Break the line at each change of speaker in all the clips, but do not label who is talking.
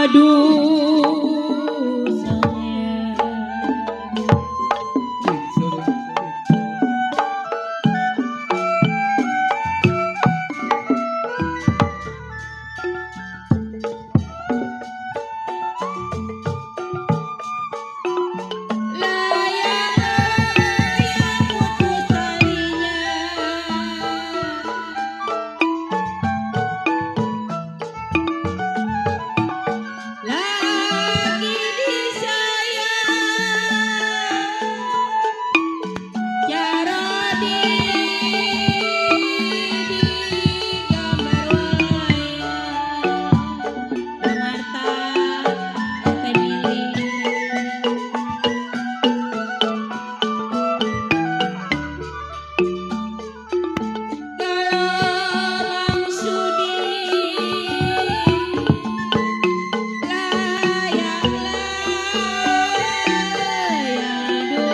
Aduh sayang. Layang-layang putus talinya, lagi disayang Jarodi digambar wayang Jamarta Temili. Kalau Bang Sudi layang-layang, aduh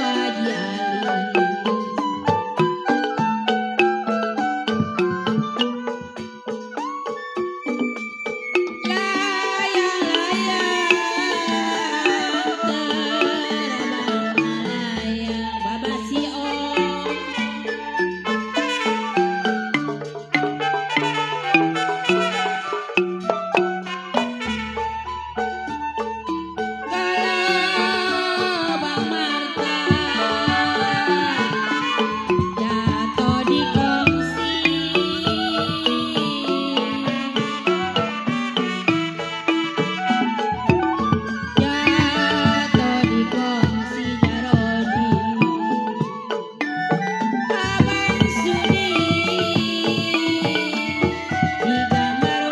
Haji Ali. Layang-layang terbang melayang Babasio. Kalau Bang Marta jatuh di kongsi, jatuh di kongsi Jarodi. Abang Sudi digambar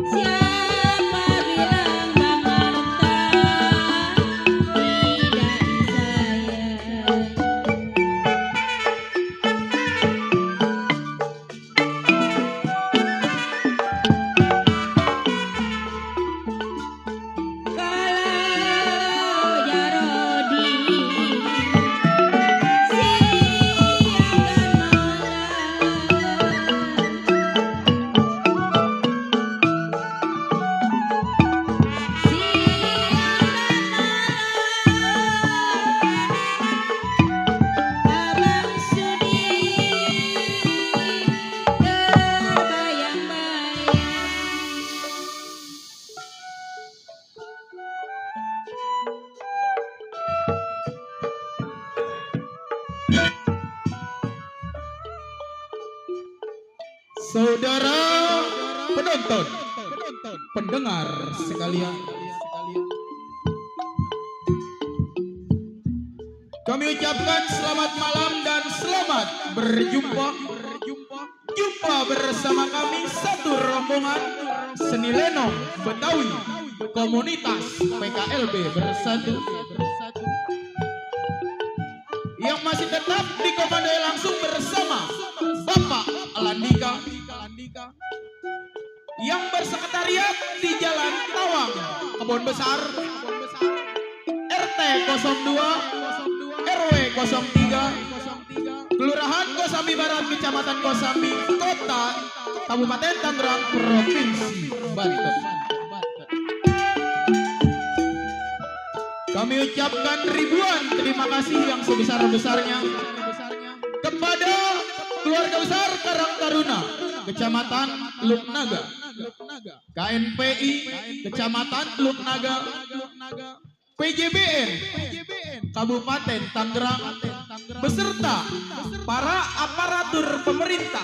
siapa bilang Bang Marta tidak disayang. Kalau Jarodi siang dan Abang Sudi terbayang-bayang.
Saudara penonton, pendengar sekalian, kami ucapkan selamat malam dan selamat berjumpa bersama kami satu rombongan seni lenong Betawi komunitas PKLB Bersatu yang masih tetap dikomandoi langsung bersama Bapak Alandika yang bersekretariat di Jalan Tawang, Kebon Besar, RT 02, RW 03, Kelurahan Kosambi Barat, Kecamatan Kosambi, Kota Kabupaten Tangerang, Provinsi Banten. Kami ucapkan ribuan terima kasih yang sebesar-besarnya kepada keluarga besar Karang Taruna, Kecamatan Teluk Naga, KNPI Kecamatan Teluk Naga, PJBN Kabupaten Tangerang, beserta para aparatur pemerintah,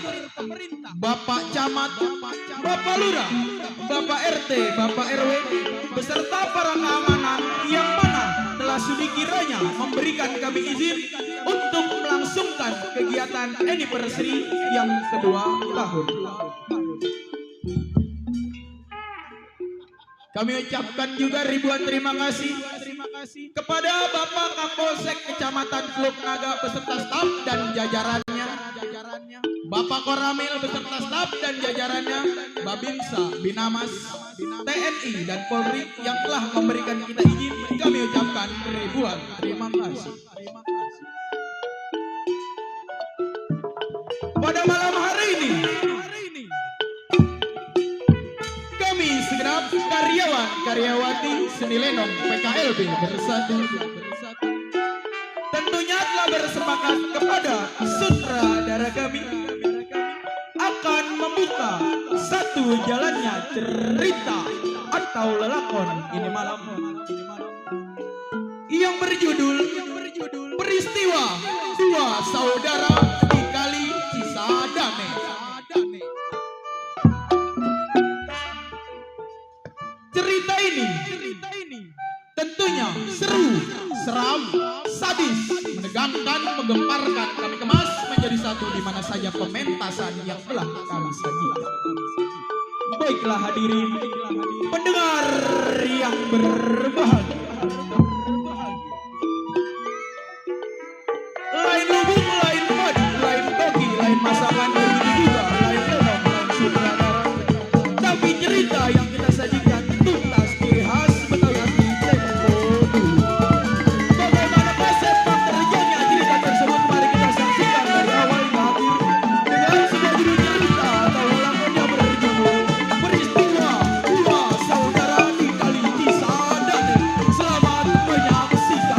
Bapak Camat, Bapak Lurah, Bapak RT, Bapak RW, beserta para keamanan yang mana telah sudi kiranya memberikan kami izin untuk melangsungkan kegiatan anniversary yang kedua tahun. Kami ucapkan juga ribuan terima kasih kepada Bapak Kapolsek Kecamatan Teluk Naga beserta staf dan jajarannya, Bapak Koramil beserta staf dan jajarannya, Babinsa, Binamas, TNI dan Polri yang telah memberikan kita izin. Kami ucapkan ribuan terima kasih. Pada malam hari ini, kami segenap karyawan-karyawati Seni Lenong PKLB Bersatu tentunya telah bersepakat kepada sutradara kami akan membuka satu jalannya cerita atau lelakon ini malam yang berjudul Peristiwa Dua Saudara di Kali Cisadane. Cerita ini tentunya seru, seram, sadis, menegangkan, menggemparkan. Kami kemas menjadi satu di mana saja pementasan yang telah kami sajikan. Baiklah hadirin pendengar yang berbahagia. Lain lubung, lain padi, lain koki, lain masakan, begitu juga lain lenong, lain sutradara. Tapi cerita yang kita sajikan tuntas ciri khas Betawi asli tempo dulu. Bagaimana sepak terjadinya cerita tersebut, mari kita saksikan dari awal hingga akhir dengan sebuah judul cerita atau lakonnya berjudul Peristiwa Dua Saudara di Kali Cisadane. Selamat menyaksikan.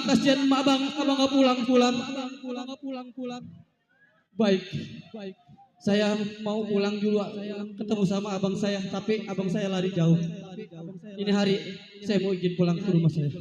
Kasihan mak bang, abang nggak pulang. Baik. Saya mau pulang dulu, saya ketemu sama abang saya, tapi abang saya lari jauh. Ini hari saya mau izin pulang ke rumah saya.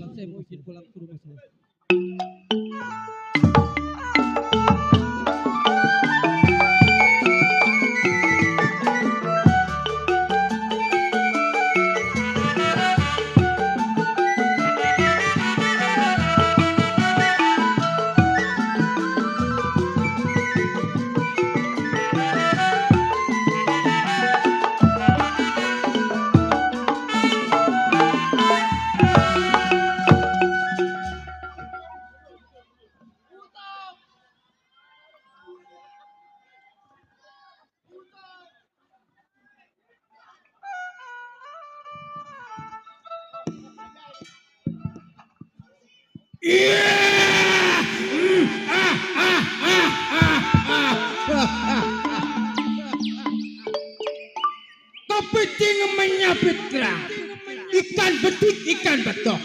Kepiting menyapit kerang, ikan betik, ikan betok,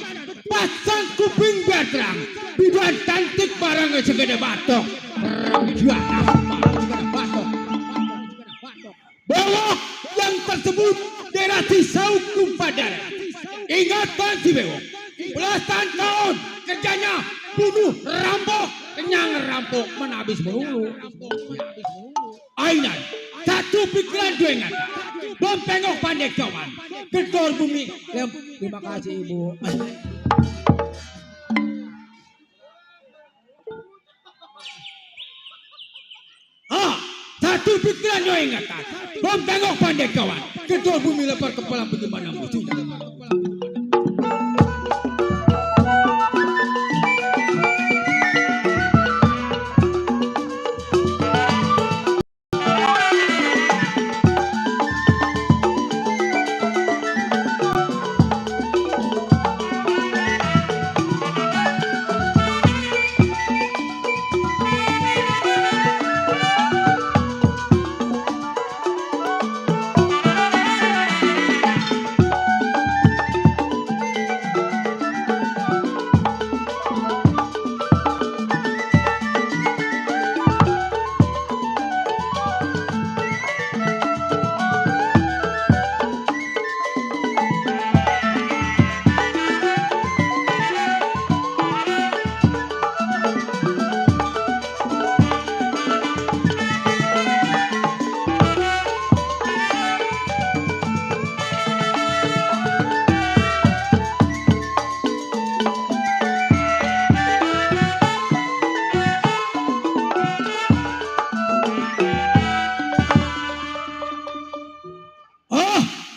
pasang kuping beterang, bidan cantik barangnya segede batok, bahwa yang tersebut daerah Cisau Kumpadara. Ingatan si bewok, belasan tahun kerjanya bunuh, rampok, kenyang rampok, menabis melulu. Ainan, satu pikiran dua ingatan. Bom tengok pandai kawan, gedor bumi. Terima kasih ibu. Satu pikiran dua ingatan. Bom tengok pandai kawan, gedor bumi lebar kepala bagaimana musuhnya.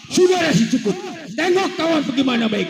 Sudah sih cukup. Tengok kawan bagaimana baik.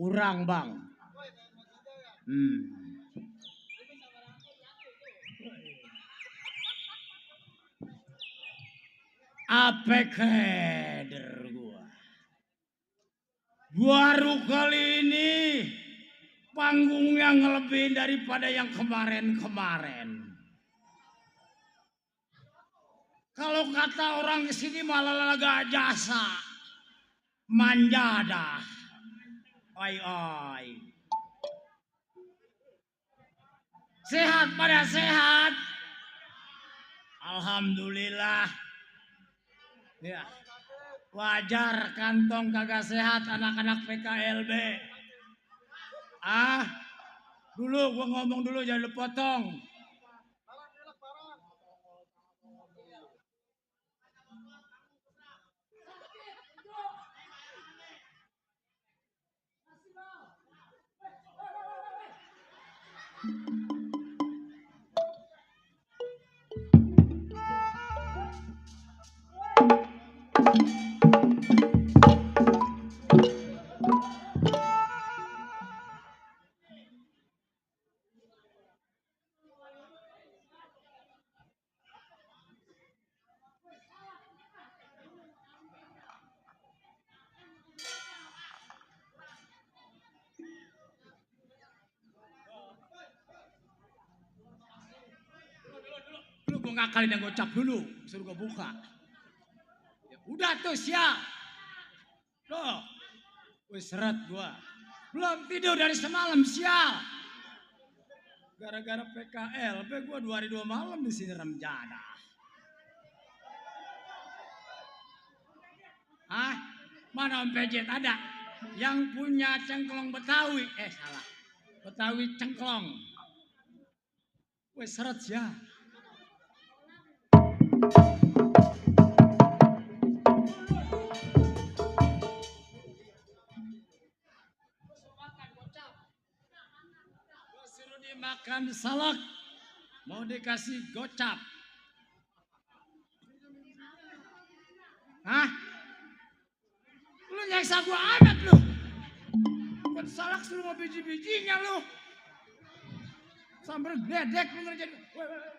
Kurang bang. Apa keder gua? Baru kali ini panggungnya ngelebihin daripada yang kemarin-kemarin. Kalau kata orang kesini malah laga jasa, manjada, oi. Sehat pada sehat, alhamdulillah. Ya, wajar kantong kagak sehat anak-anak PKLB. Dulu gua ngomong dulu jangan lu potong. Lu gue ngakalin yang gocap dulu, suruh gue buka. Ya, udah tuh siap. Loh, gue seret gue. Belum tidur dari semalam sial. Gara-gara PKLB gue 2 hari 2 malam di sini remjana. Mana Om Pejet ada? Yang punya cengklong Betawi. Salah. Betawi cengklong. Wes seret ya. Gua suruh dimakan salak, mau dikasih gocap. Hah? Lu nyeksa gua amat lu. Buat salak suruh mau biji-bijinya lu. Sambil gledek lu ngerjain. Woi, woi, woi.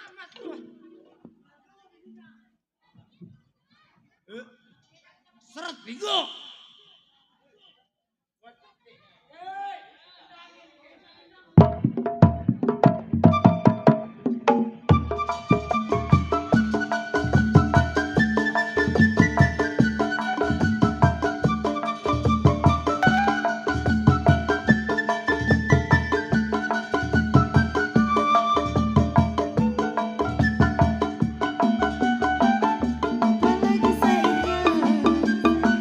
Amat lu. Seret bego.
Apalagi sayang, ingat, aku ingat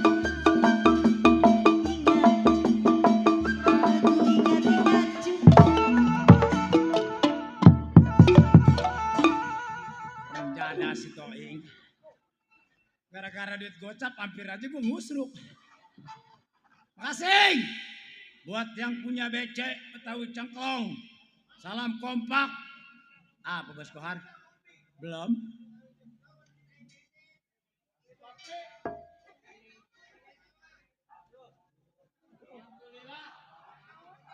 Rencana si Toing. Gara-gara duit gocap hampir aja gue ngusruk. Makasih buat yang punya becek Betawi Cengklong. Salam kompak. Apa Bos Kohar? Belum.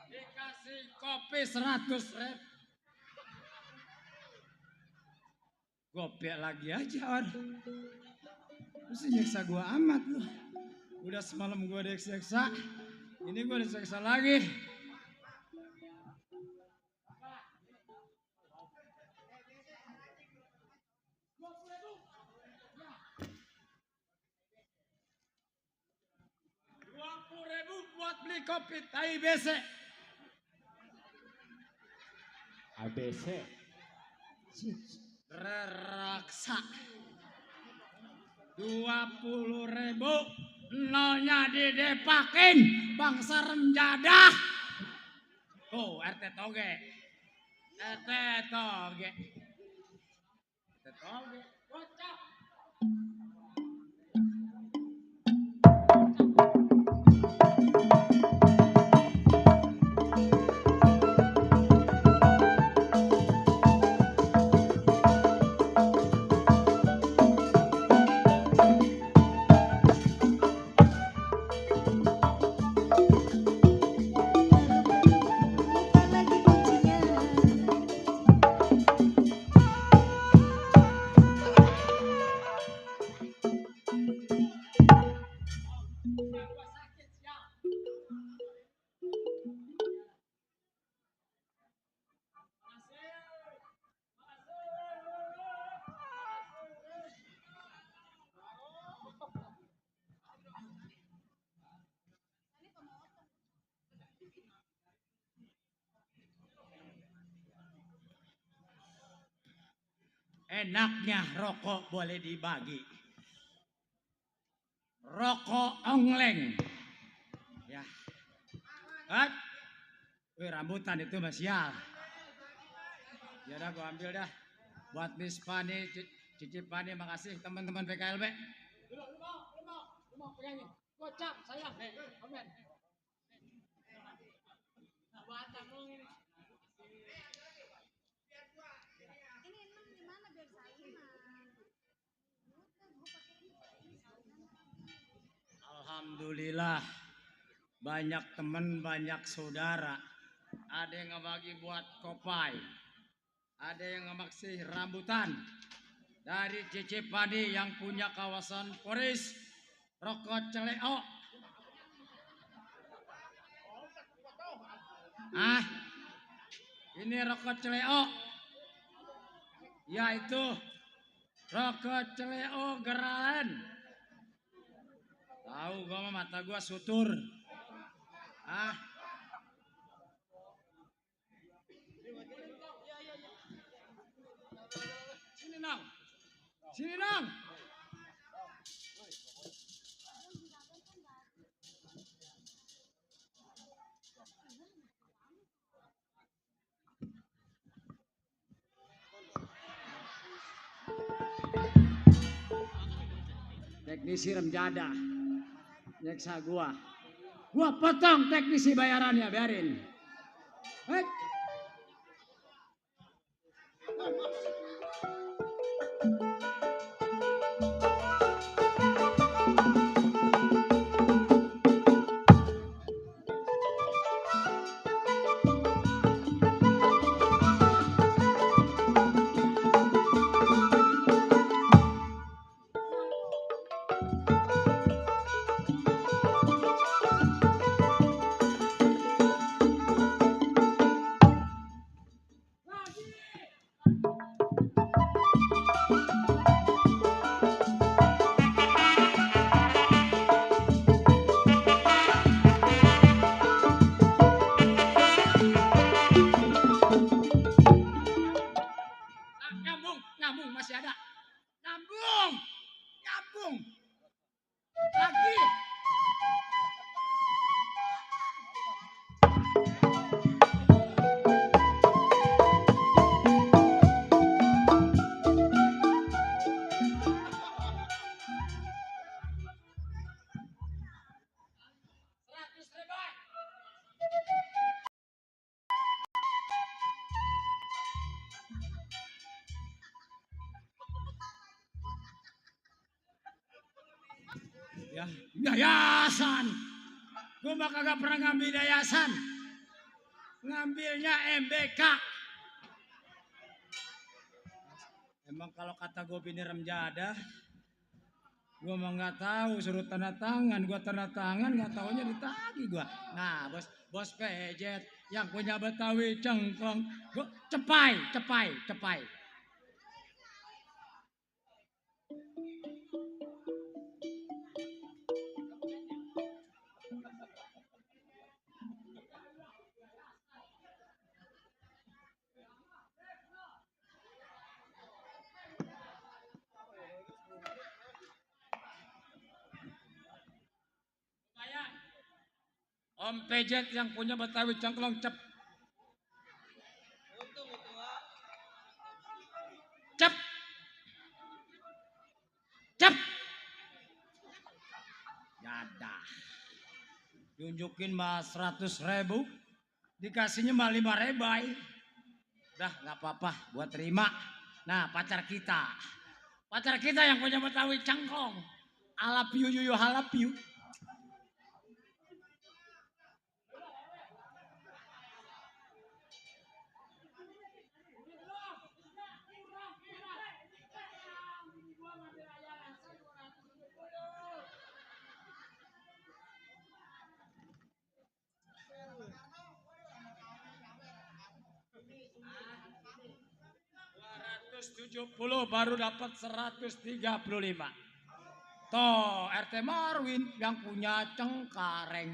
Dikasih kopi 100.000. Gopek lagi aja orang. Terus nyeksa gua amat lu. Udah semalam gua diseksa. Ini gua diseksa lagi. Rp20.000 buat beli kopi tai BC.
ABC.
Reraksa. 20.000 nolnya didepakin bangsa remjadah. Oh RT toge. RT toge. RT toge. Kocak.
lupa lagi kuncinya.
Enaknya rokok boleh dibagi. Rokok ongleng. Ya. Hat. Wih, rambutan itu Mas Sial. Ya udah gua ambil dah. Buat Miss Pani, Cici Pani, makasih teman-teman PKLB. Lu mau pegangin. Kocak sayang. Komen. Nah, batang lu ini. Alhamdulillah banyak teman, banyak saudara. Ada yang ngebagi buat kopai, ada yang ngemaksih rambutan. Dari Cici Pani yang punya kawasan Poris, rokok celeo. Ah, ini rokok celeo, yaitu rokok celeo gerahan. Tahu gua mah mata gua sutur. Ah. Sini Nang. Sini Nang. teknisi remjada nyeksa gua potong teknisi bayarannya, biarin. Hei. Nyambung masih ada. Nyambung. Lagi. Ya, yayasan. Gue mah kagak pernah ngambil yayasan. Ngambilnya MBK. Emang kalau kata gue bini remjada, gue mah nggak tahu, suruh tanda tangan, gue tanda tangan nggak taunya ditagih gue. Nah, bos pejet yang punya Betawi cengklong, gue cepai. Om Pejet yang punya Betawi cengklong cep. Yadah. Tunjukin mah 100.000, dikasihnya mah 5 rebai. Udah nggak apa-apa, gua terima. Nah pacar kita yang punya Betawi cengklong. Alapiu yuyu halapiu. Rp270 baru dapat 135. Toh RT Marwin yang punya Cengkareng.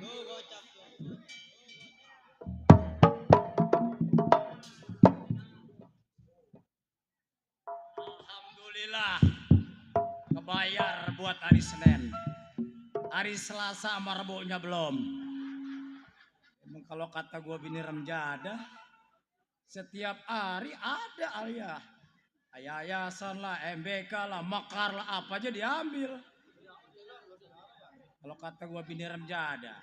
Alhamdulillah kebayar buat hari Senin. Hari Selasa sama Rebonya belum. Emang kalau kata gua bini remjada, setiap hari ada alia. Yayasan lah, MBK lah, Mekar lah, apa aja diambil. Kalau kata gua bini remjada,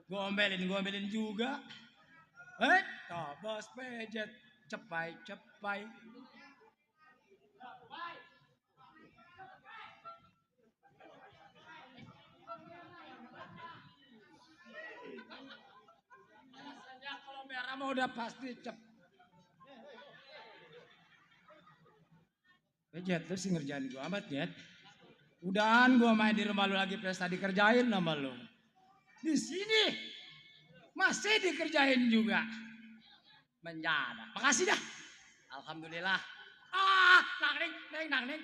gua omelin juga. Toh bos pejet, cepai. Rasanya kalau merah mah udah pasti cep. Jet terus ngerjain gue amat Jet. Udahan gue main di rumah lu lagi pesta dikerjain sama lu. Di sini masih dikerjain juga. Menjada. Makasih dah. Alhamdulillah. Nang ning.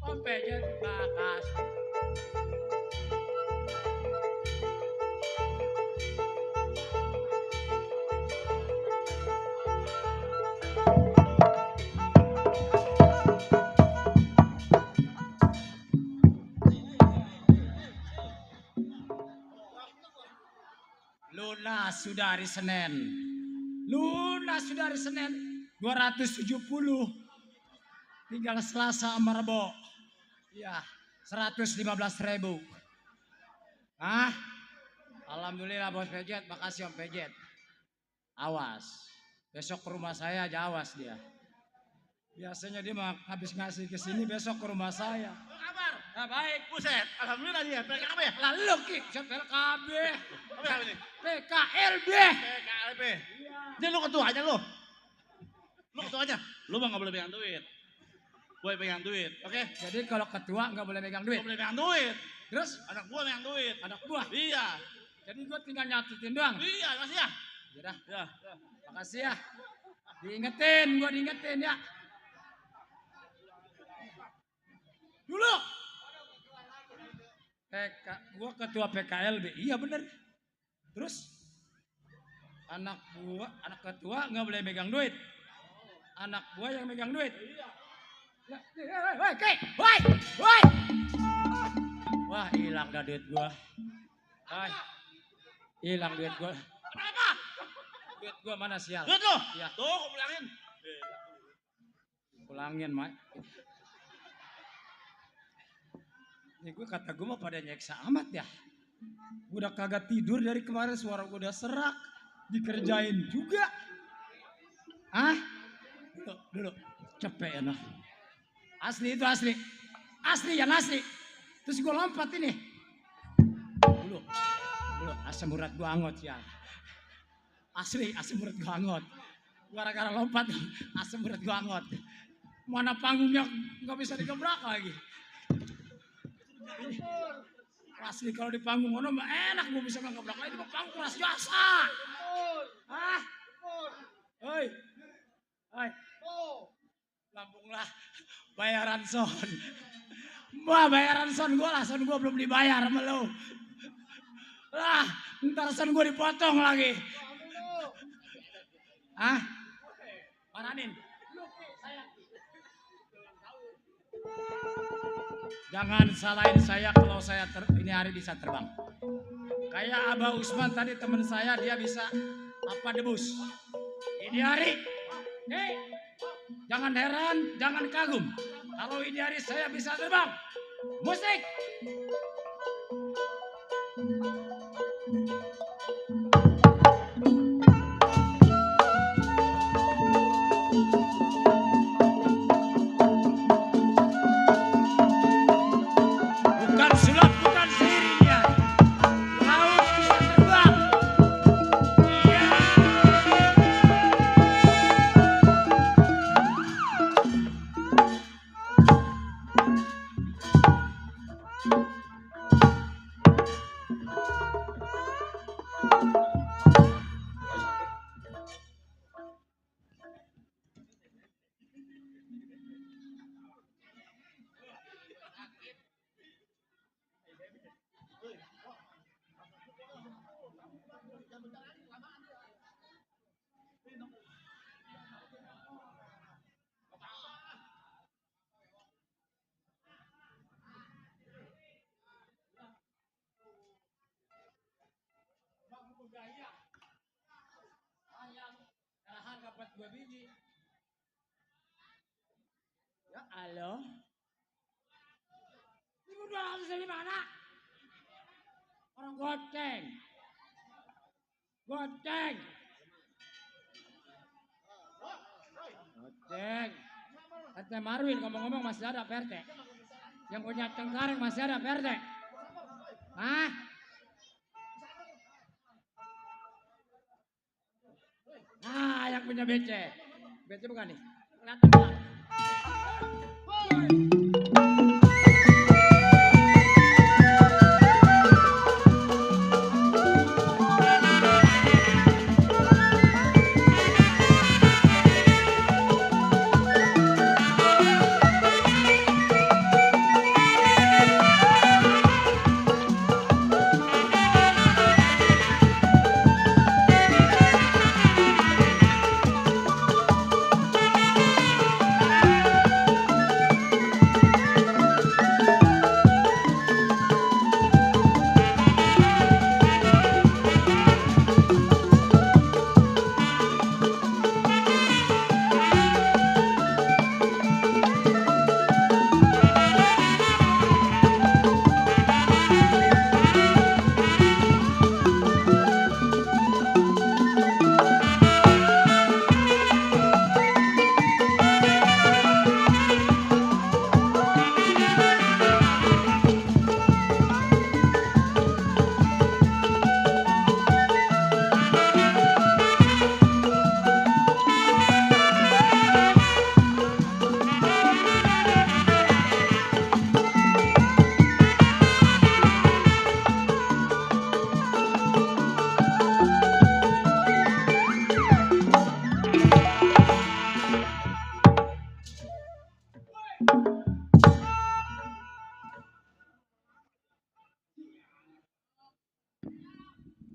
Om Pejet makasih. Lunas sudah hari Senin. 270. Tinggal Selasa sama Rebo. Ya, 115.000. Hah? Alhamdulillah Bos Pejet, makasih Om Pejet. Awas, besok ke rumah saya aja awas dia. Biasanya dia mah habis ngasih ke sini besok ke rumah saya.
Kabar?
Nah, baik.
Buset, alhamdulillah dia. PKB ya?
Lalu Ki, PKB,
Apa ini?
PKLB.
PKLB. Ini lu ketuanya lu. Lu ketuanya. Lu mah nggak boleh pegang duit. Gue pegang duit, oke?
Jadi kalau ketua nggak boleh megang duit.
Gue boleh pegang duit.
Terus
Anak gua pegang duit.
anak buah.
Iya.
Jadi gue tinggal nyatetin doang.
Iya, makasih ya.
Yaudah,
Ya.
makasih ya. Diingetin, gue diingetin ya. Dulu. Gua ketua PKLB, iya bener. Terus anak ketua nggak boleh megang duit. Anak gua yang megang duit. Woi, woi. Wah, hilang dah duit gua. Hilang duit gua.
Kenapa?
Duit gua mana sial?
Duit lu?
Iya.
Tuh, gua bilangin.
Pulangin, Mak. Ini gue kata gue mah pada nyeksa amat ya. Gue udah kagak tidur dari kemarin, suara gue udah serak. Dikerjain juga. Dulu. Capek ya noh. Asli itu asli. Asli yang asli. Terus gue lompat ini. Dulu. Asam urat gue angot ya. Asli, asam urat gue angot. Gara-gara lompat, asam urat gue angot. Mana panggungnya gak bisa digebrak lagi. Asli kalau di panggung ono mah enak gue bisa ngebrak lagi, di panggung keras jasa. Hoi. Lampung lah, bayaran son. Wah, bayaran son gue belum dibayar sama lo. Lah, ntar son gue dipotong lagi. Maranin. Jangan salahin saya kalau saya ini hari bisa terbang. Kayak Abah Usman tadi teman saya, dia bisa apa debus. Ini hari, jangan heran, jangan kagum. Kalau ini hari saya bisa terbang. Musik. Bukan sulap, bukan sihir ini ya. Laut bisa terbang. Iya. Ayam tahan dapat 2 biji. Ya halo. Ibu 200 dari mana? Orang goceng. Goceng. RT Marwin ngomong-ngomong masih ada PRT. Yang punya Cengkareng masih ada PRT. Yang punya BC. BC bukan nih. Kelihatan nggak?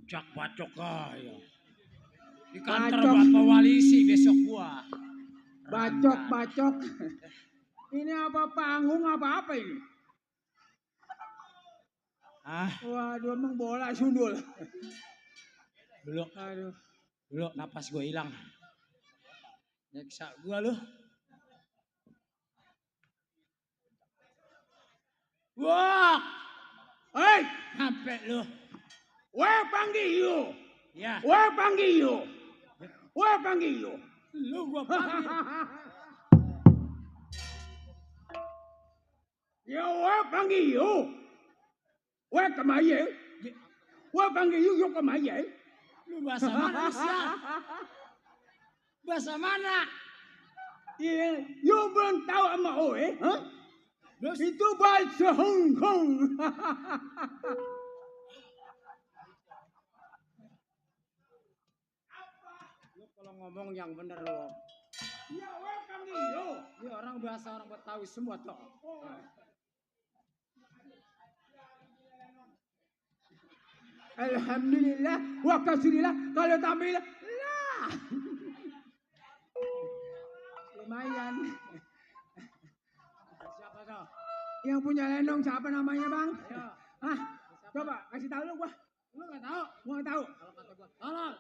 Cak bacok kaya. Di kantor Bapak Walisi besok gua.
Bacok. Ini apa panggung apa ini?
Ah,
Waduh, emang bola sundul.
belum.
Aduh.
Belum napas gua hilang. Nyeksa gua lu. Wah,
Hei,
sampai lu.
panggil you.
Ya,
Panggil you. Panggil you.
lu gua panggil.
Ya, panggil you. Kemana? Panggil you kemana?
Lu bahasa mana lu sial? Bahasa mana?
Iya, you belum tahu sama Oe, huh?
Terus
Itu bahasa Hong Kong.
lu kalau ngomong yang bener lu.
Ya, panggil you.
Ini orang bahasa orang Betawi semua toh.
Alhamdulillah, wa kasulillah, kalau tampil, lah. Lumayan.
Siapa tuh?
Yang punya lenong siapa namanya, Bang?
Ya,
Hah? Coba kasih tahu lu gua.
lu nggak tahu?
Gua nggak tahu.
Kalau kata gua, tolol.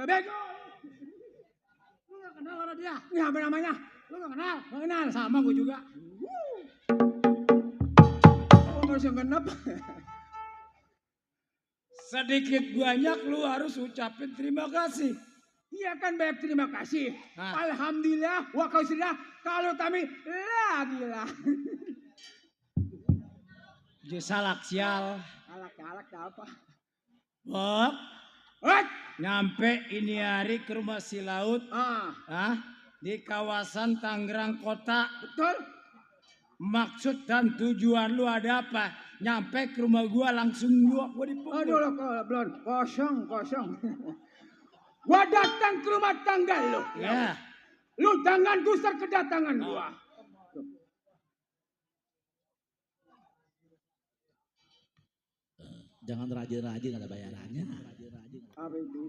Bego.
Lu nggak kenal orang dia?
Ini apa namanya?
Lu nggak kenal?
Nggak kenal.
Sama gua juga.
Oh, masih genep.
Sedikit banyak lu harus ucapin terima kasih.
Iya kan banyak terima kasih.
Hah.
Alhamdulillah, wa kasulillah, kalau kami lagi lah.
Salak sial.
Alak apa?
Bok,
Hei!
nyampe ini hari ke rumah si Laut. Di kawasan Tangerang Kota.
Betul?
Maksud dan tujuan lu ada apa? Nyampe ke rumah gua langsung gua dipukul.
Aduh, lo belum kosong. Gua datang ke rumah tangga lo.
Ya.
Lu jangan gusar kedatangan gua.
Jangan rajin-rajin ada bayarannya.
Apa itu?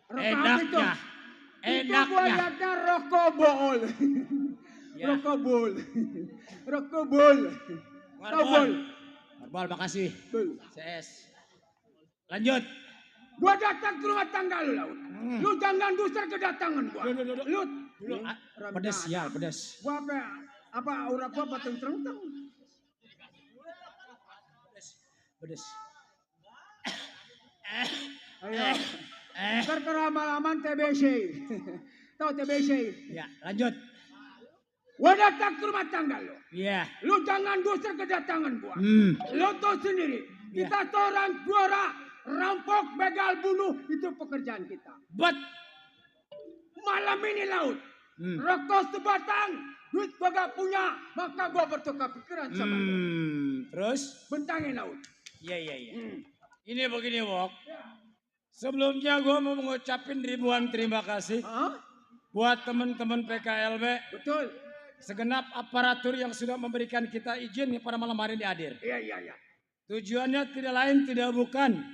Enaknya.
Itu gua lihatnya rokobol.
Ya.
Rokobol. Tobol.
Marbol, makasih.
Bol.
CS. Lanjut.
Gua datang ke rumah tangga lu, Laut. Lu jangan gusar kedatangan gua. Lu
Dulu, pedes ya, pedes.
gua apa aura gua patung terentang.
Pedes.
Ayo. Ntar lama-laman TBC. Tahu TBC?
Ya, lanjut.
Gua datang ke rumah tangga lu.
Iya.
Lu jangan gusar kedatangan gua. Lu tahu sendiri.
Ya.
Kita seorang juara rampok, begal, bunuh itu pekerjaan kita.
But.
Malam ini, Laut. Rokok sebatang, duit gua gak punya, maka gua bertukar pikiran sama lu.
Terus?
Bentangin, Laut.
Iya. Ini begini, Wok. Sebelumnya gue mau mengucapin ribuan terima kasih
Hah?
buat teman-teman PKLB,
Betul.
segenap aparatur yang sudah memberikan kita izin pada malam hari ini hadir.
Iya.
Tujuannya tidak lain tidak bukan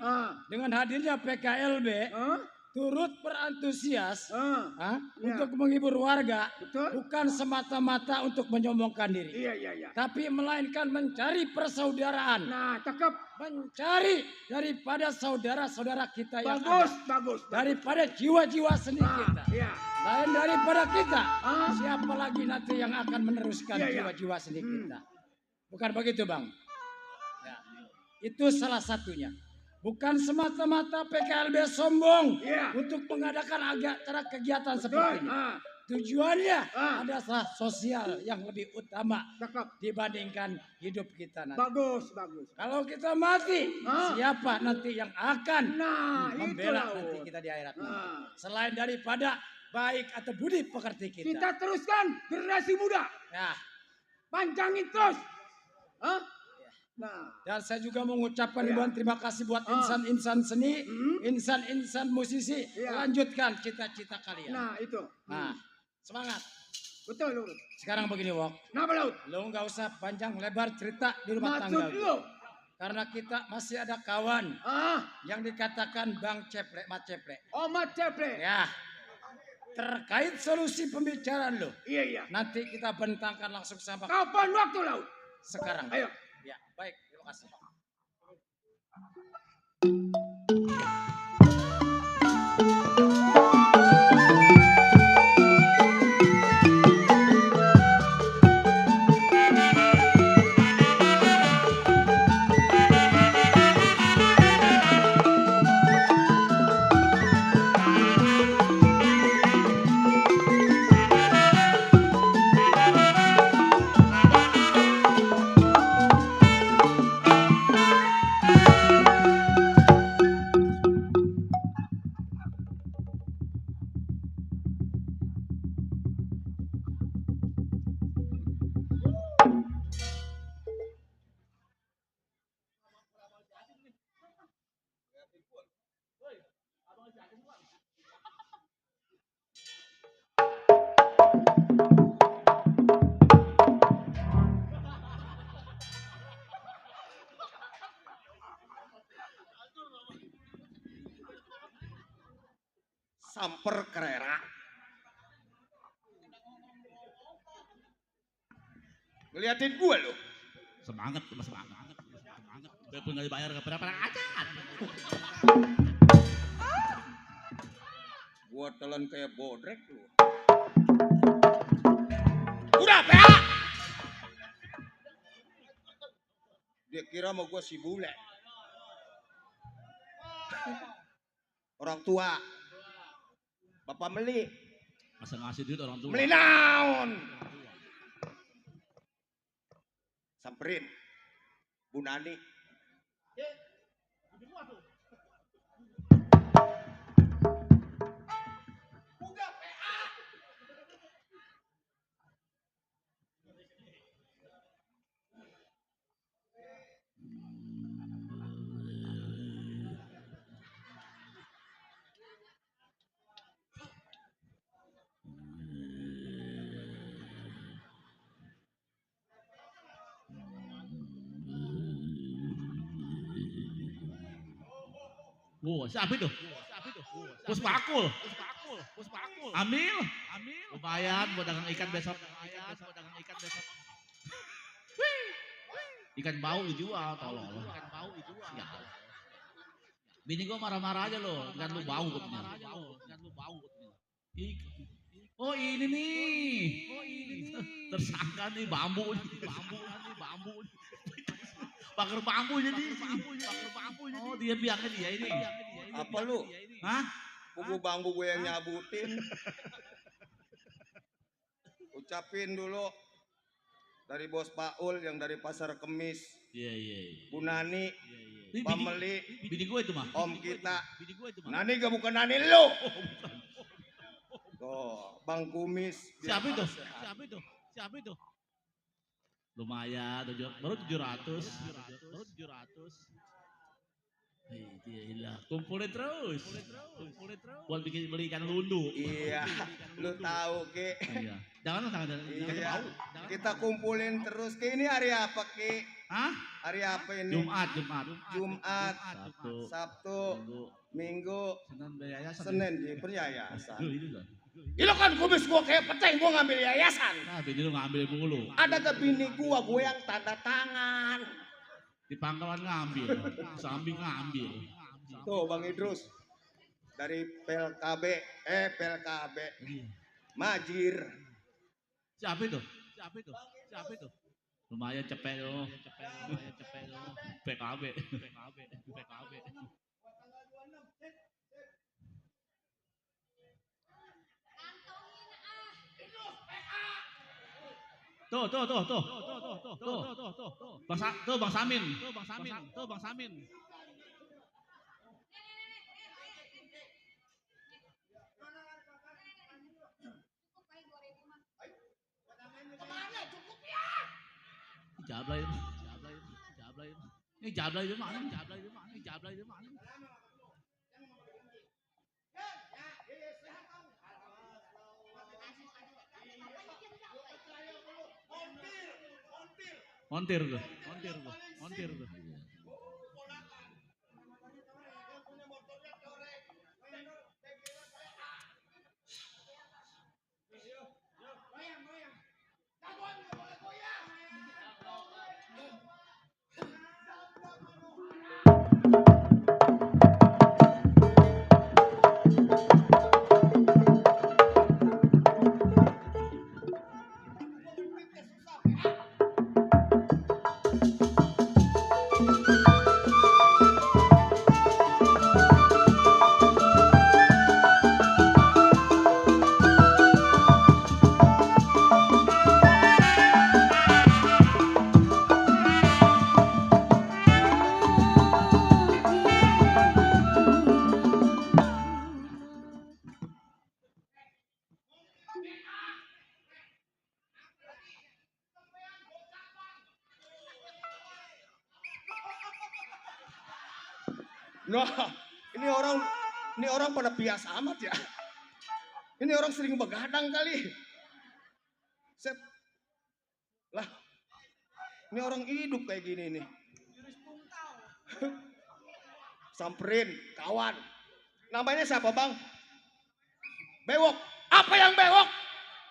dengan hadirnya PKLB turut berantusias
Ya.
untuk menghibur warga,
Betul.
bukan semata-mata untuk menyombongkan diri,
Iya.
tapi melainkan mencari persaudaraan,
Nah, cakep.
mencari daripada saudara-saudara kita yang
Bagus.
ada, daripada jiwa-jiwa seni kita.
Iya.
Lain daripada kita, siapa lagi nanti yang akan meneruskan
Iya.
jiwa-jiwa seni kita? Bukan begitu, Bang? Ya. Itu salah satunya. Bukan semata-mata PKLB sombong
Iya.
untuk mengadakan acara kegiatan
Betul.
seperti ini. Tujuannya adalah sosial yang lebih utama
Cakep.
dibandingkan hidup kita nanti.
Bagus.
Kalau kita mati, siapa nanti yang akan
Nah,
membela
itu,
nanti
Laut.
kita di akhirat?
Nah.
Selain daripada baik atau budi pekerti kita.
Kita teruskan generasi muda.
Ya,
Panjangin terus. Nah,
dan saya juga mengucapkan
Iya.
ribuan terima kasih buat insan-insan seni, insan-insan musisi.
Iya.
Lanjutkan cita-cita kalian.
itu.
Nah, semangat.
Betul Laut.
Sekarang begini Wok,
Kenapa Laut?
lo nggak usah panjang lebar cerita di rumah tangga.
Maksud lo?
Karena kita masih ada kawan
Ah,
yang dikatakan Bang Ceplek, Mat Ceplek.
Omat Ceple.
Ya, terkait solusi pembicaraan lo,
Iya, iya.
nanti kita bentangkan langsung sama
Kapan waktu Laut?
sekarang.
Ayo.
Ya, baik, terima kasih.
Samper kerera. Ngeliatin gue loh.
Semangat, semangat. Walaupun nggak dibayar nggak pernah aja.
Gue telan kayak bodrek loh. Udah, PA! Dia kira mau gue si bule. Orang tua. Bapak Meli.
Masa ngasih duit orang tua.
Meli naon. Samperin. Bu Nani.
Wah, siapa itu? Pus Pakul. Amil. Lumayan buat dagang ikan besok. Ikan bau dijual, tolong. Ya. Bini gua marah-marah aja loh, ikan lu bau katanya. Oh ini nih. Tersangka nih bambu. Bakar bambu jadi. Oh dia biangnya dia ini.
Apa lu?
Hah?
Kubu bangbu gue yang nyabutin. Ucapin dulu dari Bos Paul yang dari Pasar Kemis.
Iya.
Bu Nani,
Ini
Pak Meli,
bini gue itu mah.
Om kita.
Bini gue itu mah.
Nani gak bukan Nani lu. Tuh, Bang Kumis.
Siapa itu? Lumayan, baru 700. Gila, kumpulin terus. Buat beli ikan lundu.
Iya, lu tahu Ki.
Iya. Jangan
Iya,
bau.
kita kumpulin terus. Ki ini hari apa Ki?
Hah?
Hari apa ini?
Jumat.
Sabtu, Minggu,
Senin yayasan.
Senin di peryayasan. Gila kan kumis gua kayak peteng, gua ngambil yayasan.
Nah, bini lu ngambil mulu.
Ada ke bini gua yang tanda tangan.
Di pangkalan ngambil, samping ngambil.
Tuh Bang Idrus. Dari PLKB, Majir.
Siapa itu? Lumayan cepet loh. PKB. Tuh. Bang Samin. Jablay. Ini jablay di mana? Montir tuh. Montir tuh.
Nah, ini orang pada biasa amat ya. Ini orang sering begadang kali. Sep. Lah, ini orang hidup kayak gini nih. Samperin, kawan. Namanya siapa bang? Bewok. Apa yang bewok?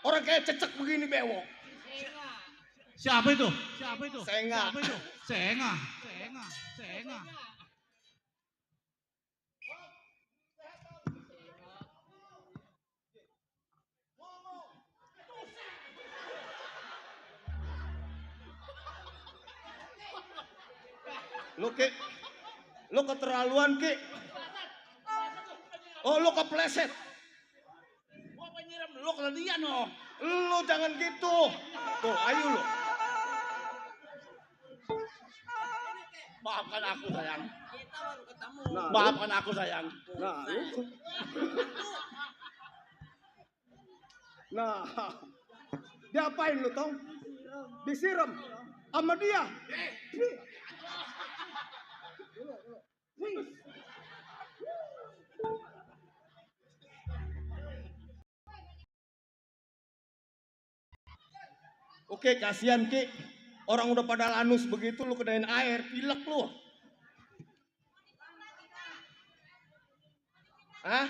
Orang kayak cecek begini bewok.
Siapa itu?
Senga.
Senga.
Lu keterlaluan Ki. Oh lu kepleset.
Gua penyiram dulu kalau dia no.
Lu jangan gitu. Tuh ayo lu.
Maafkan aku sayang.
Nah,
Maafkan aku sayang.
Nah, lu. Nah, diapain lu Tong? Disiram sama dia. Oke, kasihan Ki. Orang udah pada lanus begitu lu kedain air, pilek lu. Hah?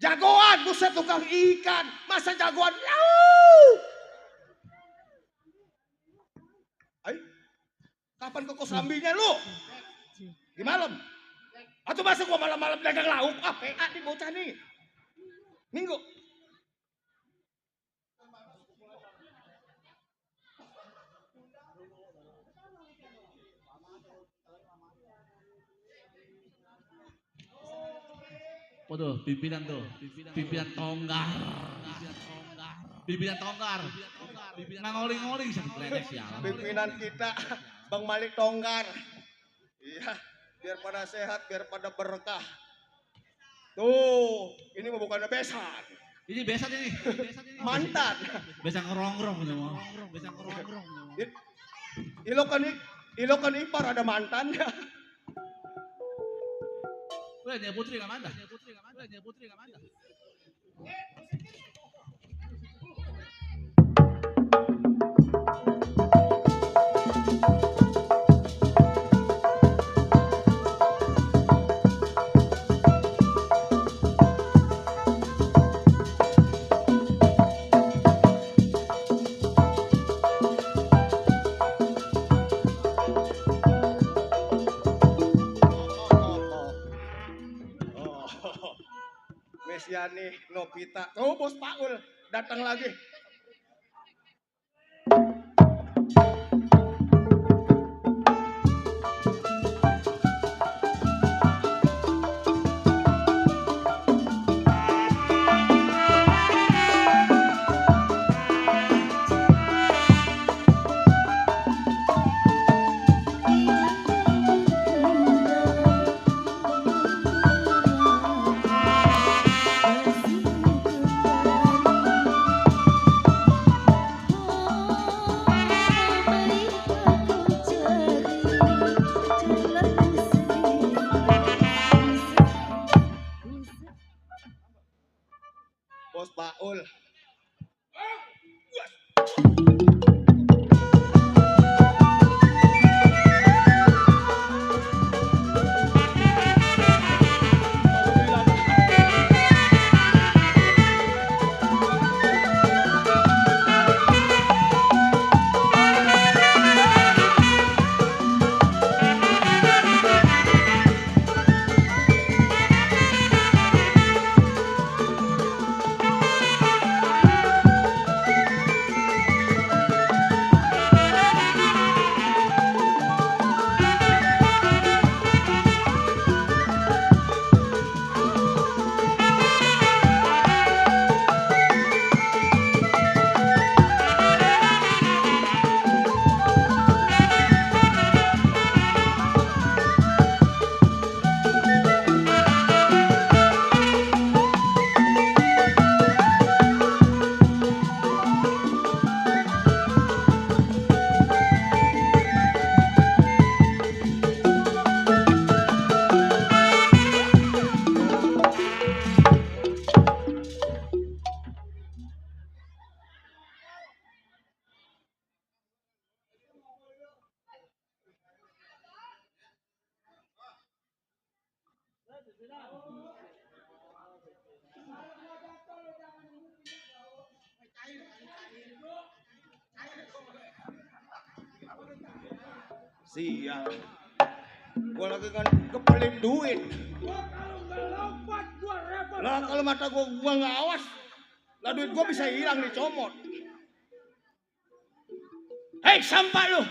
Jagoan, buset tukang ikan. Masa jagoan? Ayo. Kapan ke Kosambinya lu? Di malam? Atau masa gua malam-malam dagang lauk? Ah, PA nih bocah nih. Minggu.
Oh tuh, pimpinan tonggar. Pimpinan tonggar. Ngoling-ngoling sang klenek sialan.
Pimpinan kita Bang Malik Tonggar. Iya, biar pada sehat, biar pada berkah. Tuh, ini mah bukannya besan.
Ini besat ini.
Mantan.
Besang ngerongrong semua. Besang ngerongrong.
Ilokan ipar ada mantannya.
Udah Nia Putri nggak mantap.
Mesiani, Nobita. Oh, Bos Paul datang lagi. Bos Paul. Sial. Gua lagi kan kepelin duit.
Gua kalau nggak lompat gua repot.
Lah kalau mata gua nggak awas, lah duit gua bisa hilang dicomot. Hei, sampah lu.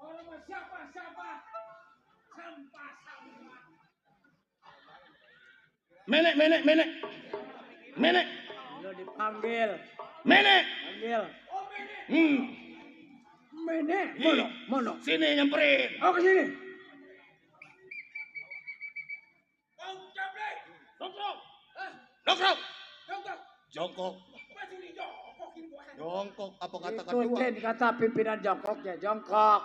Orang mah siapa? Sampah.
Menek.
Lo dipanggil.
Menek.
Panggil. Mene. Mono.
Sini nyamperin.
Oh ke sini.
Nongkrong.
Jongkok.
Jongkok.
Maju nih jongkokin gua.
Jongkok apa kata kedua?
Ikutin kata pimpinan jongkok ya, jongkok.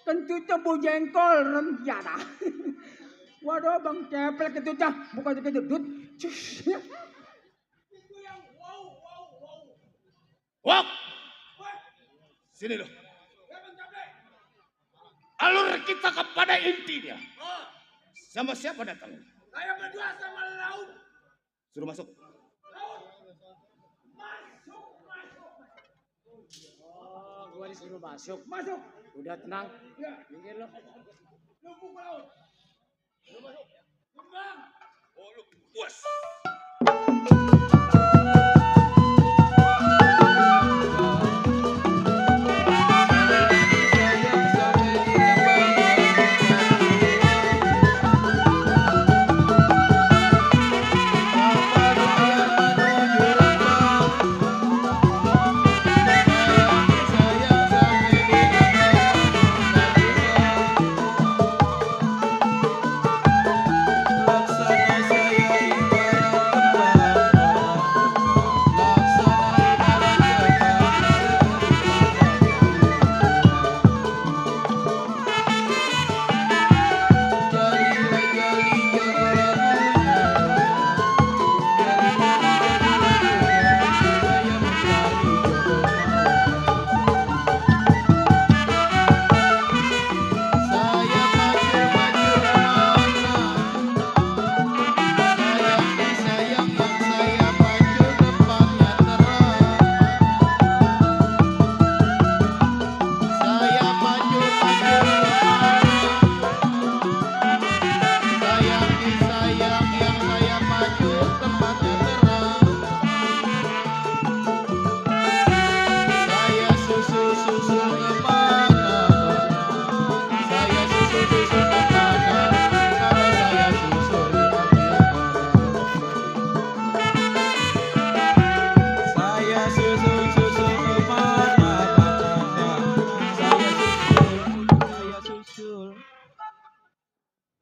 Tentu cebu jengkol rencana. Waduh bang cepel ketutah bukan ketutut.
Wok. Sini loh. Alur kita kepada intinya. Sama siapa datang?
Saya berdua sama laut.
Suruh masuk.
Oh, gua disuruh masuk. Masuk. Udah tenang. Ya. Minggir lo. Lu ke laut. Lu masuk. Kembang.
Oh lu puas.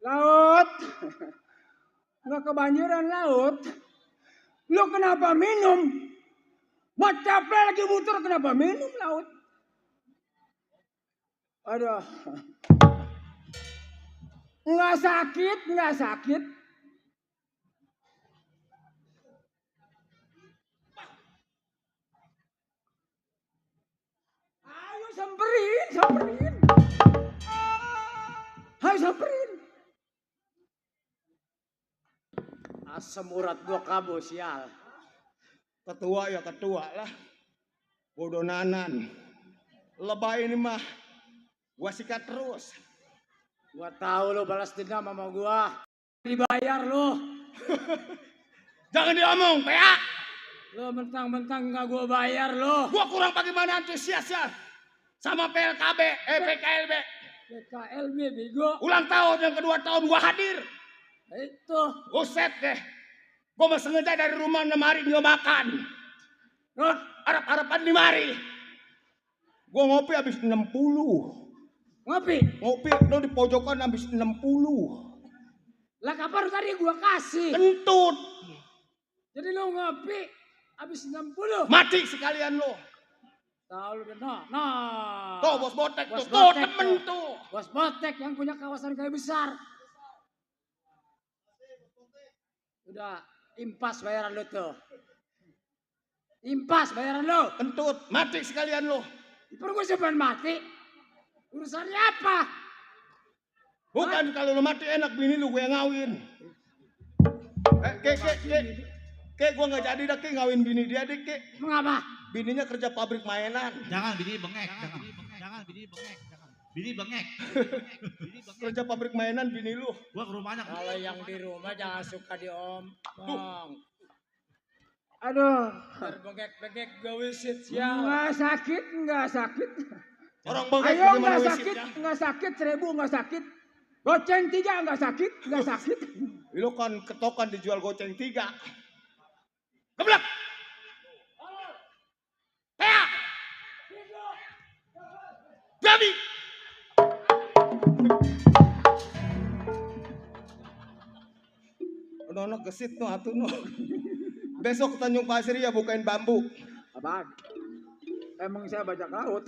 Laut. Nggak kebanjiran laut. Lu kenapa minum? Macape lagi muter kenapa minum laut? Aduh. Nggak sakit. Ayo samperin. Ayo samperin. Asam urat gua kabo sial.
Ketua ya ketua lah. Bodoh nanan. Lebay ini mah. Gua sikat terus.
Gua tahu lo balas dendam sama gua. Dibayar lo.
Jangan diomong, PA.
Lo mentang-mentang nggak gua bayar lo.
Gua kurang bagaimana antusias ya. Sama PKLB.
PKLB bego.
Ulang tahun yang kedua tahun gua hadir.
Itu.
Buset deh. Gua mau sengaja dari rumah 6 hari nggak makan. Harap-harapan 5 hari. Gua ngopi habis 60. Ngopi lo di pojokan habis 60.
Lah kapan tadi gua kasih?
Kentut.
Jadi lo ngopi habis 60.
Mati sekalian lo.
Tahu lu nah.
Tuh bos botek
Bos
tuh.
Botek
Temen tuh.
Bos Botek yang punya kawasan kayu besar. Udah impas bayaran lo tuh. Impas bayaran lo.
Kentut. Mati sekalian lo.
Perlu gue mati. Urusannya apa?
Bukan kalau lu mati enak bini lu gue yang ngawin. Kek gue nggak jadi dah kek ngawin bini dia deh kek.
Mengapa?
Bininya kerja pabrik mainan.
Jangan bini bengek, jangan bini bengek, bini bengek.
Kerja pabrik mainan bini lu.
Gua ke rumahnya.
Kalau yang di rumah jangan suka diompong. Aduh, berbengek-bengek gue wisit ya. Enggak sakit.
Orang bengek
Ayo
bagaimana
enggak
wisitnya?
sakit, enggak sakit, 1000 enggak sakit. Goceng 3 enggak sakit.
Lu kan ketokan dijual goceng 3. Geblak! Hea! Babi! Ono gesit no atuh no. Besok ke Tanjung Pasir ya bukain bambu.
Apaan? Emang saya bajak laut.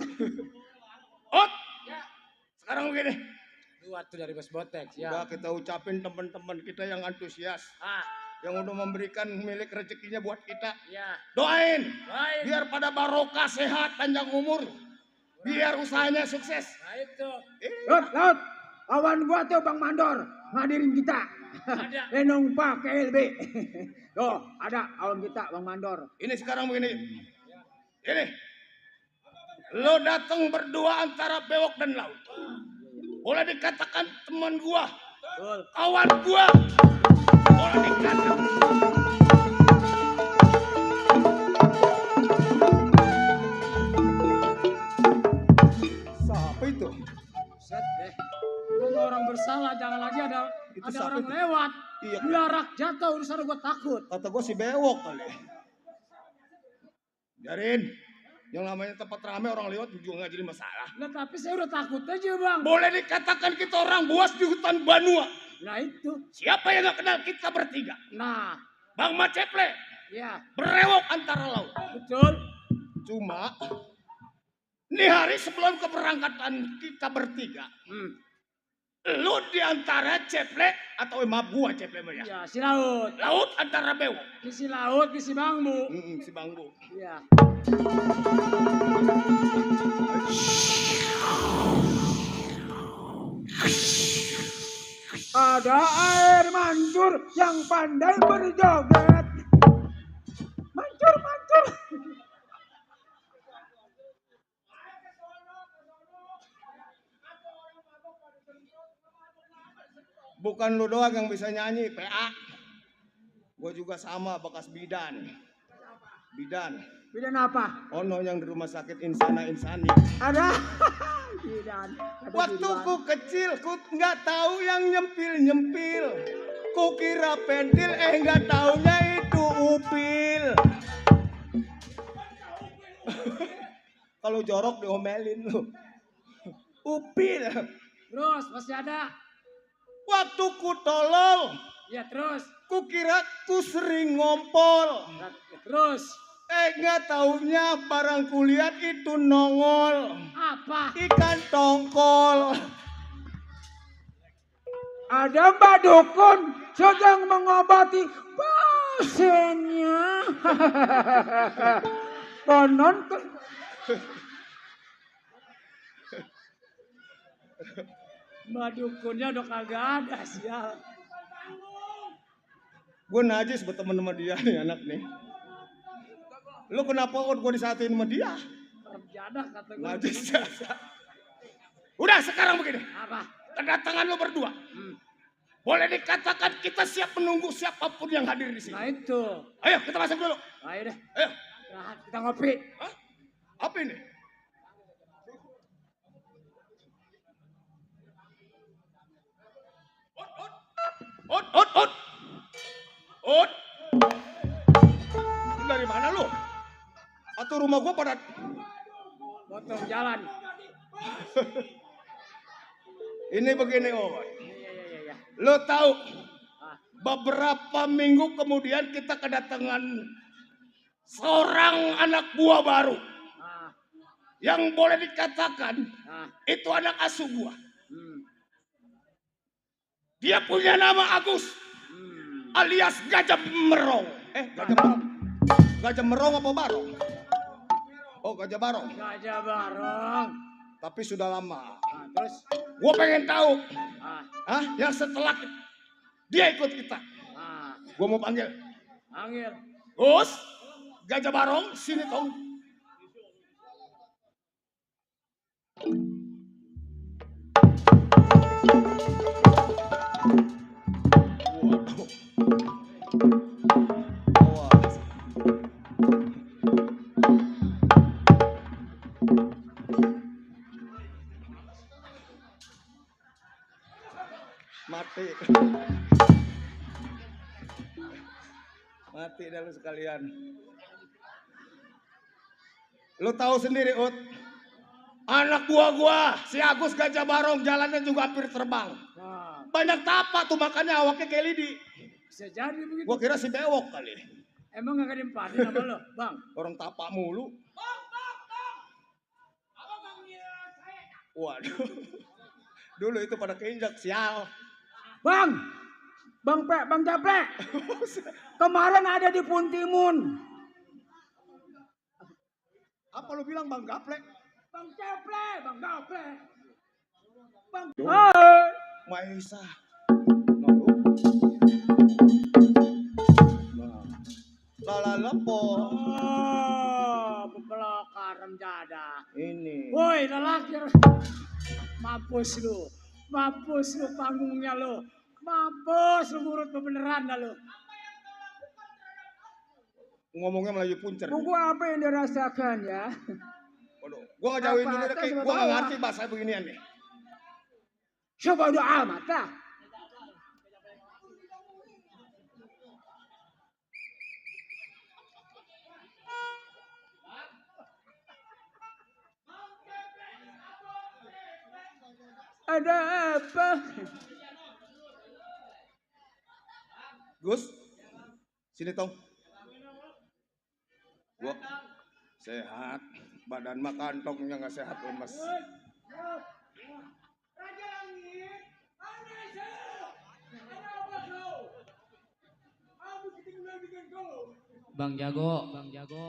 Ot! Sekarang begini.
Dua tuh dari Bos Botek,
Udah kita ucapin teman-teman kita yang antusias. Yang udah memberikan milik rezekinya buat kita.
Ya.
Doain.
Baik.
Biar pada barokah, sehat, panjang umur. Biar usahanya sukses.
Nah itu. Laut. Awan gua tuh Bang Mandor ngadirin kita. Ada. Lenong Pak KLB. Tuh, ada awan kita Bang Mandor.
Ini sekarang begini. Ini. Lo datang berdua antara bewok dan laut. Boleh dikatakan teman gua.
Betul.
Kawan gua. Boleh dikatakan. Siapa itu?
Set deh. Gua mau orang bersalah, jangan lagi ada
Itu
ada
siapa
orang
itu?
lewat.
Iya.
Biarak jatuh urusan gua takut.
Kata gua si bewok kali. Biarin. Yang namanya tempat ramai orang lewat juga nggak jadi masalah.
Nah, tapi saya udah takut aja Bang.
Boleh dikatakan kita orang buas di hutan Banua.
Nah itu.
Siapa yang nggak kenal kita bertiga?
Nah,
Bang Maceple.
ya
Berewok antara laut.
betul.
Cuma ini hari sebelum keberangkatan kita bertiga, lu di antara Ceple atau maaf gua Ceple ya.
Ya si laut.
Laut antara bewok.
Si laut, si bangbu.
Si Bangbu.
Ya. Ada air mancur yang pandai berjoget. Mancur.
Bukan lu doang yang bisa nyanyi, PA. Gua juga sama bekas bidan.
Bidan apa?
Ono yang di rumah sakit Insana Insani.
Ada. Bidan.
Waktu ku kecil, ku nggak tahu yang nyempil. Ku kira pentil, nggak taunya itu upil. Kalau jorok diomelin lu. Upil.
Terus masih ada.
Waktu ku tolol,
Ya terus.
ku kira ku sering ngompol.
Ya, terus.
Nggak taunya barang kulihat itu nongol.
Apa?
Ikan tongkol.
Ada Mbak Dukun sedang mengobati pasiennya. Konon Mbak Dukunnya udah kagak ada sial.
Gue najis berteman sama dia nih anak nih. Lu kenapa kok gue disatuin sama dia?
Terjadah kata gue.
Najis jasa. Udah sekarang begini.
Apa?
Kedatangan lu berdua. Boleh dikatakan kita siap menunggu siapapun yang hadir di sini.
Nah itu.
Ayo kita masuk dulu.
Ayo deh.
Ayo.
Nah, kita ngopi.
Hah? Apa ini? Ot. Dari mana lu? Atau rumah gua pada
Potong jalan.
ini begini, Oi.
Iya.
Lo tahu
Ah.
beberapa minggu kemudian kita kedatangan seorang anak buah baru
Ah.
yang boleh dikatakan
Ah.
itu anak asuh gua.
Hmm.
Dia punya nama Agus alias Gajah Merong. Gajah Merong. Gajah Merong apa Barong? Oh, Gajah Barong.
Gajah Barong.
Tapi sudah lama.
Nah, terus
Gua pengen tahu.
ah,
Yang setelah dia ikut kita.
ah,
Gua mau panggil.
panggil.
Gus, Gajah Barong, sini tong. Waduh. Awas. Mati. Mati dah lu sekalian. Lu tahu sendiri, Ut. Anak buah gua, si Agus Gajah Barong jalannya juga hampir terbang.
Nah,
Banyak tapak tuh makanya awaknya kayak lidi.
bisa jadi begitu.
Gua kira si bewok kali.
Emang gak diempatin sama lo, Bang?
Orang tapak mulu. Waduh. Dulu itu pada keinjak sial.
Bang! Bang Japle! Kemarin ada di Puntimun.
Apa lu bilang Bang Gaplek?
Bang Japle! Bang Japle! Bang...
Duh.
Hai!
Maisa. Lala lepo.
Oh, pepelokar remjada.
Ini.
Woi, lelaki. Mampus lu. Mampus lu panggungnya lu. Mampus lu ngurut beneran dah lu.
Ngomongnya Melayu puncer.
Buku apa yang dirasakan ya?
Waduh, gua nggak jauhin dulu deh,
Apa-apa
Ki.
sama
Gua nggak
bawah.
ngerti bahasa beginian nih.
Coba doa amat dah. Ada apa?
Gus, sini tong. Gua sehat, badan mah kantongnya nggak sehat lemes.
Bang Jago,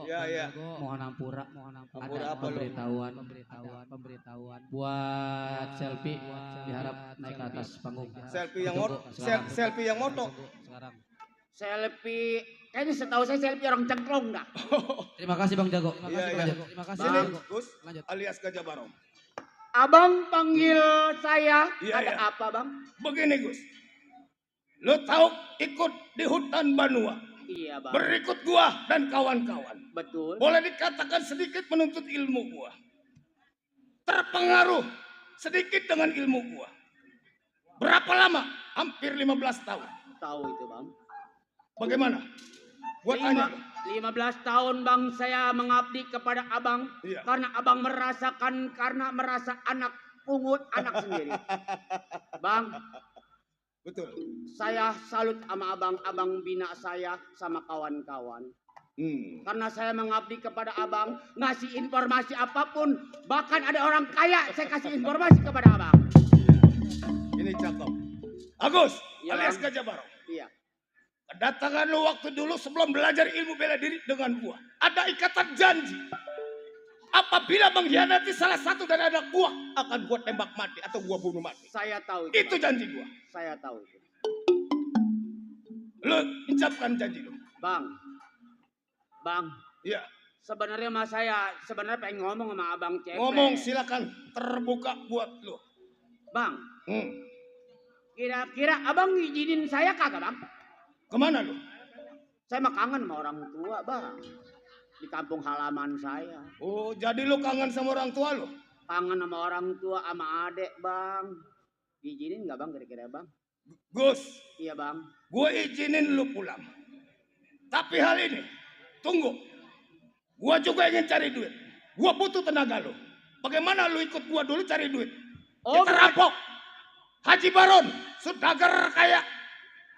Iya, iya.
mohon ampura,
Ampura
ada
apa lu?
pemberitahuan buat selfie diharap naik ke atas panggung.
Selfie yang
Ditunggu
moto,
sekarang.
selfie yang moto.
Sekarang.
Selfie, kayaknya setahu saya selfie orang cengklong dah.
Terima kasih Bang Jago.
Iya, iya.
Terima kasih
Sini,
Bang Jago.
Gus,
Lanjut.
alias Gajah Barong.
Abang panggil saya,
Iya,
ada
iya.
apa bang?
Begini Gus, lo tahu ikut di hutan Banua,
Iya bang,
berikut gua dan kawan-kawan.
betul.
Boleh dikatakan sedikit menuntut ilmu gua. Terpengaruh sedikit dengan ilmu gua. Berapa lama? Hampir 15 tahun.
Tahu itu bang.
Bagaimana? Gua tanya.
15 tahun bang saya mengabdi kepada abang.
Iya.
Karena abang merasakan, karena merasa anak pungut anak sendiri. Bang,
Betul.
saya salut sama abang, abang bina saya sama kawan-kawan. Karena saya mengabdi kepada abang, ngasih informasi apapun, bahkan ada orang kaya, saya kasih informasi kepada abang.
Ini cakep. Agus,
Iya,
alias
Bang.
Gajah Barong.
Iya.
Kedatangan lu waktu dulu sebelum belajar ilmu bela diri dengan gua. Ada ikatan janji. Apabila mengkhianati salah satu dari anak gua, akan gua tembak mati atau gua bunuh mati.
Saya tahu itu.
Itu
Bang.
janji gua.
Saya tahu itu.
Lu ucapkan janji lu.
Bang,
Iya.
sebenarnya mas saya sebenarnya pengen ngomong sama abang Ceple.
Ngomong silakan, terbuka buat lu.
Bang,
Hmm.
kira-kira abang izinin saya kagak bang?
Kemana lu?
Saya mah kangen sama orang tua bang. Di kampung halaman saya.
Oh, jadi lu kangen sama orang tua lu?
Kangen sama orang tua sama adek bang. Izinin nggak bang kira-kira bang?
Gus,
Iya bang.
gue izinin lu pulang. Tapi hal ini, tunggu. Gue juga ingin cari duit. Gue butuh tenaga lu. Bagaimana lu ikut gue dulu cari duit?
Oh,
Kita rampok. Haji Baron, saudagar kaya.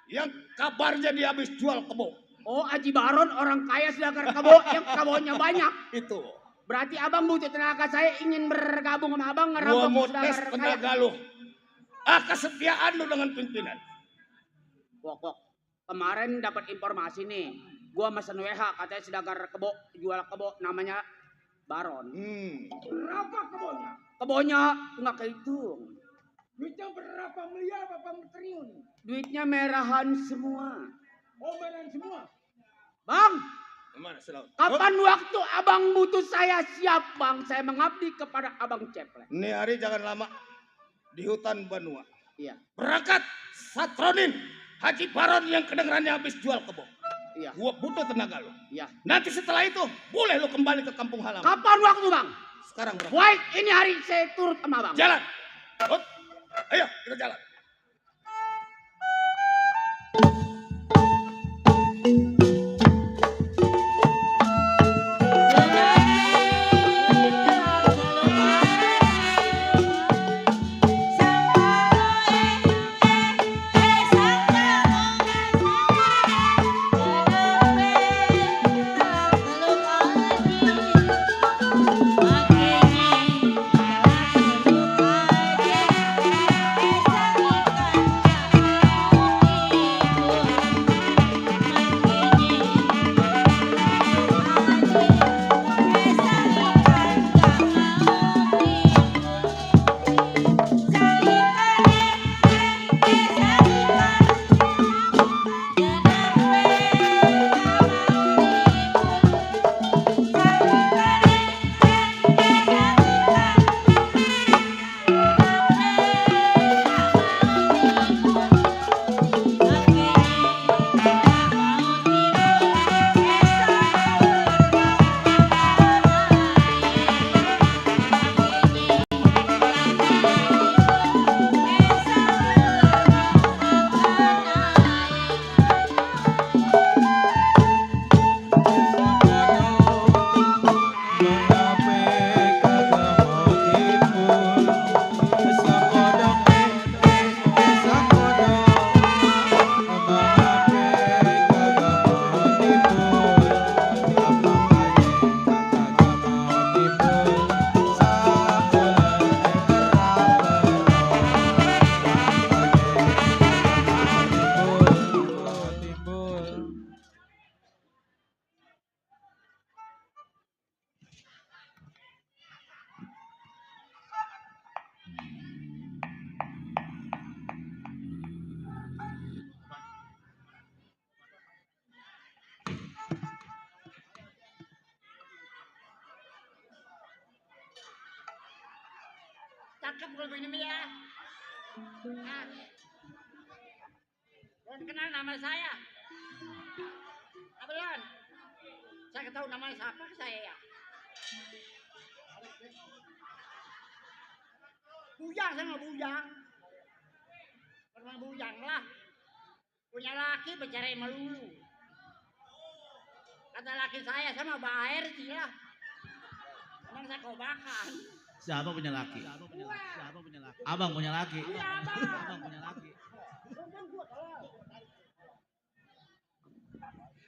Yang kabarnya dia habis jual kebo.
Oh, Haji Baron orang kaya sedangkan kebo yang kebonya banyak.
Itu.
Berarti abang butuh tenaga, saya ingin bergabung sama abang
Gue
ngerampok
mau tes
saudagar kaya.
tenaga lu. Kesetiaan lu dengan pimpinan.
Pokok kemarin dapat informasi nih. Gua mesen WH katanya saudagar kebo jual kebo namanya Baron.
Berapa kebunnya?
Kebunnya nggak kehitung.
Duitnya berapa miliar apa triliun?
Duitnya merahan semua.
Oh, beneran semua.
Bang,
Mana selalu?
kapan waktu abang butuh saya siap bang. Saya mengabdi kepada abang Ceplek.
Ini hari jangan lama di hutan Banua.
Iya,
Berangkat Satronin Haji Baron yang kedengarannya habis jual kebun.
iya,
Gua butuh tenaga lo.
iya.
Nanti setelah itu boleh lo kembali ke kampung halaman.
Kapan waktu bang?
Sekarang berangkat.
Baik, ini hari saya turut sama bang.
Jalan. Hut. Ayo kita jalan.
Cakep kalau begini ya. Nah. Belum kenal nama saya. Belum. Saya tahu nama siapa saya ya. Bujang sama bujang. Pernah bujang lah. Punya laki bercerai melulu. Kata laki saya sama Baer sih lah. Emang saya kobakan.
Siapa punya laki? Siapa punya laki? Abang punya laki.
Iya, Abang.
Abang punya laki.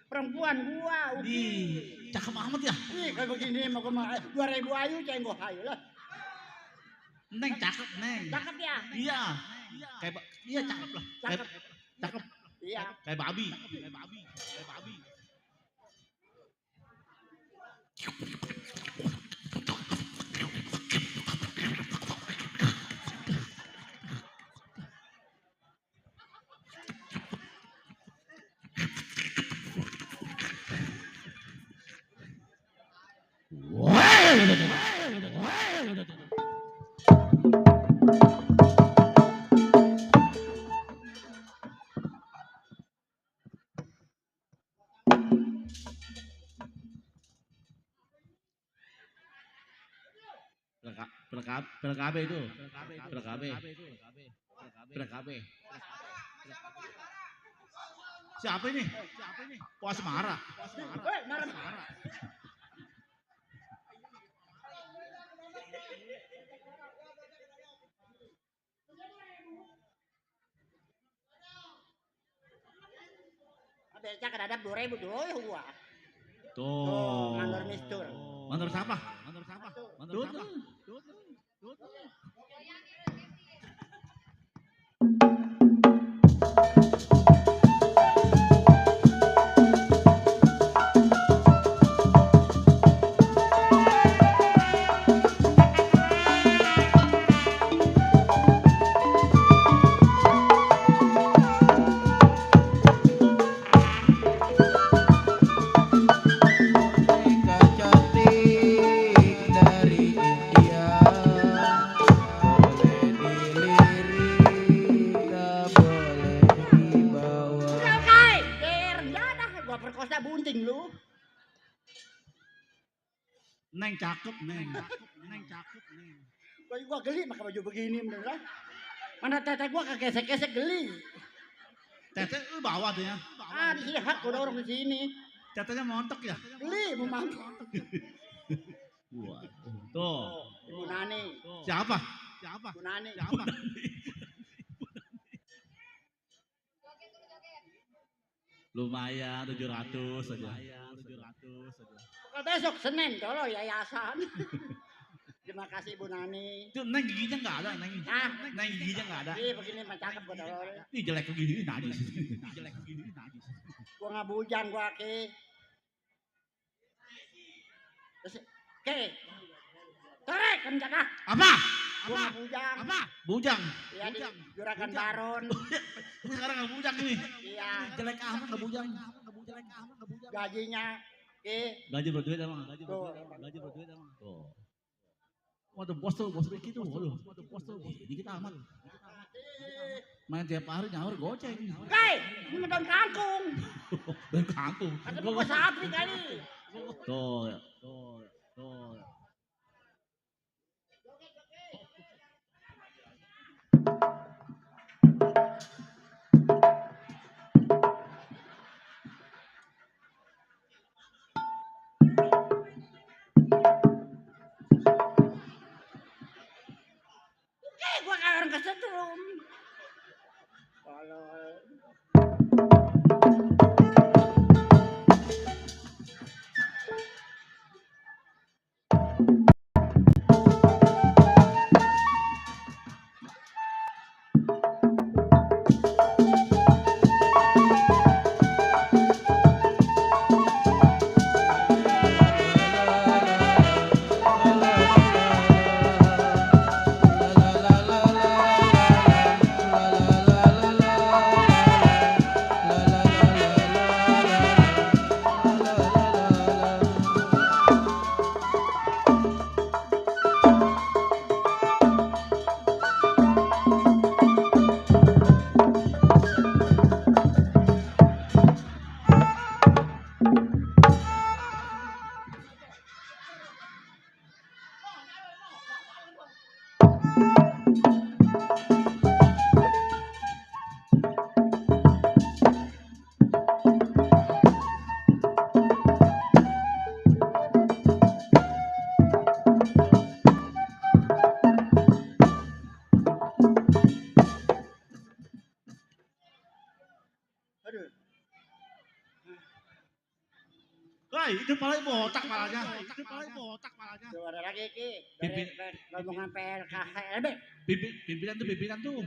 Perempuan gua,
Di, cakep amat ya.
Ih, kayak begini mau kemana? 2000 ayu cenggoh ayu lah.
Neng cakep, Neng.
Cakep ya?
Iya. Kayak iya cakep lah.
Cakep.
Cakep.
Iya.
Kayak babi. Kayak babi. Kayak babi. PKB itu. PKB. Siapa ini? Puas marah.
Marah. Becak ada 2000 dulu ya gua.
Tuh.
Mandor mistur.
Mandor siapa? Mandor siapa?
perkosa bunting lu.
Neng cakep, Neng. Neng cakep, Neng.
Gua geli pakai baju begini beneran. Mana tete gua kegesek-gesek geli.
Tete lu bawa tuh ya.
Ah, di sini hak udah orang di sini.
Tetenya montok ya.
Geli mau mampu.
Wah, tuh.
Ibu Nani.
Siapa? Siapa?
Ibu Nani.
Siapa? Lumayan 700 saja.
Pokoknya besok Senin kalau yayasan. Terima kasih Ibu Nani.
Itu Neng giginya nggak ada, Neng.
Hah?
Neng giginya nggak ada.
Ih, begini mah cakep gua tolol.
Ih jelek begini najis. Jelek begini najis.
Gua nggak bujang gua ke. Terus, ke. Tarik kan jaga.
Apa?
Gua nggak bujang.
Apa? Bujang.
Iya di Juragan Baron.
Sekarang nggak bujang ini.
Iya.
Jelek amat nggak bujang.
Gajinya ke.
Gaji berduit emang. Gaji
Tuh.
berduit emang. Tuh. Waduh bos dikit tuh. Waduh bos tuh dikit amat. Main tiap hari nyaur goceng.
Hei, ini daun kangkung.
Dan kangkung.
Kata gua sapri kali.
Tuh.
Gua kayak orang kesetrum. Kalau
Wah, itu palanya botak palanya.
tuh ada lagi ki.
Pimpin.
Dari rombongan PLKHLB.
Pimpinan tuh.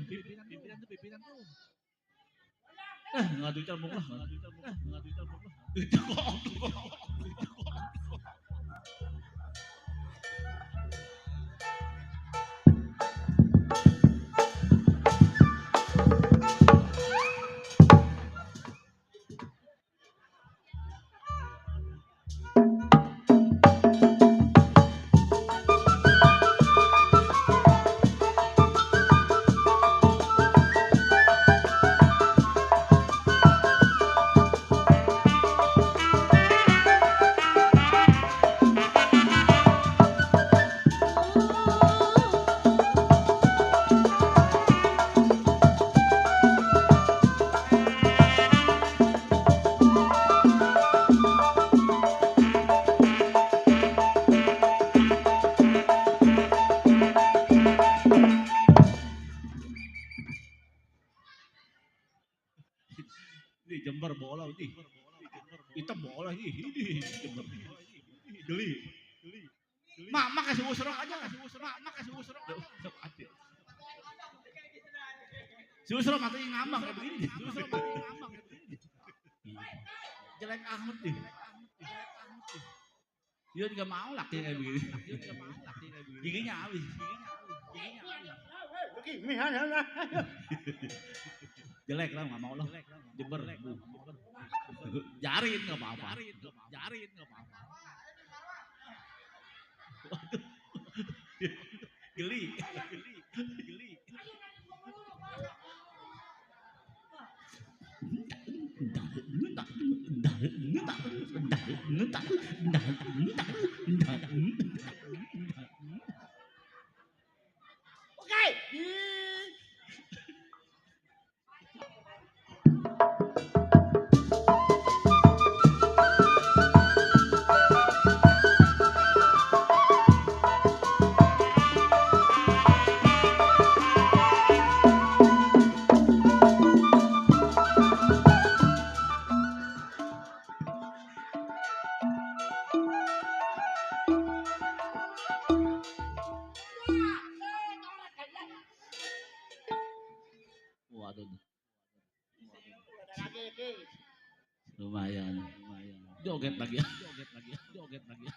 Nggak duit terbung lah. Itu kok. Ini Jember bola ini. Hitam bola ini. Jember. Geli. Mak kasih usrok aja. Mak kasih usrok. Si usrok matanya ngambang kayak begini. Jelek amat nih. Dia juga mau laki kayak begini. Giginya habis. Jelek lah, nggak mau lah. Jember. Jarin nggak apa-apa. Geli.
Oke.
Waduh,
Lagi, Ki.
lumayan. Joget lagi ya. Joget lagi ya.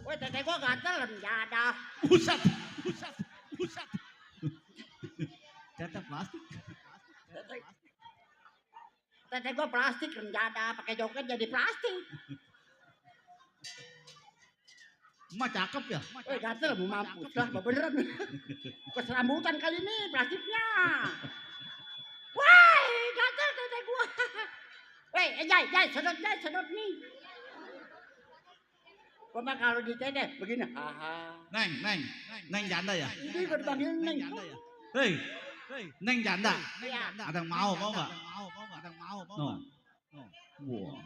Woi, tete gua gatel enggak ada.
Pusat. Tete plastik.
Tete gua plastik enggak ada, pakai joget jadi plastik.
Emak cakep ya.
Woi, gatel mau mampus lah, beneran. Keserambutan kali ini plastiknya. Woi, gatel tete gua. Woi, Jai, sedot nih. Gua mah kalau di tete begini, haha.
Neng janda ya.
Ini gua dipanggil Neng.
Hei, Neng janda.
Iya.
Ada yang mau nggak? No. Wah.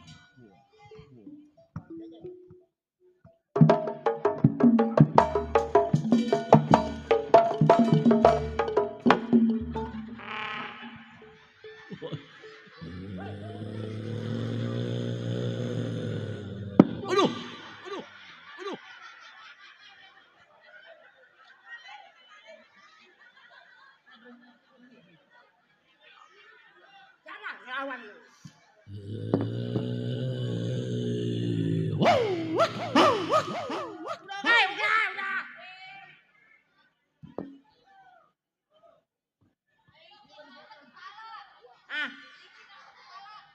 Aduh.
Jangan ngelawan lu. Hei, udah. Ah.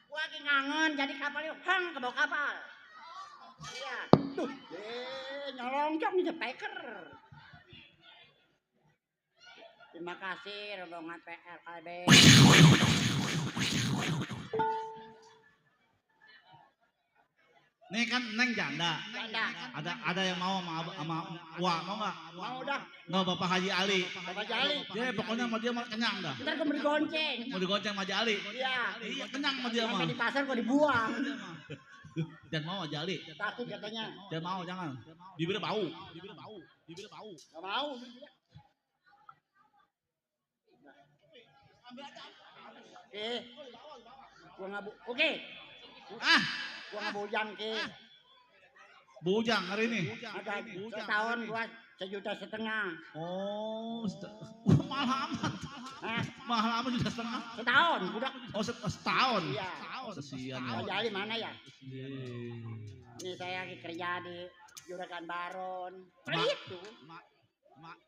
Gua lagi ngangen jadi kapal yuk, ke bawah kapal. Iya. Tuh, nyolongjong nih speaker. Terima kasih rombongan PLKB.
Nih kan Neng janda.
Janda.
Ada yang mau sama Wak mau nggak?
Mau dah.
No, Bapak Haji Ali.
Bapak Jali.
Ya pokoknya mau dia mau kenyang dah.
Ntar gua beri gonceng.
Mau digonceng sama Haji Ali.
Iya.
Iya kenyang sama dia mah.
Sampai di pasar gua dibuang.
Jangan mau Haji Ali.
Takut katanya.
Jangan mau jangan. Bibirnya bau.
Gak mau. Gua nggak Oke.
Ah,
Gua nggak bujang ke.
bujang hari ini.
Ada setahun gua 1,5 juta.
Oh, mahal amat.
Hah?
Mahal amat sudah setengah.
Setahun budak.
Oh, setahun.
Iya.
Sesian
Pak
ya.
Jali mana ya?
Yeay.
Ini saya lagi kerja di Juragan Baron.
Ma-
Itu.
Ma-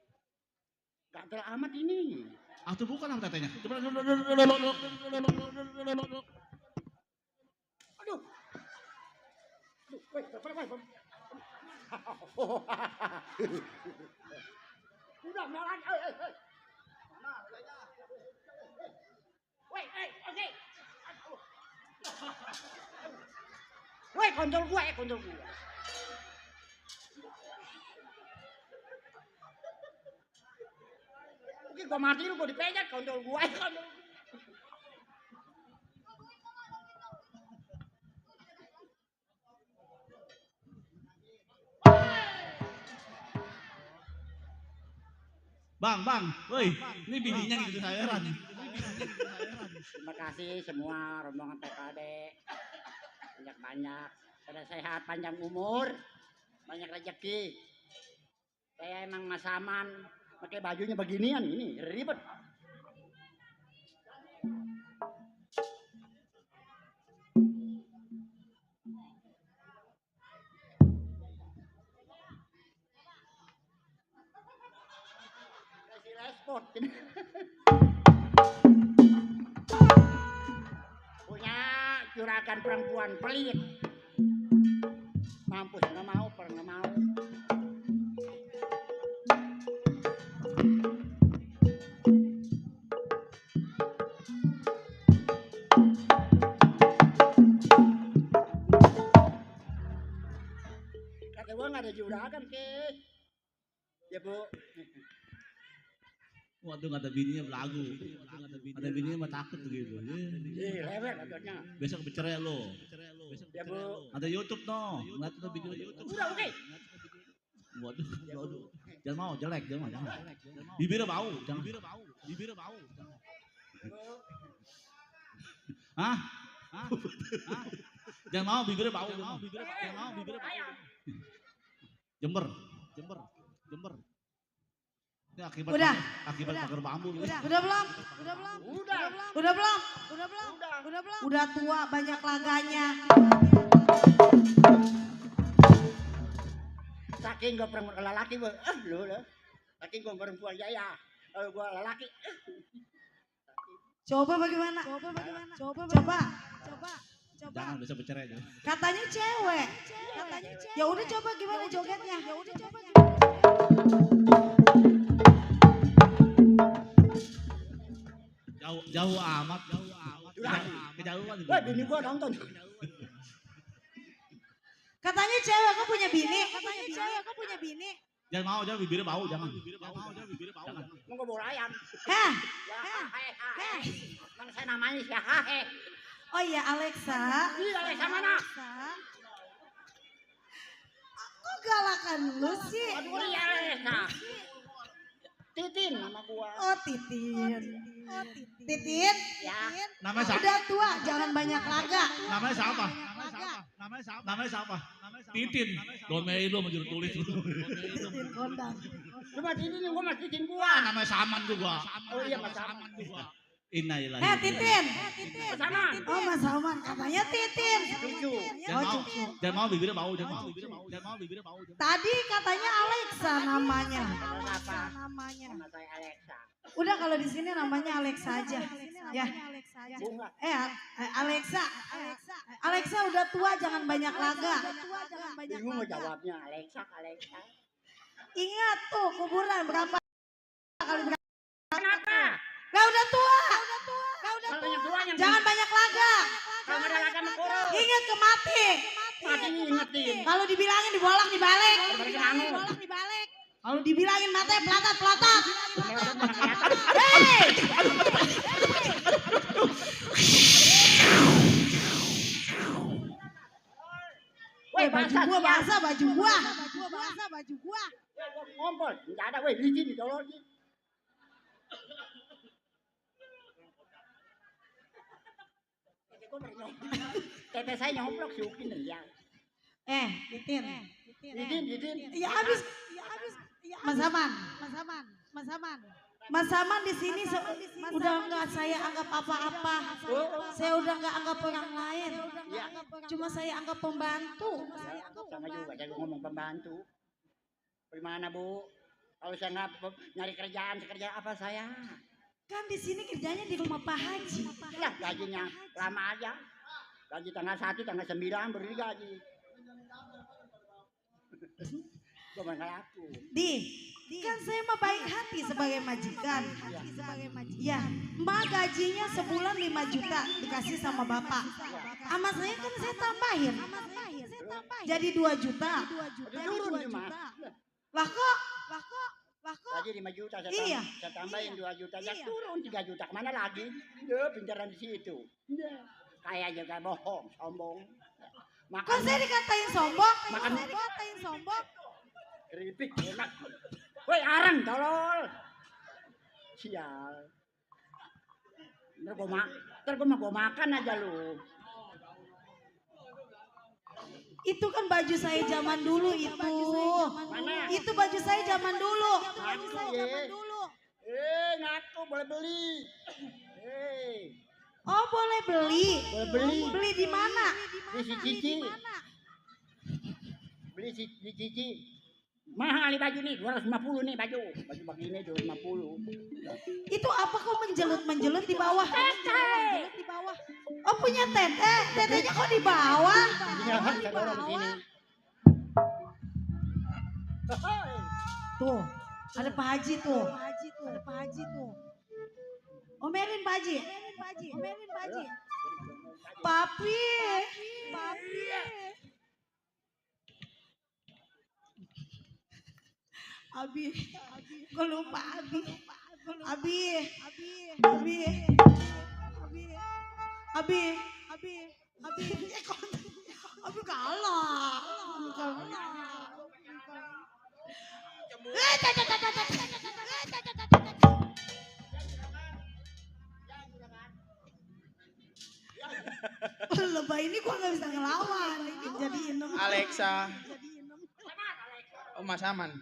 Gatel amat ini.
Ah, itu bukan apa tetenya. Coba
Aduh. Woi, woi. Udah malah. Woi, oke. Woi, kontrol gua. Oke, gua mati lu gua dipencet kontrol gua.
Bang, woi, ini bininya gitu heran.
Terima kasih semua rombongan PKD. Banyak-banyak. Pada sehat, panjang umur, banyak rezeki. Saya emang Mas Aman, pakai bajunya beginian ini ribet. rapot. Punya juragan perempuan pelit. Mampus nggak mau, pernah mau. Kata gua nggak ada juragan ke. Ya bu.
Waduh nggak ada bininya belagu. Ada bininya mah takut begitu.
Lewat agaknya.
Besok bercerai lo.
Ya bu.
Ada YouTube no. Ngeliat tuh video YouTube.
Udah oke.
Waduh, waduh. Jangan mau jelek, jangan. Bibirnya bau, jangan. Bibirnya bau. Hah? Jangan mau bibirnya bau, jangan mau bibirnya bau. Jember. Ini akibat
Udah.
pagar bambu.
Udah belum? Udah tua banyak laganya.
Saking gue perempuan lelaki gue, lu. Saking gue perempuan ya. Kalau gue lelaki,
Coba bagaimana?
Jangan bisa bercerai deh.
Katanya cewek. Ya udah coba gimana jogetnya?
Jauh amat. Kejauhan.
wah bini gue nonton.
Katanya cewek, kok punya bini?
Jangan mau, jangan bibirnya bau, jangan.
Mau gue bawa ayam.
Heh.
Ya, mana saya namanya ya, hahe.
Oh iya Alexa.
Iya, Alexa mana?
Kok galakan lu sih?
Aduh, iya Alexa. Titin nama gua.
Oh Titin.
Ya.
Namanya siapa?
Udah tua, jangan banyak laga.
Namanya siapa? Titin. Domei lu mau juru tulis lu.
Titin kondang.
Cuma Titin yang gua mas Titin gua.
Namanya Saman juga.
Oh iya Mas Saman
juga. Innalillahi.
Titin.
Sana.
Oh Mas Salman, katanya Titin.
Cucu.
Jangan mau bibirnya bau, jangan mau.
Tadi katanya Alexa namanya.
Apa? Nama saya Alexa.
Udah kalau di sini namanya Alexa aja. Ya.
Bunga.
Alexa. Alexa udah tua, jangan banyak laga.
Bingung mau jawabnya Alexa.
Ingat tuh kuburan berapa kali berapa?
Kenapa?
Lah udah tua.
Kalau yang tua yang
Jangan banyak laga.
kalau nggak ada laga mengkurung.
Ingat ke mati.
Mati ingetin.
Kalau dibilangin dibolak dibalik. Kalau dibilangin mati pelotot. Hei!
Woi,
baju gua.
Ngompol, enggak ada woi, licin tolong. Tete saya nyomplok siukin ya.
Titin.
Didin.
Ya habis. Mas Saman di sini udah nggak saya anggap apa-apa. Saya udah nggak anggap orang lain. Cuma saya anggap pembantu.
Sama juga saya ngomong pembantu. Bagaimana Bu? Kalau saya nggak nyari kerjaan apa saya?
Kan di sini kerjanya di rumah Pak Haji.
Ya gajinya lama aja. Gaji tanggal 1, tanggal 9 beri gaji. Gue nggak laku.
Kan saya mah baik hati sebagai majikan. Ya, Mbak gajinya sebulan 5 juta dikasih sama Bapak. Sama saya kan saya tambahin. Jadi 2 juta.
Turun nih Mas.
Lah kok?
Gaji 5 juta
Iya.
saya tambahin 2 juta ya turun 3 juta kemana lagi? Ya pinjaran di situ. Kayak juga bohong, sombong.
Kok saya dikatain sombong?
Keripik enak. Woi areng tolol. Sial. Ntar gua makan aja lu.
Itu kan baju saya zaman dulu itu.
Mana?
Itu baju saya zaman dulu.
Ngaku boleh beli.
Oh boleh beli.
Boleh beli.
Beli di mana?
Beli si Cici. Beli di Cici. Mahal nih baju nih, 250 nih baju. Baju begini 250.
Itu apa kok menjelut-menjelut di bawah? Di bawah. Oh punya tete, tetenya kok di bawah?
Iya, ada orang di sini.
Tuh, ada Pak Haji tuh. Ada Pak Haji tuh. Omelin Pak Haji. Omelin Pak Haji. Papi. Papi. Abi. Gue lupa Abi. Abi. Abi. Abi. Abi. Abi kalah. Lebay ini gua nggak bisa ngelawan. Jadi inem.
Alexa. Oh Mas Aman.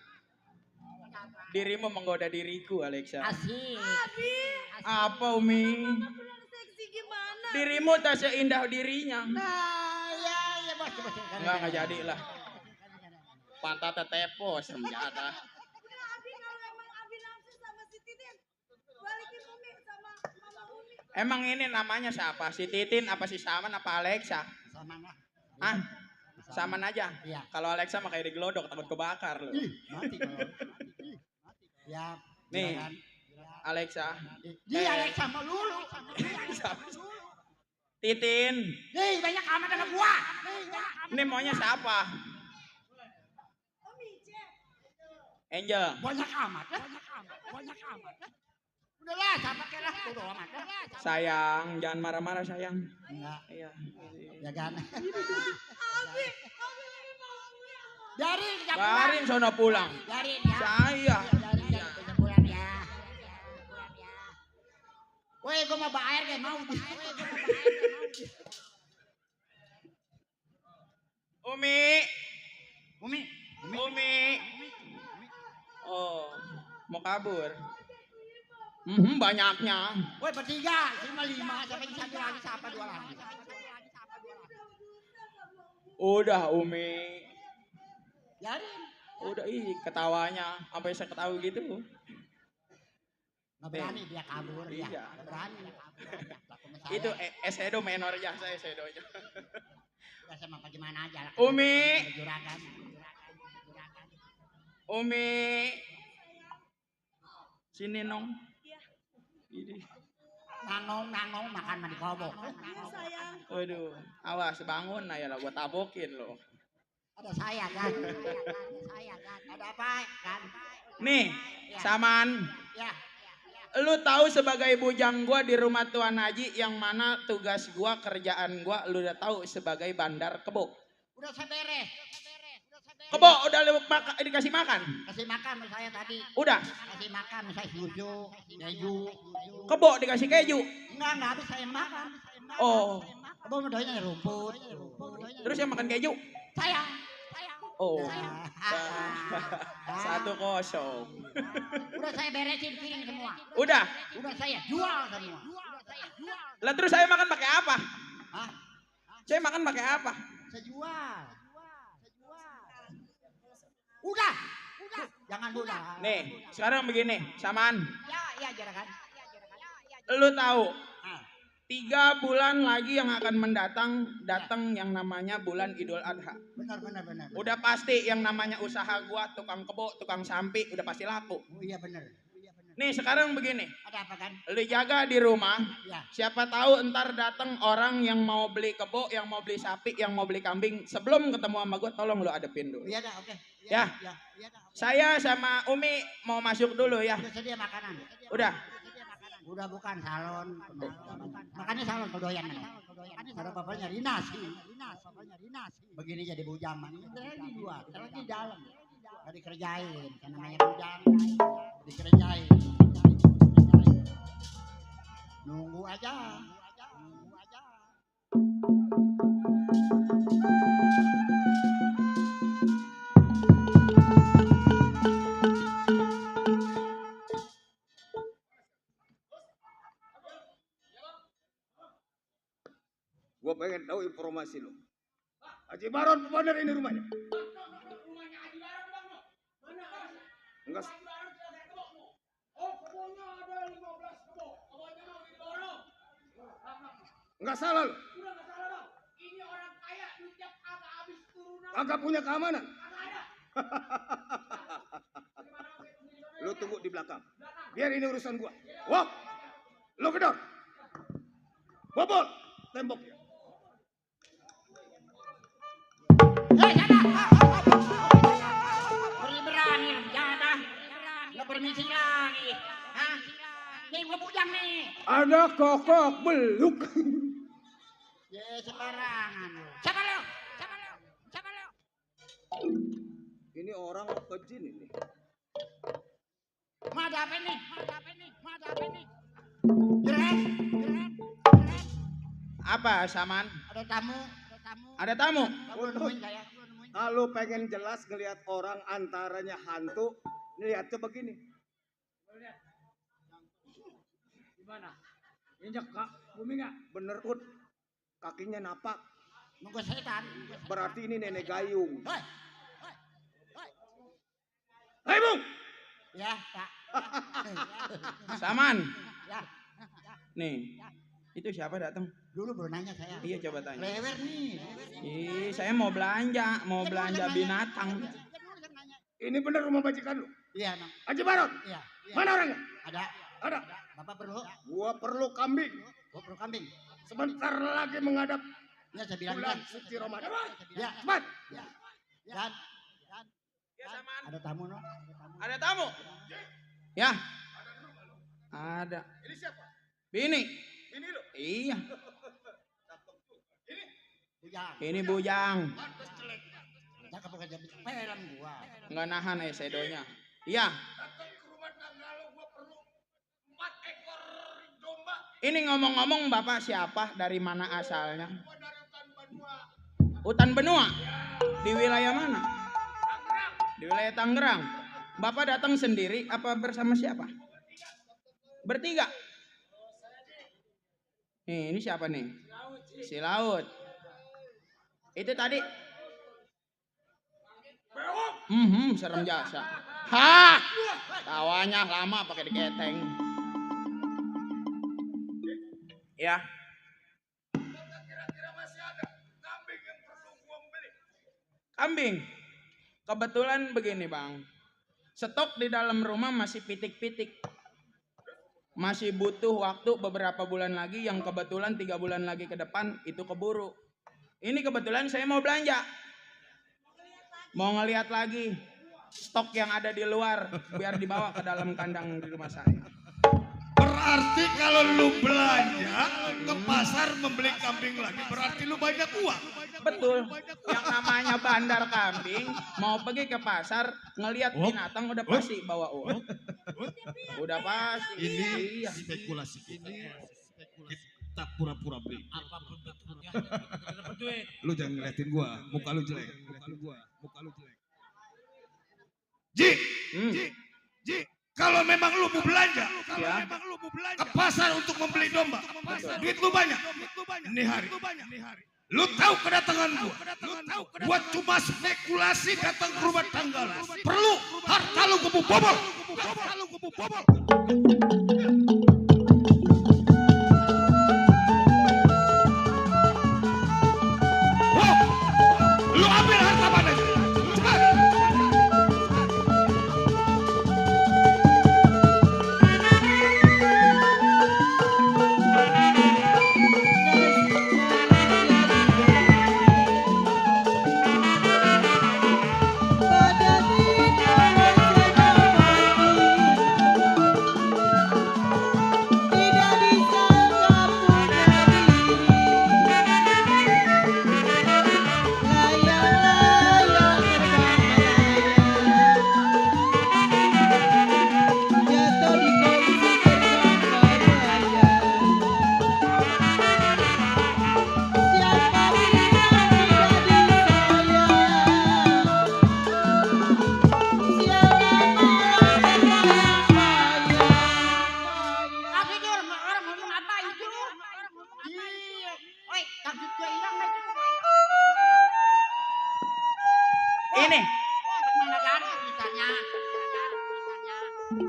Dirimu menggoda diriku Alexa.
Asik.
Apa Umi?
Seksi gimana?
Dirimu tak seindah dirinya.
Nah, ya bos.
Enggak jadi lah. Pantatnya tepos senjata.
Abi kalau emang Abi nafsu sama si Titin, balikin Umi sama Mama Umi.
Emang ini namanya siapa? Si Titin apa si Saman apa Alexa?
Saman lah.
Ah, Saman aja.
Iya.
Kalau Alexa mah kayak digelodok takut kebakar loh.
Mati kalau. Ya.
Nih, Alexa.
Dia Alexa sama lulu.
Titin,
Nih banyak amat sama gua.
ini maunya siapa? Angel.
Banyak amat. Udahlah, sama lah, bodo amat.
Sayang, jangan marah-marah sayang.
Enggak,
Iya.
ya kan.
Abi.
Biarin,
Barin sono pulang.
Biarin ya.
Saya.
Biarin pulang ya. Woi, gua mau bayar kayak mau.
Umi. Oh, mau kabur. Banyaknya.
Woi, bertiga, lima, sampai satu lagi, siapa dua lagi.
Udah Umi.
Biarin.
Udah ketawanya sampai saya ketawa gitu.
Nggak berani dia kabur ya.
Iya.
Nggak berani.
Itu esedo menor aja saya esedonya.
Udah sama bagaimana aja lah.
Umi.
Juragan.
Umi. Sini nong. Ini.
Nangong makan mah dikobok.
Iya sayang.
Waduh, awas bangun ya lah buat tabokin lo.
Ada saya kan. Ada apa kan?
Nih, Saman.
Ya.
Lu tahu sebagai bujang gua di rumah Tuan Haji yang mana tugas gua, kerjaan gua, lu udah tahu sebagai bandar kebo.
Udah saya beres.
Kebo udah lu dikasih makan?
Kasih makan sama saya tadi.
Udah.
Kasih makan sama saya susu, keju.
Kebo dikasih keju.
Enggak habis saya makan.
Oh.
Abang ngedoynya rumput.
Terus yang makan keju?
Saya.
Oh.
Ah.
1-0.
Udah saya beresin piring semua.
Udah.
Udah saya jual semua.
Lah terus saya makan pakai apa?
Hah?
Saya makan pakai apa?
Saya jual. Udah. Jangan dulu dah.
Nih, sekarang begini, Saman.
Ya, jarakan.
Lu tahu
Ah.
3 bulan lagi yang akan datang yang namanya bulan Idul Adha.
Benar.
Udah pasti yang namanya usaha gua, tukang kebo, tukang sampi, udah pasti laku.
Oh iya benar.
Nih sekarang begini,
Ada apa kan?
lu jaga di rumah.
Ya.
Siapa tahu ntar datang orang yang mau beli kebo, yang mau beli sapi, yang mau beli kambing. Sebelum ketemu sama gua, tolong lu adepin dulu.
Iya dah, oke.
Ya.
Iya dah. Oke.
Saya sama Umi mau masuk dulu ya.
Udah sedia makanan.
Udah.
Udah bukan salon. Makanya salon kedoyan. Ada papanya nyari nasi. Begini jadi bujang. Ini di luar, kalau di dalam. Gak dikerjain, kan namanya bujang. Dikerjain. Nunggu aja.
Gua pengen tahu informasi lo. Haji Baron bener ini rumahnya. Enggak,
Oh, kebunnya ada 15 kebun. Kebunnya mau didorong.
enggak salah lu.
Udah nggak salah dong. Ini orang kaya, duitnya kagak habis turunan.
Kagak punya keamanan.
Kagak ada.
Lu tunggu di belakang. Biar ini urusan gua. Wok, lu gedor. Bobol temboknya.
Berani jangan nggak permisi lagi. Hah? Nih gua bujang nih.
Ada kokok beluk.
Ya sembarangan lu. Siapa lu? Siapa lu? Siapa lu?
Ini orang apa jin ini?
Mau ada apa nih? Mau ada apa nih? Mau ada apa nih? Jeret, jeret, jeret.
Apa, Saman?
Ada tamu, ada tamu.
Ada tamu?
Kamu nemuin saya. Kamu nemuin.
Kalau pengen jelas ngelihat orang antaranya hantu, lihatnya begini.
Gimana? Injak kak, bumi nggak?
Bener Ud, kakinya napak.
Nunggu setan.
Berarti ini nenek gayung.
Hoi, hoi, hoi.
Hei Bung,
Ya, Pak.
Saman.
Ya,
Nih, itu siapa datang?
dulu baru nanya saya.
Iya, coba tanya.
Lewer nih.
Ih, saya mau belanja binatang.
ini bener rumah majikan lu?
Iya, Nang.
Haji Barot,
Iya. Iya.
mana orangnya?
Ada.
Ada.
Bapak perlu?
Gua perlu kambing.
Gua perlu kambing.
Sebentar lagi menghadap
Ya, saya bilang
bulan
kan.
suci Ramadan.
Ya,
Cepat.
dan
Ya, Saman.
ada tamu, no?
Ada tamu? Ya. Ada.
Ini siapa?
Bini.
Ini lu.
Iya.
Bujang.
Ini bujang.
Cakep bukan jadi film gua.
Nggak nahan sedonya. Iya.
Datang ke rumah tangga lo, gua perlu 4 ekor domba.
Ini ngomong-ngomong Bapak siapa? Dari mana asalnya?
Gua dari hutan Banua.
Hutan Benua. Di wilayah mana? Di wilayah Tangerang. Bapak datang sendiri apa bersama siapa? Bertiga. Nih, ini siapa nih? Si Laut. Itu tadi. Serem jasa. Hah! Tawanya lama pakai diketeng. Ya.
Kira-kira masih ada kambing yang perlu gua beli.
Kambing. Kebetulan begini Bang. Stok di dalam rumah masih pitik-pitik. Masih butuh waktu beberapa bulan lagi, yang kebetulan 3 bulan lagi ke depan itu keburu. Ini kebetulan saya mau belanja. Mau ngelihat lagi stok yang ada di luar biar dibawa ke dalam kandang di rumah saya.
Berarti kalau lu belanja ke pasar membeli kambing lagi, berarti lu banyak uang.
Betul. Yang namanya bandar kambing mau pergi ke pasar ngelihat binatang udah pasti bawa uang. Udah pasti.
Ini
Iya.
spekulasi kita pura-pura beli.
Apapun bentuknya, dapat duit.
Lu jangan ngeliatin gua, muka lu jelek. Ji, Ji, kalau memang lu mau belanja,
Ya.
ke pasar untuk membeli domba, duit lu banyak. Ini hari. Lu tahu kedatangan gua cuma spekulasi datang ke rumah tangga lu. Perlu harta lu gua bobol. Lu ambil harta mana? Cepat.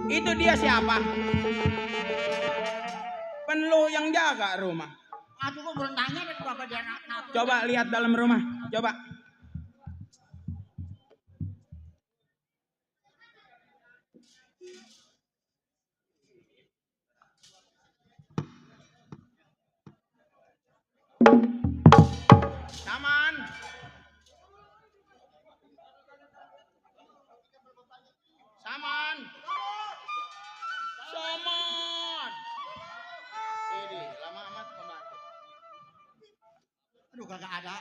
Itu dia siapa? Penlu yang jaga rumah.
Aduh, kok belum tanya dari bapak dia anak.
Coba lihat dalam rumah. Coba. Saman. Saman. Saman. Ini lama amat pembantu.
Aduh, kagak ada.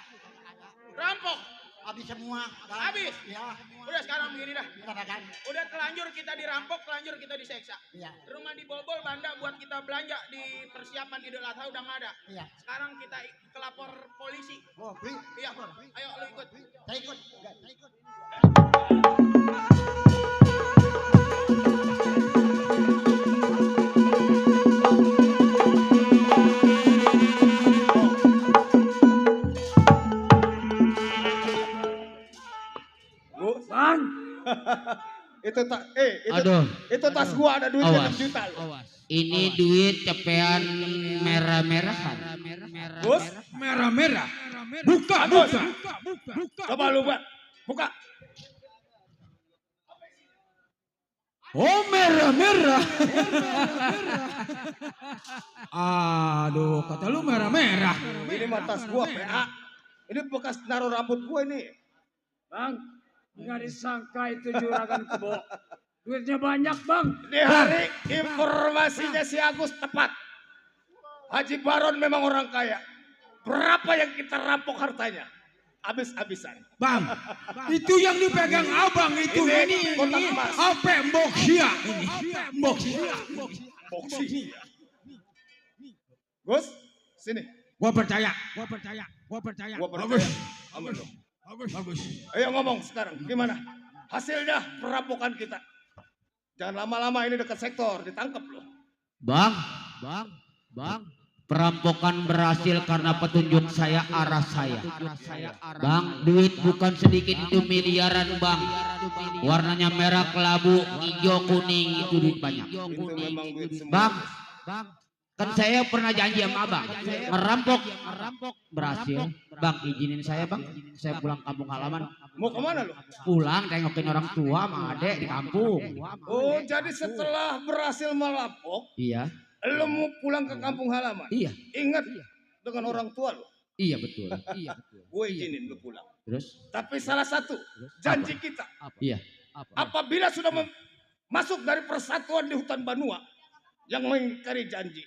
Rampok.
Habis semua.
Habis?
Ya.
Udah sekarang begini dah.
Katakan.
Udah telanjur kita dirampok, telanjur kita diseksa.
Iya.
Rumah dibobol, banda buat kita belanja di persiapan Idul Adha udah nggak ada.
Iya.
Sekarang kita kelapor polisi.
Oh, beli.
Iya. Ayo lu ikut.
Saya ikut. Enggak, saya ikut.
Bang. Itu tak itu tas gua ada duitnya 6 juta loh.
Ini duit cepean merah-merahan.
Bos,
Merah-merah. Buka,
Bos.
buka.
Coba lu buka.
Oh, merah-merah. Aduh, kata lu merah-merah.
Ini mah tas gua PA. Ini bekas naruh rambut gua ini.
Bang, nggak disangka itu juragan kebo. Duitnya banyak, Bang.
Di hari informasinya si Agus tepat. Haji Baron memang orang kaya. Berapa yang kita rampok hartanya? Habis-habisan.
Bang, itu yang dipegang abang itu.
Ini kotak emas.
HP Mbok Sia ini. Mbok Sia.
Boksi. Gus, sini.
Gua percaya.
Gua
Bagus.
percaya. Aman dong.
Bagus.
Ayo ngomong sekarang, gimana? Hasilnya perampokan kita. Jangan lama-lama ini dekat sektor, ditangkap loh.
Bang. Perampokan berhasil karena petunjuk saya arah saya. Bang, duit bukan sedikit, itu miliaran bang. Warnanya merah, kelabu, hijau, kuning, itu duit banyak.
Itu memang duit semua.
Bang, kan saya pernah janji sama abang, ngerampok berhasil. Bang, izinin saya bang, saya pulang kampung halaman.
Mau kemana lo?
Pulang tengokin orang tua sama adek di kampung.
Oh, jadi setelah berhasil merampok,
Iya,
lo mau pulang ke kampung halaman?
iya,
Ingat dengan orang tua lo.
iya betul.
Gue izinin lo pulang.
Terus?
Tapi salah satu janji kita,
Iya.
apabila sudah masuk dari persatuan di hutan Banua yang mengingkari janji,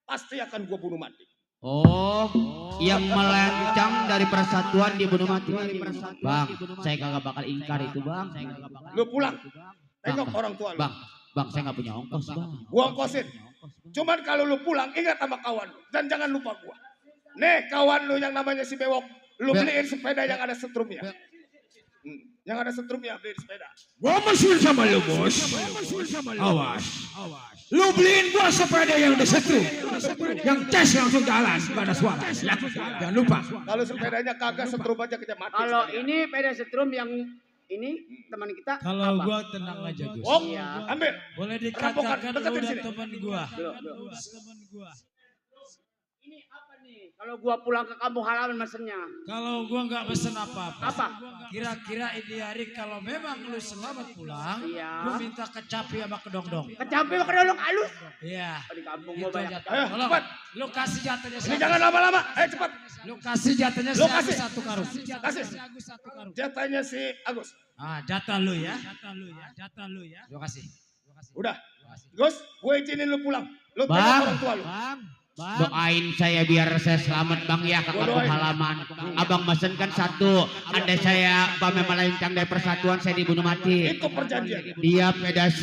pasti akan gue bunuh mati.
Oh, yang melencang dari persatuan dibunuh mati. Bang, saya kagak bakal ingkar itu bang.
Lo pulang, tengok
Bang,
orang tua lo.
Bang, saya nggak punya ongkos bang.
Gua ongkosin. Cuman kalau lu pulang, ingat sama kawan lu. Dan jangan lupa gua. Nih kawan lu yang namanya si Bewok. Lu beliin sepeda yang ada setrumnya. Yang ada setrumnya, beliin sepeda.
Gua mesul sama lu, bos. Awas. Lu beliin gua sepeda yang disetrum. Yang cas langsung jalan, gak ada suara. Jangan lupa.
Kalau sepedanya kagak setrum aja kita mati.
Kalau
sekalian.
ini peda setrum yang ini teman kita.
Kalau
apa?
gua tenang aja Gus.
Oh,
Iya.
ambil.
Boleh
Rampokan,
dikatakan
deketin
lu udah
sini.
teman gua.
Dulu.
Teman gua.
Ini apa nih? Kalau gua pulang ke kampung halaman mesennya.
Kalau gua nggak pesen apa-apa.
Apa?
Kira-kira ini hari kalau memang lu selamat pulang,
Iya.
lu minta kecapi sama kedongdong.
Kecapi ke dolong halus.
Iya.
Di kampung
Gitu
gua banyak.
aja.
Ayo,
Tolong,
cepat.
lu kasih jatahnya
Ini jangan lama-lama. Ayo cepat.
Lu kasih jatahnya
Lu
si
kasih.
Agus satu karung.
Kasih.
Si Agus satu karung.
Jatahnya si Agus.
Ah, jatah lu ya. Jatah lu ya. Lu kasih.
Udah. Gus, gue izinin lu pulang. Lu tengok
Bang.
orang tua lu.
Doain saya biar saya selamat bang ya ke kampung halaman. Abang mesen kan satu. Andai saya pame melencang dari persatuan, saya dibunuh mati.
Itu perjanjian.
Dia pedas.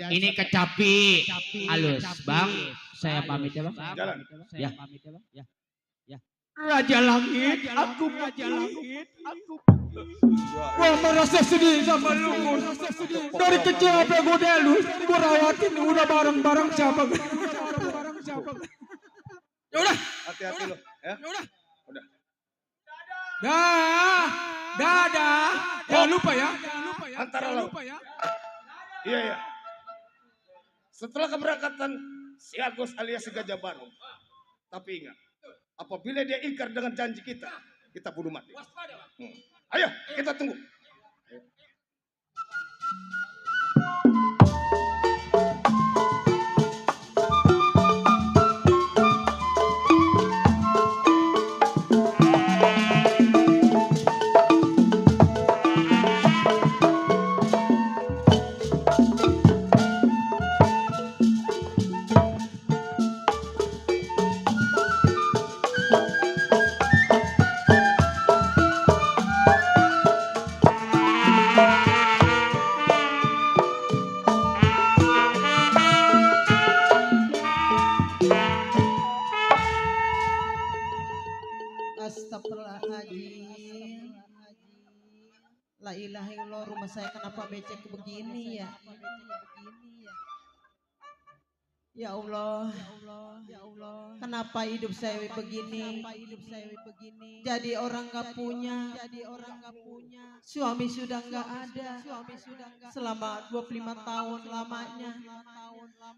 Ini kecapi. Halus bang. Saya pamit ya bang.
Jalan.
Ya.
Raja Langit, aku Raja Langit, gua merasa sedih sama lu, Gus. Dari kecil sampai gede lu, gua rawatin udah bareng-bareng siapa. Ya udah,
Hati-hati lu. Ya. Udah.
dadah. Jangan lupa ya.
Antara lu. Iya, iya. Setelah keberangkatan si Agus alias si Gajah Baru. Tapi ingat, apabila dia ingkar dengan janji kita bunuh mati. Ayo, kita tunggu.
Astagfirullahaladzim. La ilaha illallah, rumah saya kenapa becek begini ya? Ya Allah, kenapa hidup saya begini? Jadi orang gak punya, suami sudah gak ada. Selama 25 tahun lamanya,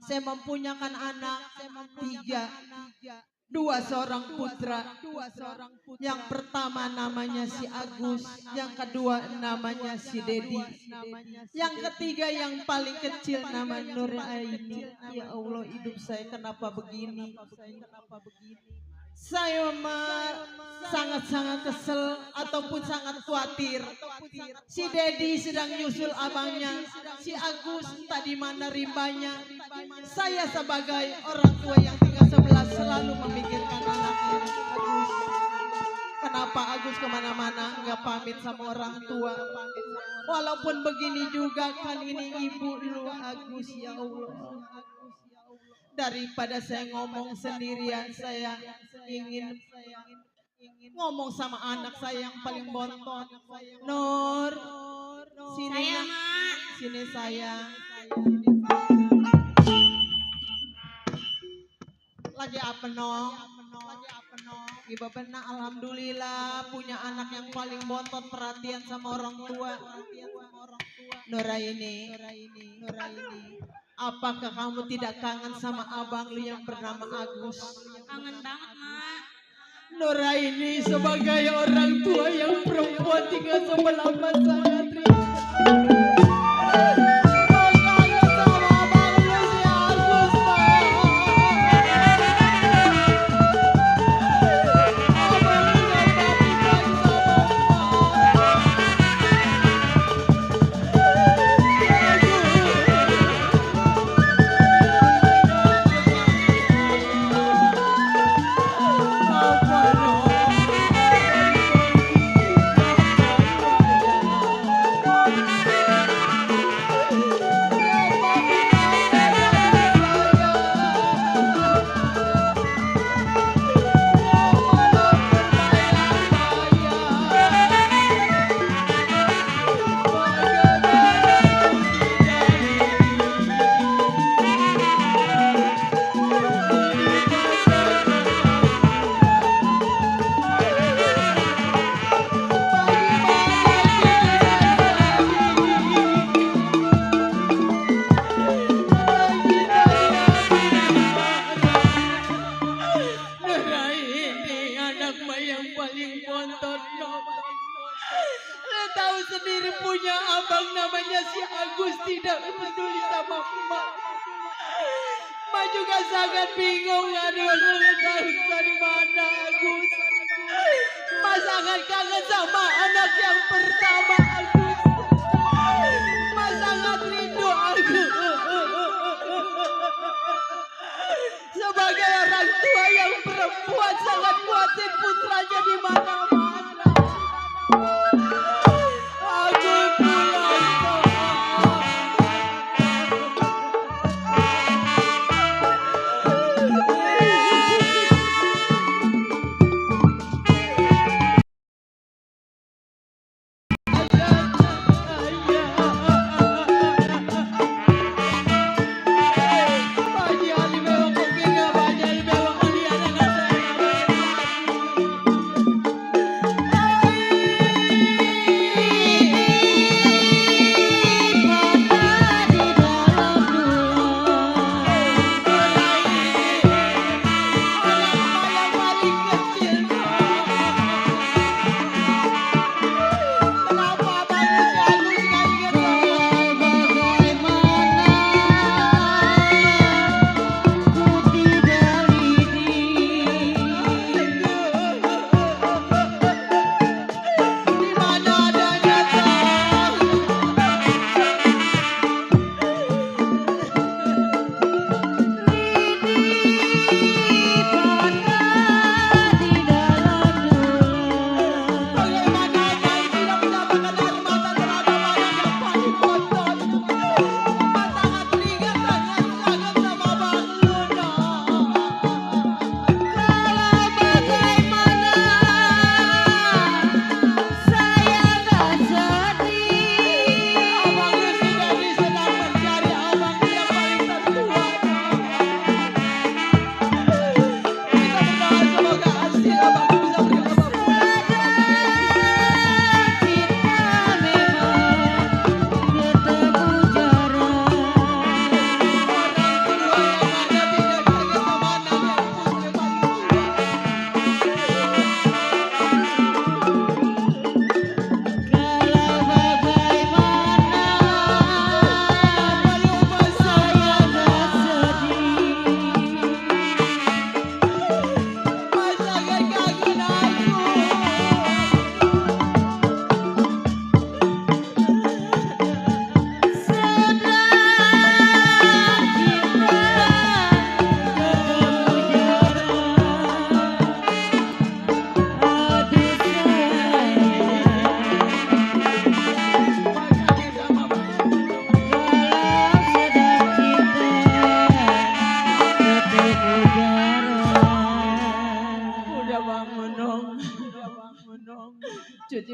saya mempunyakan anak 3. 2 seorang putra. Yang pertama namanya si Agus, yang kedua namanya si Dedi, yang ketiga yang paling kecil nama Nuraini. Ya Allah, hidup saya kenapa begini? Saya sangat-sangat kesel ataupun sangat khawatir. Si Dedi sedang nyusul abangnya, si Agus tadi mana rimbanya. Saya sebagai orang tua yang tinggal sebelah selalu memikirkan anaknya. Agus, kenapa Agus kemana-mana nggak pamit sama orang tua? Walaupun begini juga kan ini ibu lu Agus. Ya Allah, daripada saya ngomong sendirian, saya ingin ngomong sama anak saya yang paling bontot. Nur, sini nak, sini sayang. Lagi apa nong? Ibu benar, alhamdulillah punya anak yang paling bontot, perhatian sama orang tua. Nuraini, apakah kamu tidak kangen sama abang lu yang bernama Agus?
Kangen banget, Mak.
Nuraini sebagai orang tua yang perempuan tinggal sebelah sangat rindu. Tahu sendiri punya abang namanya si Agus tidak peduli sama emak. Emak juga sangat bingung, aduh tahu dari mana Agus. Emak sangat kangen sama anak yang pertama Agus. Emak sangat rindu Agus. Sebagai orang tua yang perempuan sangat khawatir putranya di mana-mana.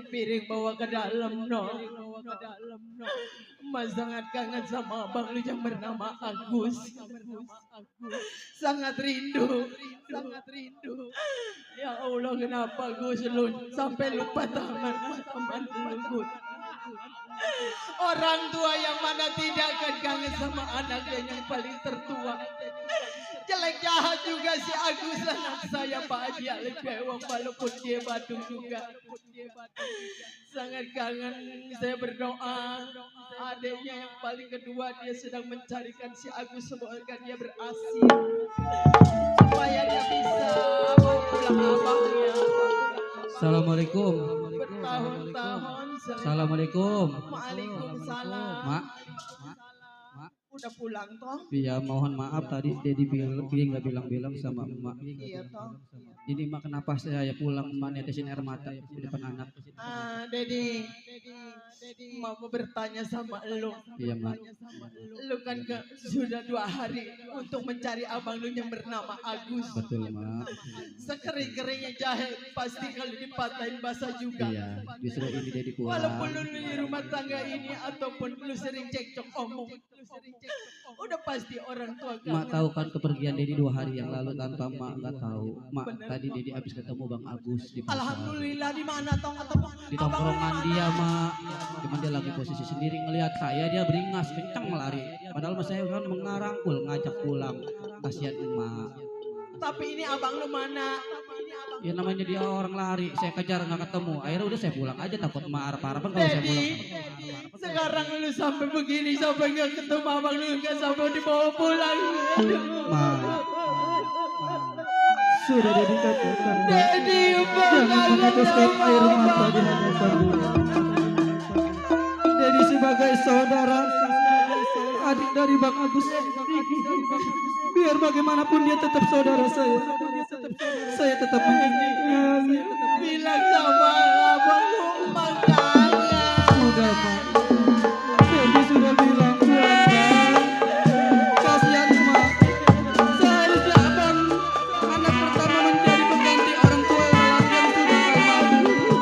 piring bawa ke dalam, no. Emak sangat kangen sama abang lu yang bernama Agus. Sangat rindu. Ya Allah, kenapa Gus lu sampai lupa taman lu, Gus? Orang tua yang mana tidak akan kangen sama anaknya yang paling tertua. Jelek jahat juga si Agus anak saya Pak Haji Alif Bewang, walaupun dia Badung juga. Sangat kangen, saya berdoa adiknya yang paling kedua dia sedang mencarikan si Agus, semoga dia berhasil supaya dia bisa mau pulang abangnya.
Assalamualaikum.
Bertahun-tahun.
Assalamualaikum.
Waalaikumsalam.
Mak.
Udah pulang toh?
Iya, mohon maaf tadi Dedi nggak bilang-bilang sama emak.
Iya toh.
Ini emak kenapa saya pulang emak netesin air mata di depan anak.
Dedi, mau bertanya sama lu.
Iya mak.
Lu kan sudah 2 hari untuk mencari abang lu yang bernama Agus.
Betul mak.
Sekering-keringnya jahe pasti kalau dipatahin basah juga.
Iya, justru ini Dedi pulang.
Walaupun lu di rumah tangga ini ataupun lu sering cekcok omong, udah pasti orang tua kangen.
Mak tahu kan kepergian Dedi 2 hari yang lalu tanpa mak nggak tahu. Mak tadi Dedi habis ketemu Bang Agus di pasar.
Alhamdulillah, di mana toh ketemu?
Di tongkrongan dia mak. Cuman dia lagi posisi sendiri ngelihat saya, dia beringas kencang lari. Padahal mas saya kan mengarangkul ngajak pulang. Kasihan emak.
Tapi ini abang lu mana?
Ya namanya dia orang lari, saya kejar nggak ketemu. Akhirnya udah saya pulang aja, takut marah-marah kalau saya pulang.
Sekarang lu sampai begini, sampai nggak ketemu abang lu, nggak sampai dibawa pulang.
Sudah Dedi katakan.
Dedi,
jangan meneteskan air mata di hadapan dunia. Dedi sebagai saudara, adik dari Bang Agus. Biar bagaimanapun dia tetap saudara saya. Saya tetap menyayanginya.
Bilang sama abang lu, makanya.
Sudah Pak. Dedi sudah bilang pulang Bang. Kasihan emak. Seharusnya abang anak pertama menjadi pengganti orang tua yang sudah almarhum.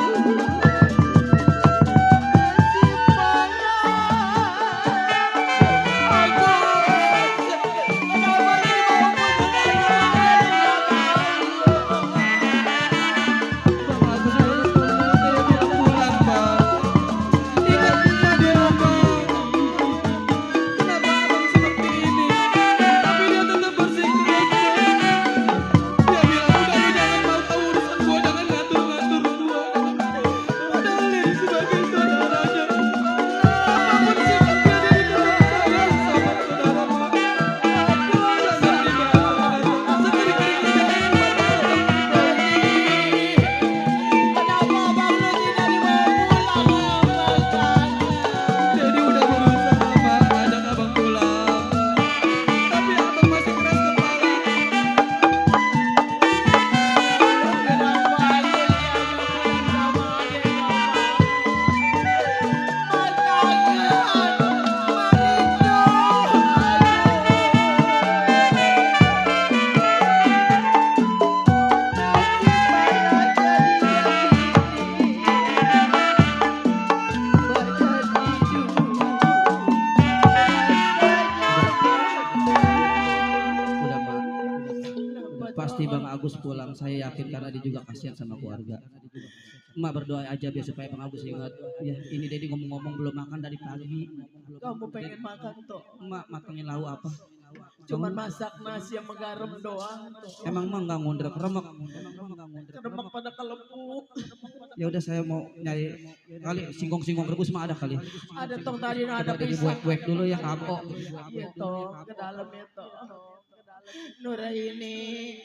Pasti Bang Agus pulang, saya yakin karena dia juga kasihan sama keluarga. Emak berdoa aja biar supaya Bang Agus ingat. Ya, ini Dedi ngomong-ngomong belum makan dari pagi.
Kamu pengen makan toh?
Emak matangin lauk apa?
Cuman masak nasi yang garam doang.
Emang mah nggak ngundrek remek.
Remek pada kelepuk.
Ya udah saya mau nyari kali singkong-singkong rebus mah ada kali.
Ada toh tadi ada
Coba Dedi
pisang.
buek-buek dulu ya kapok.
Iya toh, ke dalam ya toh. Nuraini,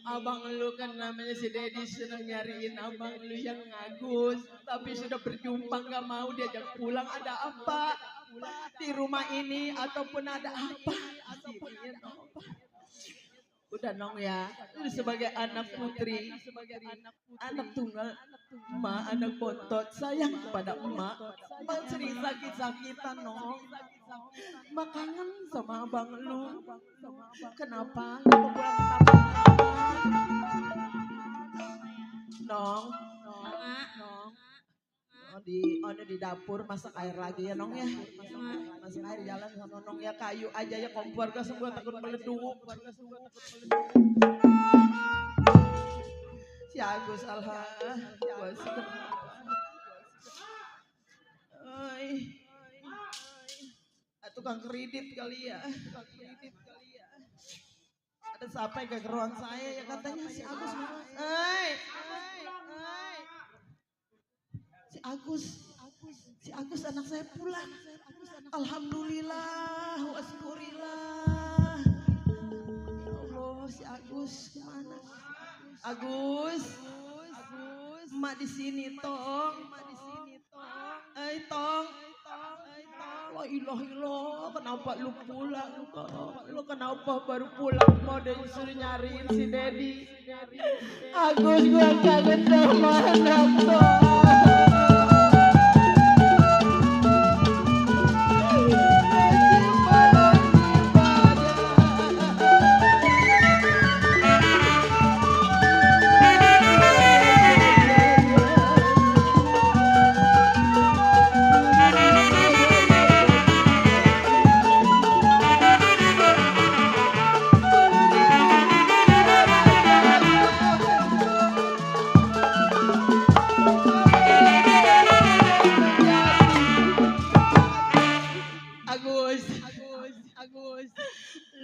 abang lu kan namanya si Dedi sedang nyariin abang lu yang Agus, tapi sudah berjumpa nggak mau diajak pulang. Ada apa di rumah ini ataupun ada apa? Udah nong ya, lu sebagai anak putri, anak tunggal, emak anak bontot, sayang kepada emak. Emak sering sakit-sakitan nong. Emak kangen sama abang lu. Kenapa? Nong, di dapur masak air lagi ya Nong ya. Masak air jalan sama Nong ya, kayu aja ya kompor ke semua takut meleduk. Si Agus tukang kredit kali ya. Ada siapa yang ke ruang saya ya katanya si Agus. Si Agus anak saya pulang. Alhamdulillah, wasyukurillah. Ya Allah, si Agus kemana? Agus, emak di sini tong. Tong. La ilaha illallah, kenapa lu pulang? Lu kenapa baru pulang? Mau disuruh nyariin si Dedi. Agus, gua kangen sama anak tong.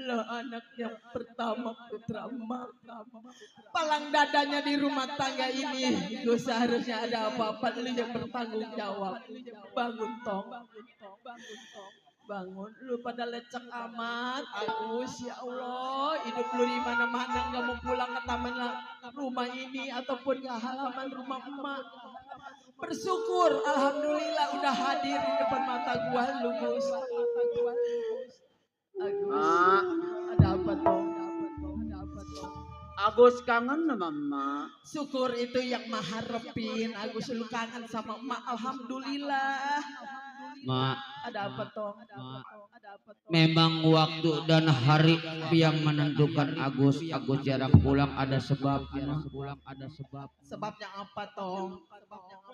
Lo anak yang pertama putra emak. Palang dadanya di rumah tangga ini. Gue seharusnya ada apa-apa lu yang bertanggung jawab. Bangun tong. Bangun. Lu pada lecek amat. Agus, ya Allah. Hidup lu di mana-mana gak mau pulang ke taman rumah ini ataupun ke halaman rumah emak. Bersyukur, alhamdulillah udah hadir di depan mata gua lu, Gus. Agus, ada apa toh?
Agus kangen sama emak.
Syukur itu yang maharepin. Agus lu kangen sama emak, alhamdulillah.
Mak,
Ada apa toh?
memang waktu dan hari yang menentukan Agus jarang pulang ada sebabnya.
Sebabnya apa toh?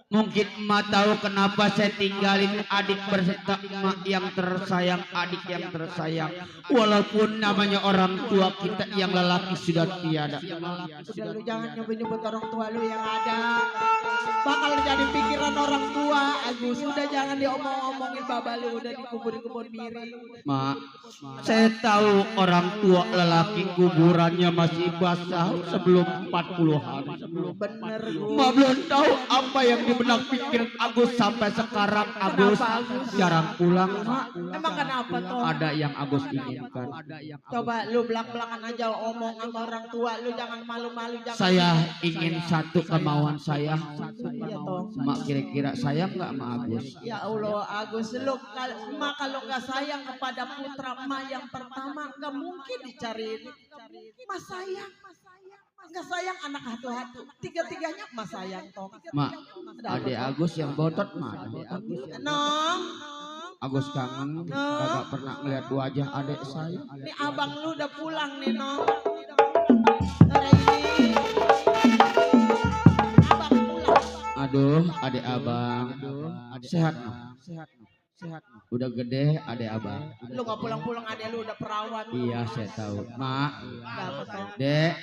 Mungkin emak tahu kenapa saya tinggalin adik berserta emak yang tersayang, adik yang tersayang. Walaupun namanya orang tua kita yang lelaki sudah tiada.
Udah lu jangan nyebut orang tua lu yang ada. Bakal jadi pikiran orang tua, Agus. Udah jangan diomong-omongin baba lu, udah dikubur di kebun miring.
Mak, saya tahu orang tua lelaki kuburannya masih basah sebelum 40 hari.
Bener, Gus.
Mak belum tahu apa yang di benak pikiran Agus sampai sekarang. Agus jarang pulang, Mak.
Emang kenapa toh?
Ada yang Agus inginkan.
Coba lu belak-belakan aja omong sama orang tua, lu jangan malu-malu.
Saya ingin satu kemauan saya.
Iya toh.
Mak kira-kira sayang nggak sama Agus?
Ya Allah, Agus, lu emak kalau nggak sayang kepada putra emak yang pertama, nggak mungkin dicariin. Mas sayang, nggak sayang anak hatu-hatu. Tiga-tiganya mas sayang toh.
Mak, adik Agus yang botot mana?
Nong,
Agus kangen, kagak pernah ngeliat wajah adik saya.
nih abang lu udah pulang nih, Nong. Sore ini. Abang pulang.
Aduh, adik abang. Sehat, no? Udah gede adik abang.
Lu nggak pulang-pulang, adek lu udah perawan.
Iya, saya tahu. Mak,
Dapat toh.
Dek,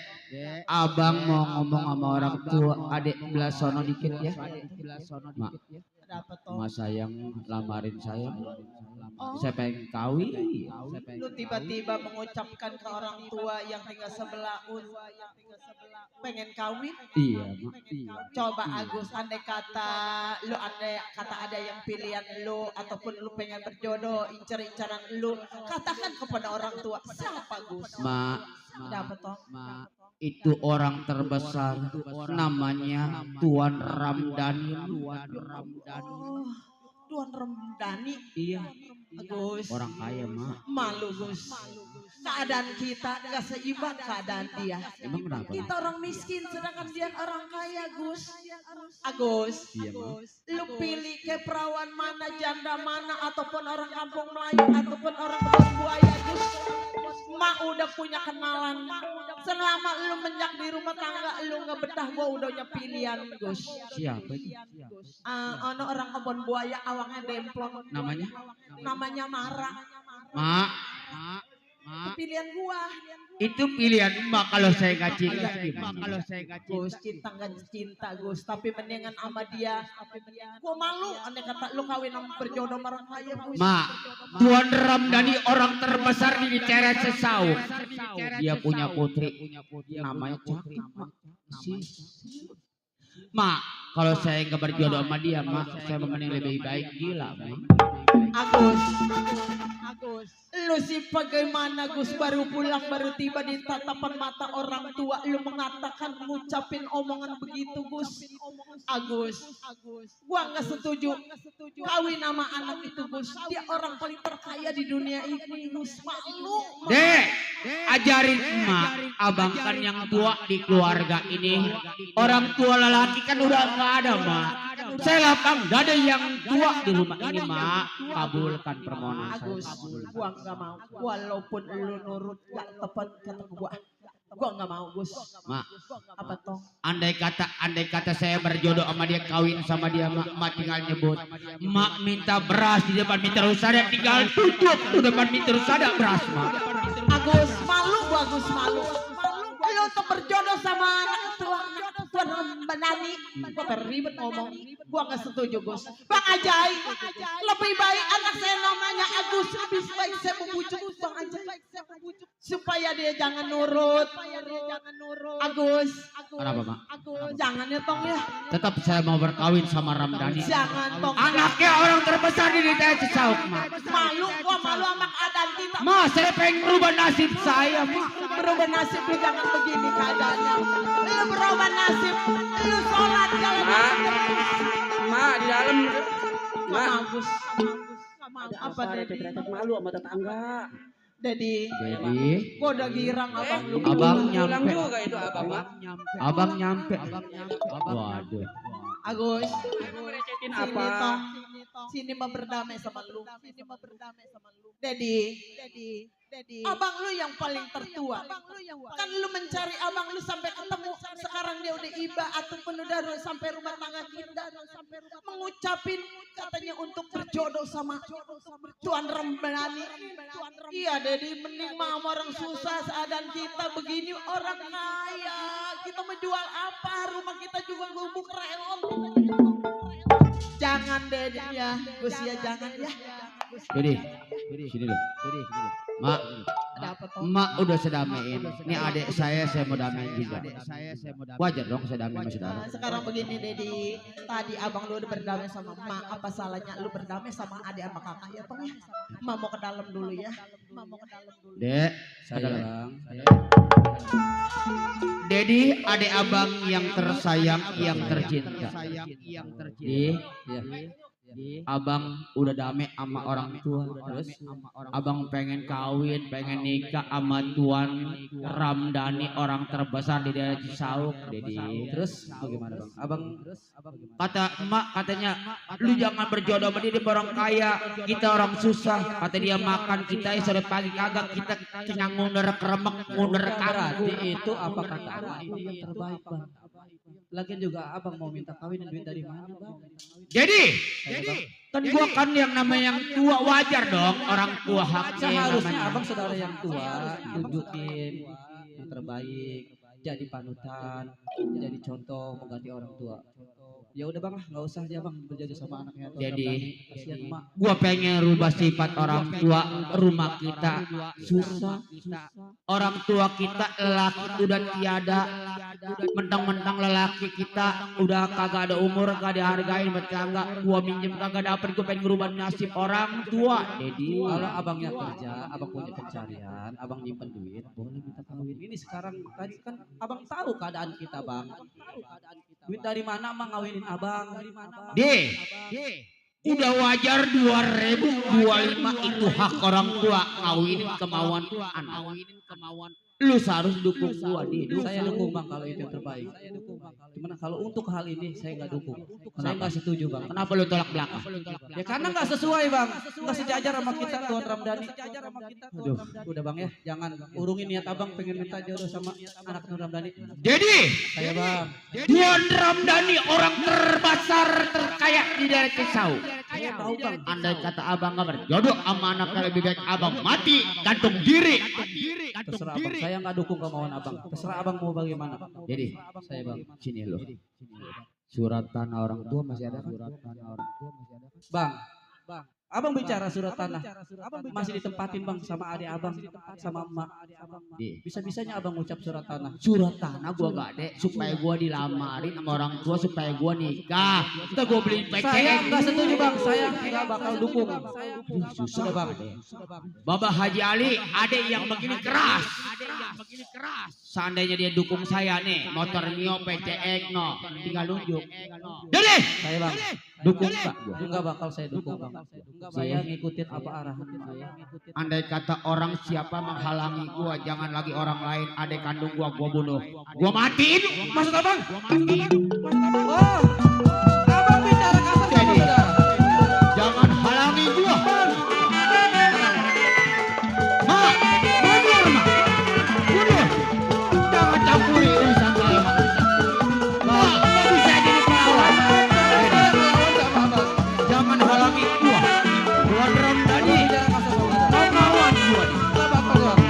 abang mau ngomong sama orang tua. Adik belah sono dikit ya. Mak,
Dapat toh.
Mas sayang lamarin saya.
Oh.
Saya pengen kawin.
Lu tiba-tiba mengucapkan ke orang tua yang tinggal sebelah pengen kawin.
Iya, Mak.
Coba Agus, andai kata ada yang pilihan lu ataupun lu pengen berjodoh, incar-incaran lu, katakan kepada orang tua. Siapa Gus?
Mak,
Dapat toh.
Mak, itu orang terbesar namanya Tuan Ramdhani.
Oh, Tuan Ramdhani.
Iya,
Agus,
orang kaya, Mak.
malu Gus. Keadaan kita gak seimbang keadaan dia.
Emang kenapa?
Kita orang miskin sedangkan dia orang kaya, Gus. Agus,
Iya, Mak.
lu pilih ke perawan mana, janda mana, ataupun orang kampung Melayu, ataupun orang kebun buaya, Gus. Mak udah punya kenalan. Selama lu menyak di rumah tangga, lu nggak betah, gua udah punya pilihan, Gus.
Siapa itu?
Ono orang kebun buaya awangnya demplon. Namanya Mara.
Mak.
Pilihan gua.
Itu pilihan emak kalau saya nggak cinta.
Gus, cinta Gus, tapi mendingan sama dia. Gua malu, andai kata lu kawin sama berjodoh orang kaya Gus.
Mak, Tuan Ramdhani orang terbesar di Ceret Sesauk. Dia punya putri, namanya Cakri. Mak, kalau saya nggak berjodoh sama dia, mak, saya mending lebih baik gila, mak.
Agus, lu sih bagaimana Gus, baru pulang baru tiba di tatapan mata orang tua lu mengatakan ngucapin omongan begitu Gus. Agus, gua nggak setuju kawin sama anak itu Gus. Dia orang paling terkaya di dunia ini Gus. Malu.
Dek, ajarin emak, abang kan yang tua di keluarga ini. Orang tua lelaki kan udah nggak ada, mak. Saya lapang, gak ada yang tua di rumah ini, mak. Kabulkan permohonan
Agus, gua nggak mau. Walaupun lu nurut gak tepat kata gua nggak mau Gus.
Mak,
apa toh?
Andai kata saya berjodoh sama dia, kawin sama dia, mak tinggal nyebut. Mak minta beras di depan meter usada, tinggal tutup di depan meter usada beras, mak.
Agus, malu gua Agus, malu. Lu untuk berjodoh sama anak tua Tuan Ramdhani, gua beribet ngomong. Gua nggak setuju Gus. Bang Ajai, lebih baik anak saya namanya Agus. Lebih baik saya membujuk Bang Ajai supaya dia jangan nurut. Agus,
Kenapa, mak?
jangan ya tong ya.
Tetap saya mau berkawin sama Ramdhani.
Jangan tong.
Anaknya orang terbesar di Ceret Sesauk, mak.
Malu, gua malu sama keadaan kita.
Ma, saya pengen merubah nasib saya, mak.
Berubah nasib lu jangan begini keadaannya. Lu berubah nasib, lu sholat jalan.
Ma di dalam. Ma,
Bagus. Apa Dedi?
malu sama tetangga.
Dedi,
Jadi,
gua udah girang abang lu.
abang
Pulang
nyampe.
juga itu abang.
Abang nyampe. Waduh.
Agus,
Ngerecetin
sini
apa?
tong. Sini mau berdamai sama lu. Dedi, abang lu yang paling tertua. Kan lu mencari abang lu sampai ketemu. Sekarang dia udah iba ataupun udah sampai rumah tangga kita. Mengucapin katanya untuk berjodoh sama Tuan Ramdhani. Iya Dedi, mending mah sama orang susah seadaan kita begini orang kaya. Kita menjual apa? Rumah kita juga gubuk reon. Jangan Dedi ya, Gus ya jangan ya.
Jadi, sini lu. Mak,
Ada apa toh?
emak udah sedamein. Ini adik saya mau damein juga. Wajar dong saya damein sama saudara.
Nah, sekarang begini Dedi, tadi abang lu udah berdamai sama emak, apa salahnya lu berdamai sama adik sama kakak ya Tong ya? Emak mau ke dalam dulu ya.
Dek,
Sayang.
Dedi, adik abang yang tersayang, yang tercinta. Abang udah damai sama orang tua, terus abang pengen kawin, pengen nikah sama Tuan Ramdhani orang terbesar di daerah Cisauk. Dedi,
Terus bagaimana bang? Abang
kata emak, katanya lu jangan berjodoh sama dia orang kaya, kita orang susah. Kata dia makan kita sore pagi kagak, kita kenyang ngunder keremek, ngunder
berarti
kangkung.
itu apa kata abang itu yang terbaik bang. Lagian juga abang mau minta kawin dan duit dari mana bang?
Jadi kan gua kan yang namanya yang tua, wajar dong orang tua haknya.
Seharusnya
namanya.
abang saudara yang tua tunjukin yang terbaik, jadi panutan, jadi contoh mengganti orang tua. Ya udah bang, nggak usah dia bang berjodoh sama anaknya.
Jadi
kasihan emak.
gua pengen rubah sifat orang tua. Rumah kita susah, orang tua kita lelaki udah tiada, mentang-mentang lelaki kita udah kagak ada umur, kagak dihargain bertangga. Gua minjem kagak dapet, gua pengen ngerubah nasib orang tua. Dedi,
Kalau abangnya kerja, abang punya pencarian, abang nyimpen duit, boleh minta kawin. Ini sekarang tadi kan abang tahu keadaan kita bang. Duit dari mana emang ngawinin abang?
udah wajar 2025 itu hak orang tua, kawinin kemauan anak. Lu seharus dukung gua nih.
Saya dukung Bang kalau itu yang terbaik. Cuman kalau untuk hal ini saya nggak dukung. Saya nggak setuju Bang.
Kenapa lu tolak belakang?
Ya karena nggak sesuai Bang. Nggak sejajar sama kita Tuan Ramdhani. Aduh, udah Bang ya. Jangan urungin niat Abang pengen minta jodoh sama anak Tuan Ramdhani.
Jadi
Saya Bang.
Tuan Ramdhani orang terbesar terkaya di daerah Kisau.
Saya tahu Bang.
Andai kata abang nggak berjodoh sama anaknya, lebih baik abang mati gantung diri.
Terserah Abang. Saya nggak dukung kemauan Abang. Terserah Abang mau bagaimana.
Jadi
Saya Bang.
sini lo. Surat tanah orang tua masih ada kan?
Bang, Abang bicara surat tanah. Masih ditempatin Bang sama adik Abang, sama emak. Bisa-bisanya Abang ngucap surat tanah.
Surat tanah gua gak ada supaya gua dilamarin sama orang tua supaya gua nikah. Kita gua beli
Saya
PCX.
nggak setuju Bang. Saya nggak bakal dukung.
Susah
Bang.
Bapak Haji Ali, adek yang begini keras. Seandainya dia dukung saya nih, motor Mio PCX no, tinggal nunjuk. Jadi,
Saya Bang, dukung Pak. Enggak bakal saya dukung Bang. Saya ngikutin apa arahan saya.
andai kata orang siapa menghalangi gua, jangan lagi orang lain, adek kandung gua bunuh. Gua matiin. Maksud abang? Gua matiin.
Oh, Abang bicara kasar sama saudara.
Jangan halangi gua. Mak, mundur mak. Mundur. Jangan campuri urusan saya mak. Mak, nggak bisa jadi pelawan. Jangan halangi gua. Tuan Ramdhani, kawan gua nih.
Enggak bakal Bang.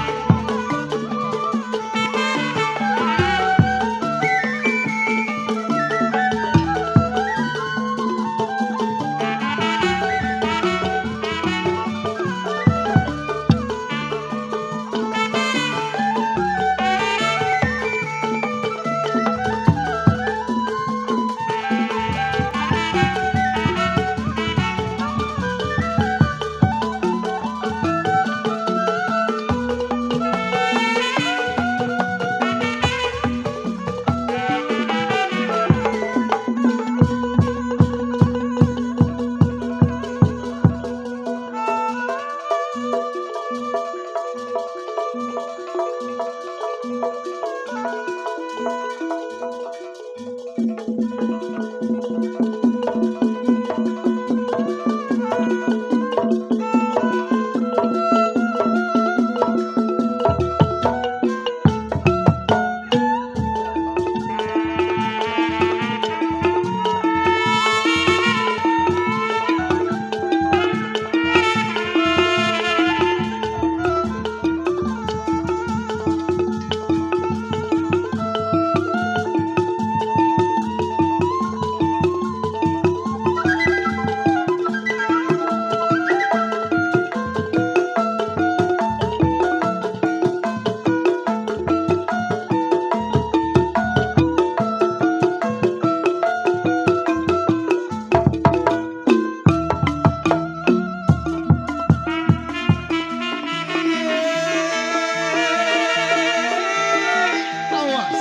Awas,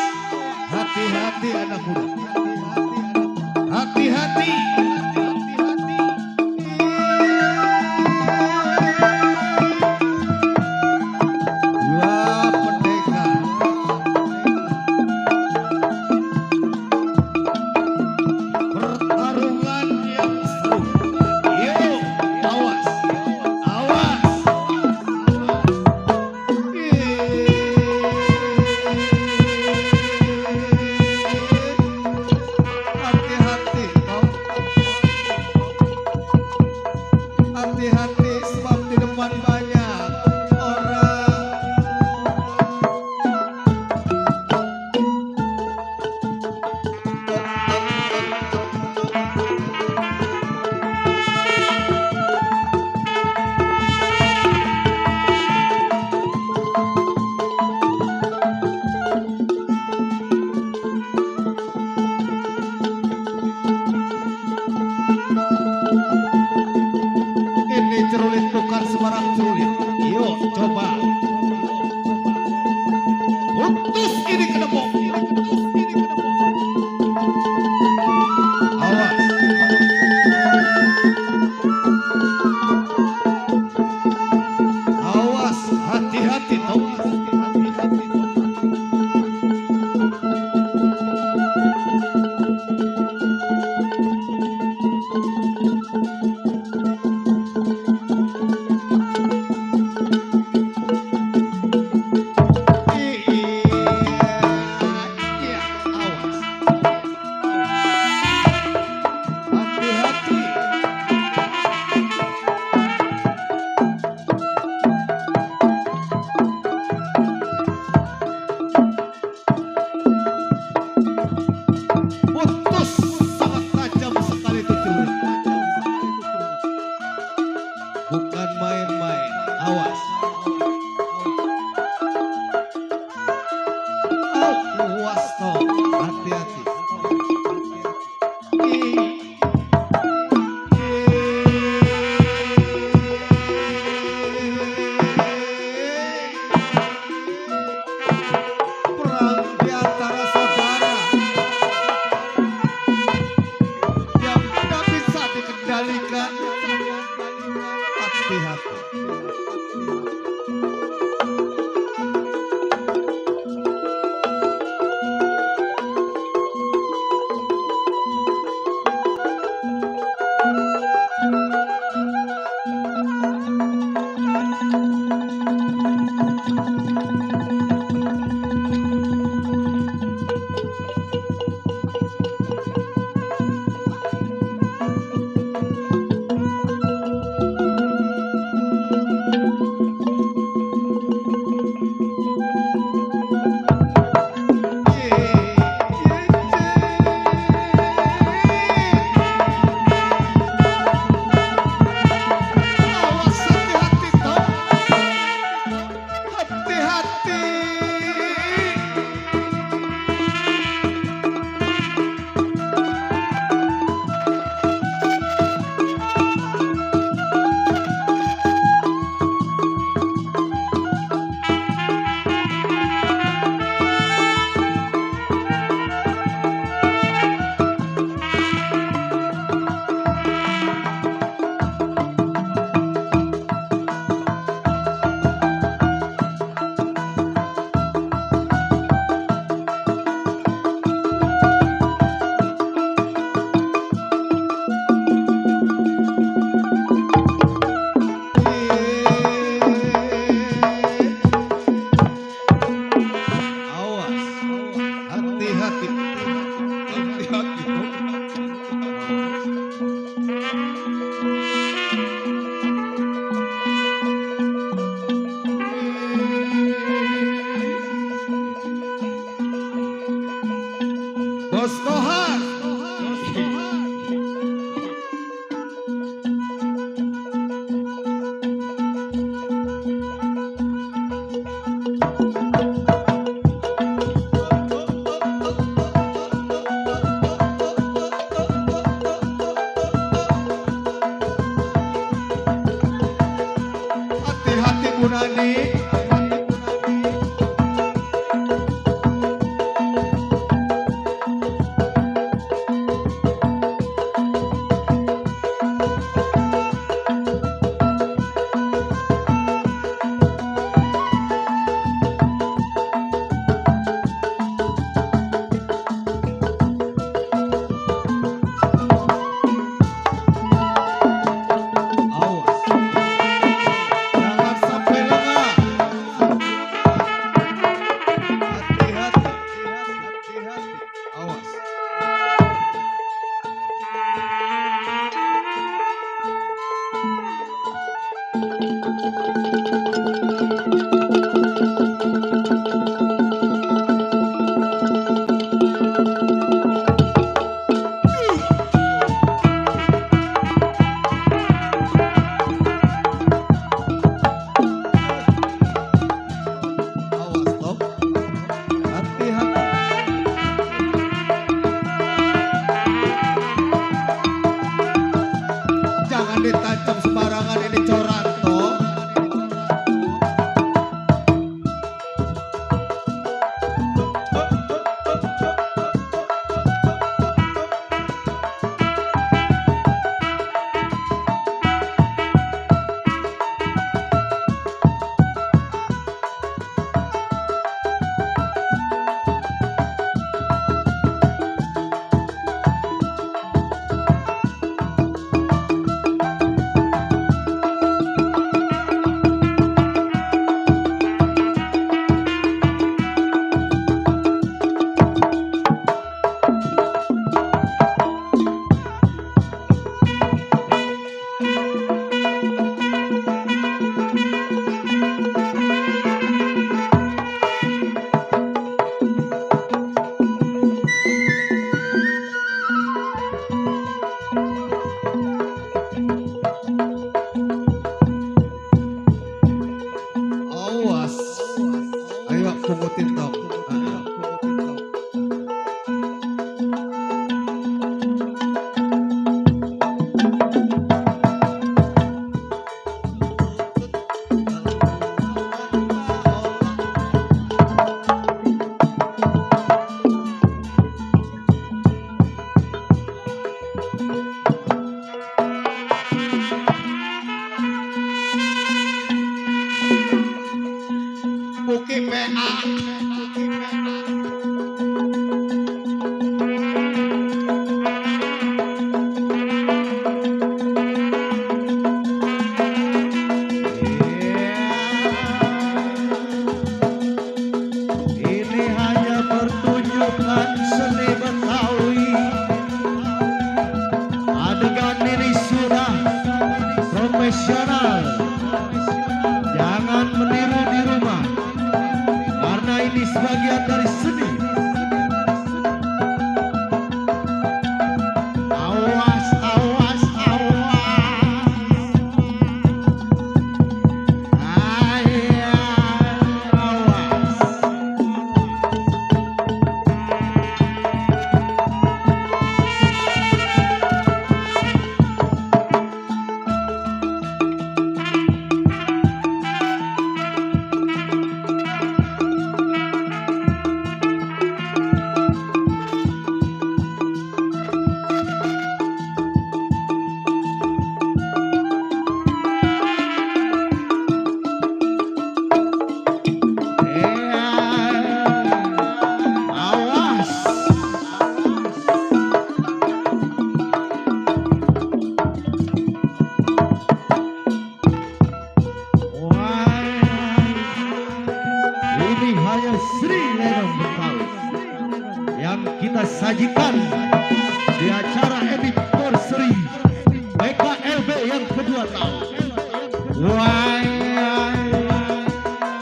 hati-hati anak muda. Hati-hati. Dua pendekar. Pertarungan yang seru. Yuk, awas. Awas. Hati-hati kau. Hati-hati sebab di depan banyak orang. Ini cerulit bukan sembarang cerulit. Yuk coba. Putus ini ke depan. Awas. Awas, hati-hati toh. Hati-hati toh.
Awas. Awas toh, hati-hati. Perang di antara saudara yang tidak bisa dikendalikan. Hati-hati. Awas, hati-hati toh. Hati-hati. Awas, hati-hati. Hati-hati. Bos Kohar. Hati-hati Bu Nani. Awas. Jangan sampai lengah.
PA.
Ini hanya pertunjukan seni Betawi. Adegan ini sudah profesional. Jangan meniru di rumah, karena ini sebagian dari seni. Awas, awas, awas. Awas. Awas. Ini hanya Sri Lenong Betawi yang kita sajikan di acara anniversary PKLB yang kedua tahun.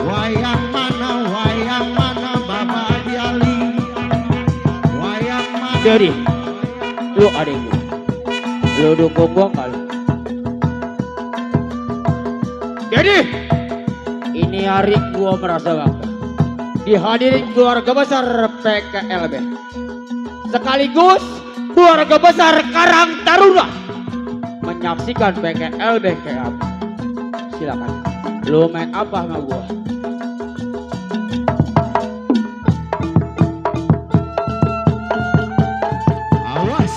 Wayang mana Baba Jali. Wayang mana.
Jadi, lu adikku, lu dukung gua kali. Jadi, ini hari gua merasa bangga dihadirin keluarga besar PKLB, sekaligus keluarga besar Karang Taruna menyaksikan PKLB kayak apa. Silakan, lu main apa sama gua?
Awas.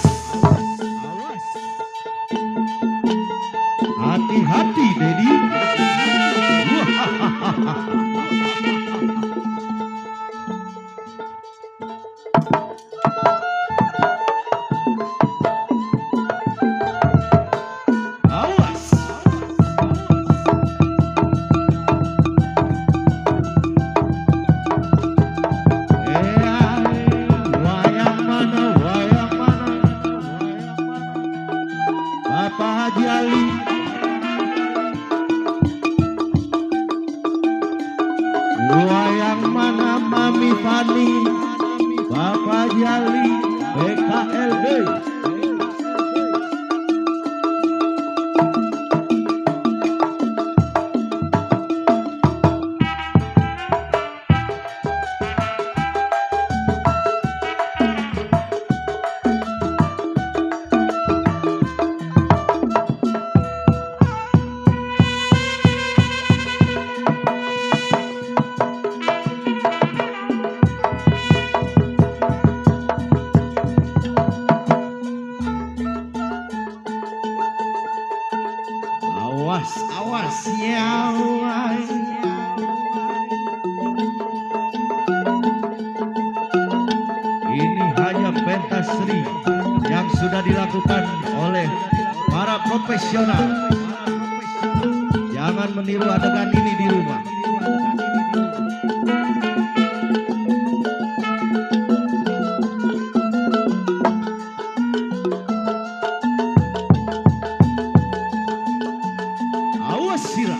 Hati-hati, Dedi. Awas. Wayang mana, wayang mana, Bapak Haji Ali. Wayang mana Mami Fani, Bapak Haji Ali, PKLB. Awas, awas ya. Ini hanya pentas seni yang sudah dilakukan oleh para profesional. Jangan meniru adegan ini di rumah. Awas sila.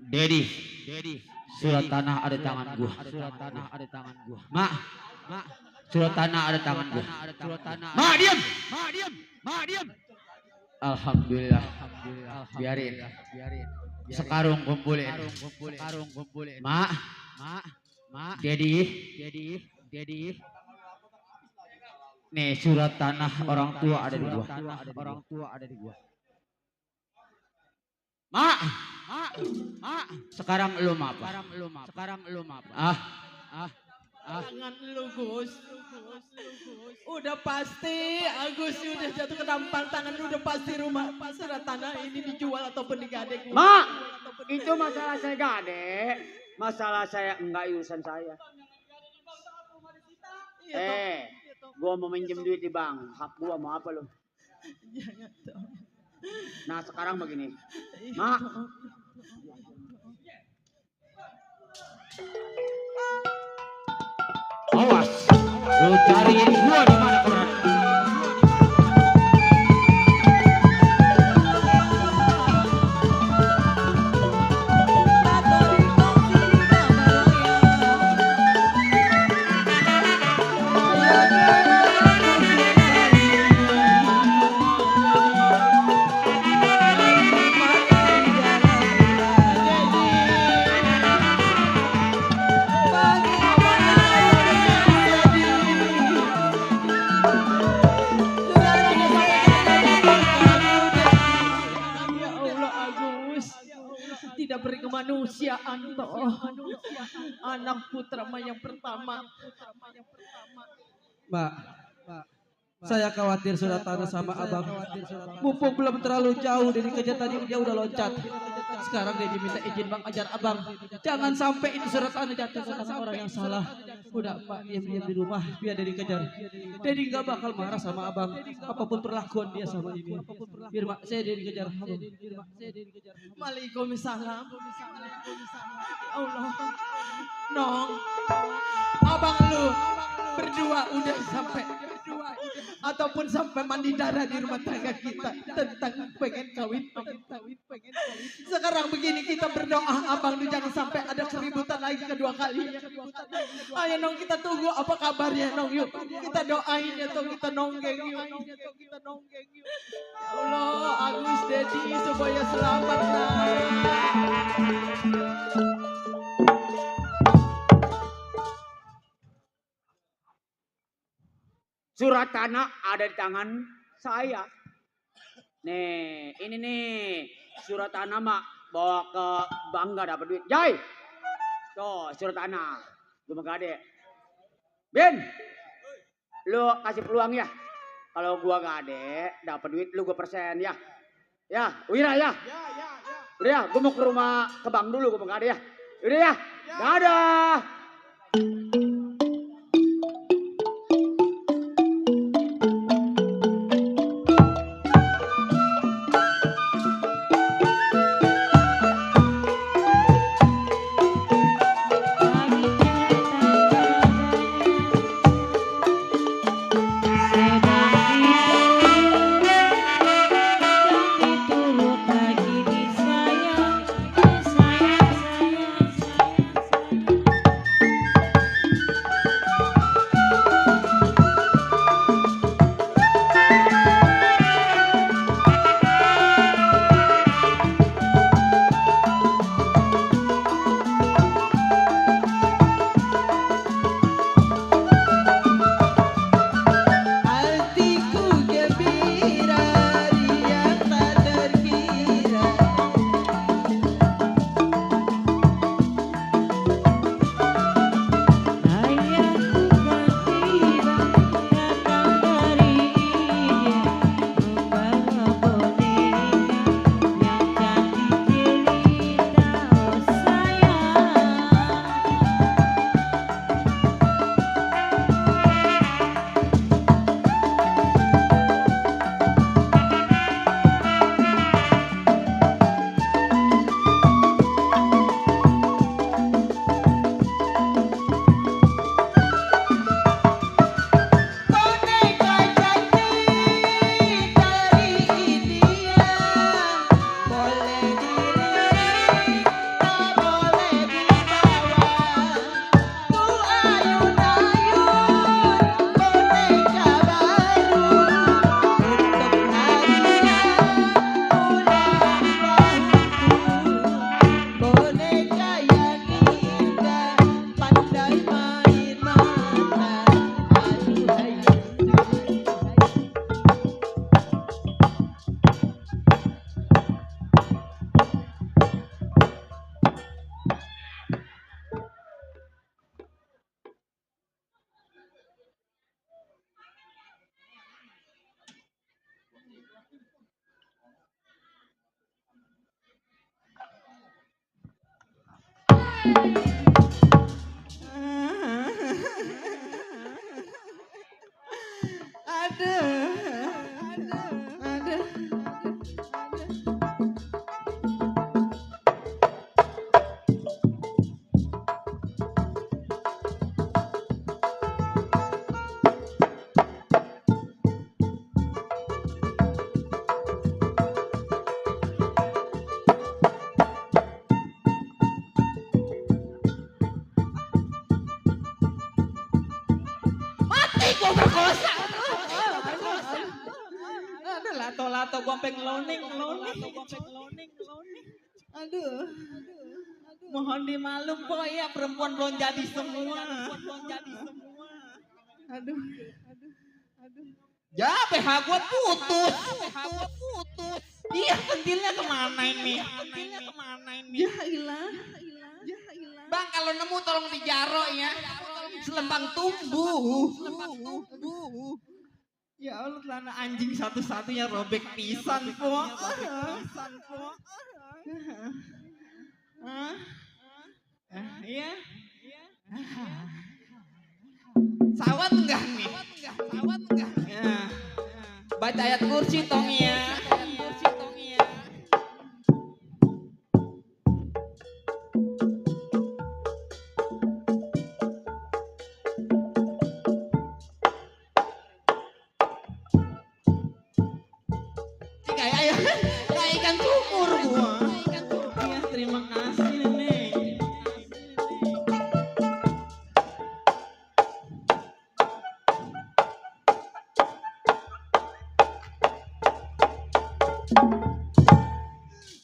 Dedi, surat tanah ada tangan gua. Mak, surat tanah ada tangan gua. Mak diam. Alhamdulillah. Biarin. Sekarung kumpulin. Mak. Dedi. Nih surat tanah orang tua ada di gua. Mak. Sekarang lu apa?
Jangan lu Gus. Udah pasti Agus udah jatuh ke dampar tangan lu, udah pasti rumah surat tanah ini dijual ataupun digadek.
Mak, itu masalah saya gade. Masalah saya enggak urusan saya. Gua mau minjem duit di bank. Hak gua mau apa lu? Nah sekarang begini, Mak.
Awas, lu cariin gua di mana kau berada.
Tidak beri kemanusiaan toh. Anak putra yang pertama.
Mbak, saya khawatir surat tanah sama abang. Mumpung belum terlalu jauh dari kejar tadi dia udah loncat. Sekarang dia diminta izin bang ajar abang. Jangan sampai itu surat tanah jatuh ke tangan orang yang salah. Udah Pak diam-diam di rumah biar dia dikejar. Dedi nggak bakal marah sama abang. Apapun perlakuan dia sama ini. Biar Mak saya dia dikejar.
Waalaikumsalam. Allah. Nong, abang lu berdua udah sampai ataupun sampai mandi darah di rumah tangga kita tentang pengen kawin. Sekarang begini kita berdoa abang lu jangan sampai ada keributan lagi kedua kali. Ayo Nong kita tunggu apa kabarnya Nong yuk. Kita doain ya toh kita nonggeng yuk. Ya Allah Agus Dedi supaya selamat lah.
Surat tanah ada di tangan saya. Nih, ini nih surat tanah mak bawa ke bank gak dapat duit. Jai, tuh surat tanah. Gue mau gade. Ben, lu kasih peluang ya. Kalau gua gade dapat duit lu gue persen ya. Ya, Wira ya. Udah ya, gue mau ke rumah ke bank dulu gue mau gade ya. Udah ya, dadah.
Ada lato-lato gue ngeloning. Aduh. Mohon dimaklum po ya, perempuan belum jadi semua. Aduh. Ya BH gue putus. Iya pentilnya kemana ini? Ya ilah. Bang kalau nemu tolong dijaro ya. Selembang tumbuh. Ya Allah celana anjing satu-satunya robek pisan po. Iya. Sawat enggak nih? Ya. Baca ayat kursi tong ya. Kayak ikan sumur gua. Iya, terima kasih nenek.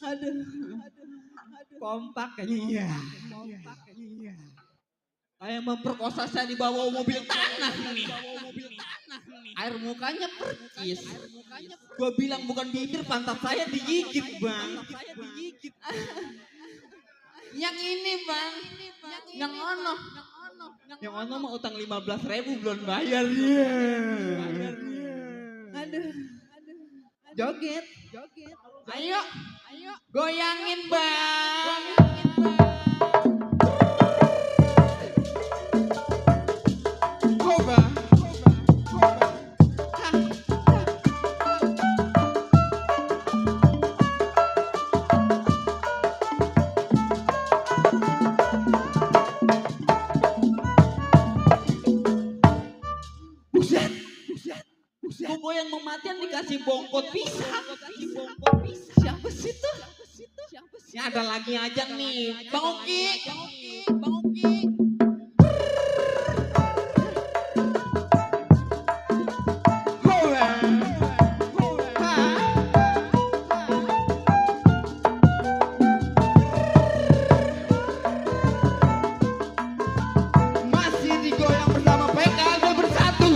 Aduh. Kompak kayaknya. Iya. Kayak memperkosa saya di bawah mobil tanah nih. Air mukanya percis. Gue bilang bukan bibir, pantat saya digigit bang. Yang ini bang, yang ono. Yang ono mah utang 15.000 belum bayar. Aduh. Joget. Ayo. Goyangin bang. Bobo yang mematian dikasih bongkot pisang. Siapa sih tuh? Ya ada lagi aja nih. Bang Oki. Masih digoyang bersama PKB Bersatu.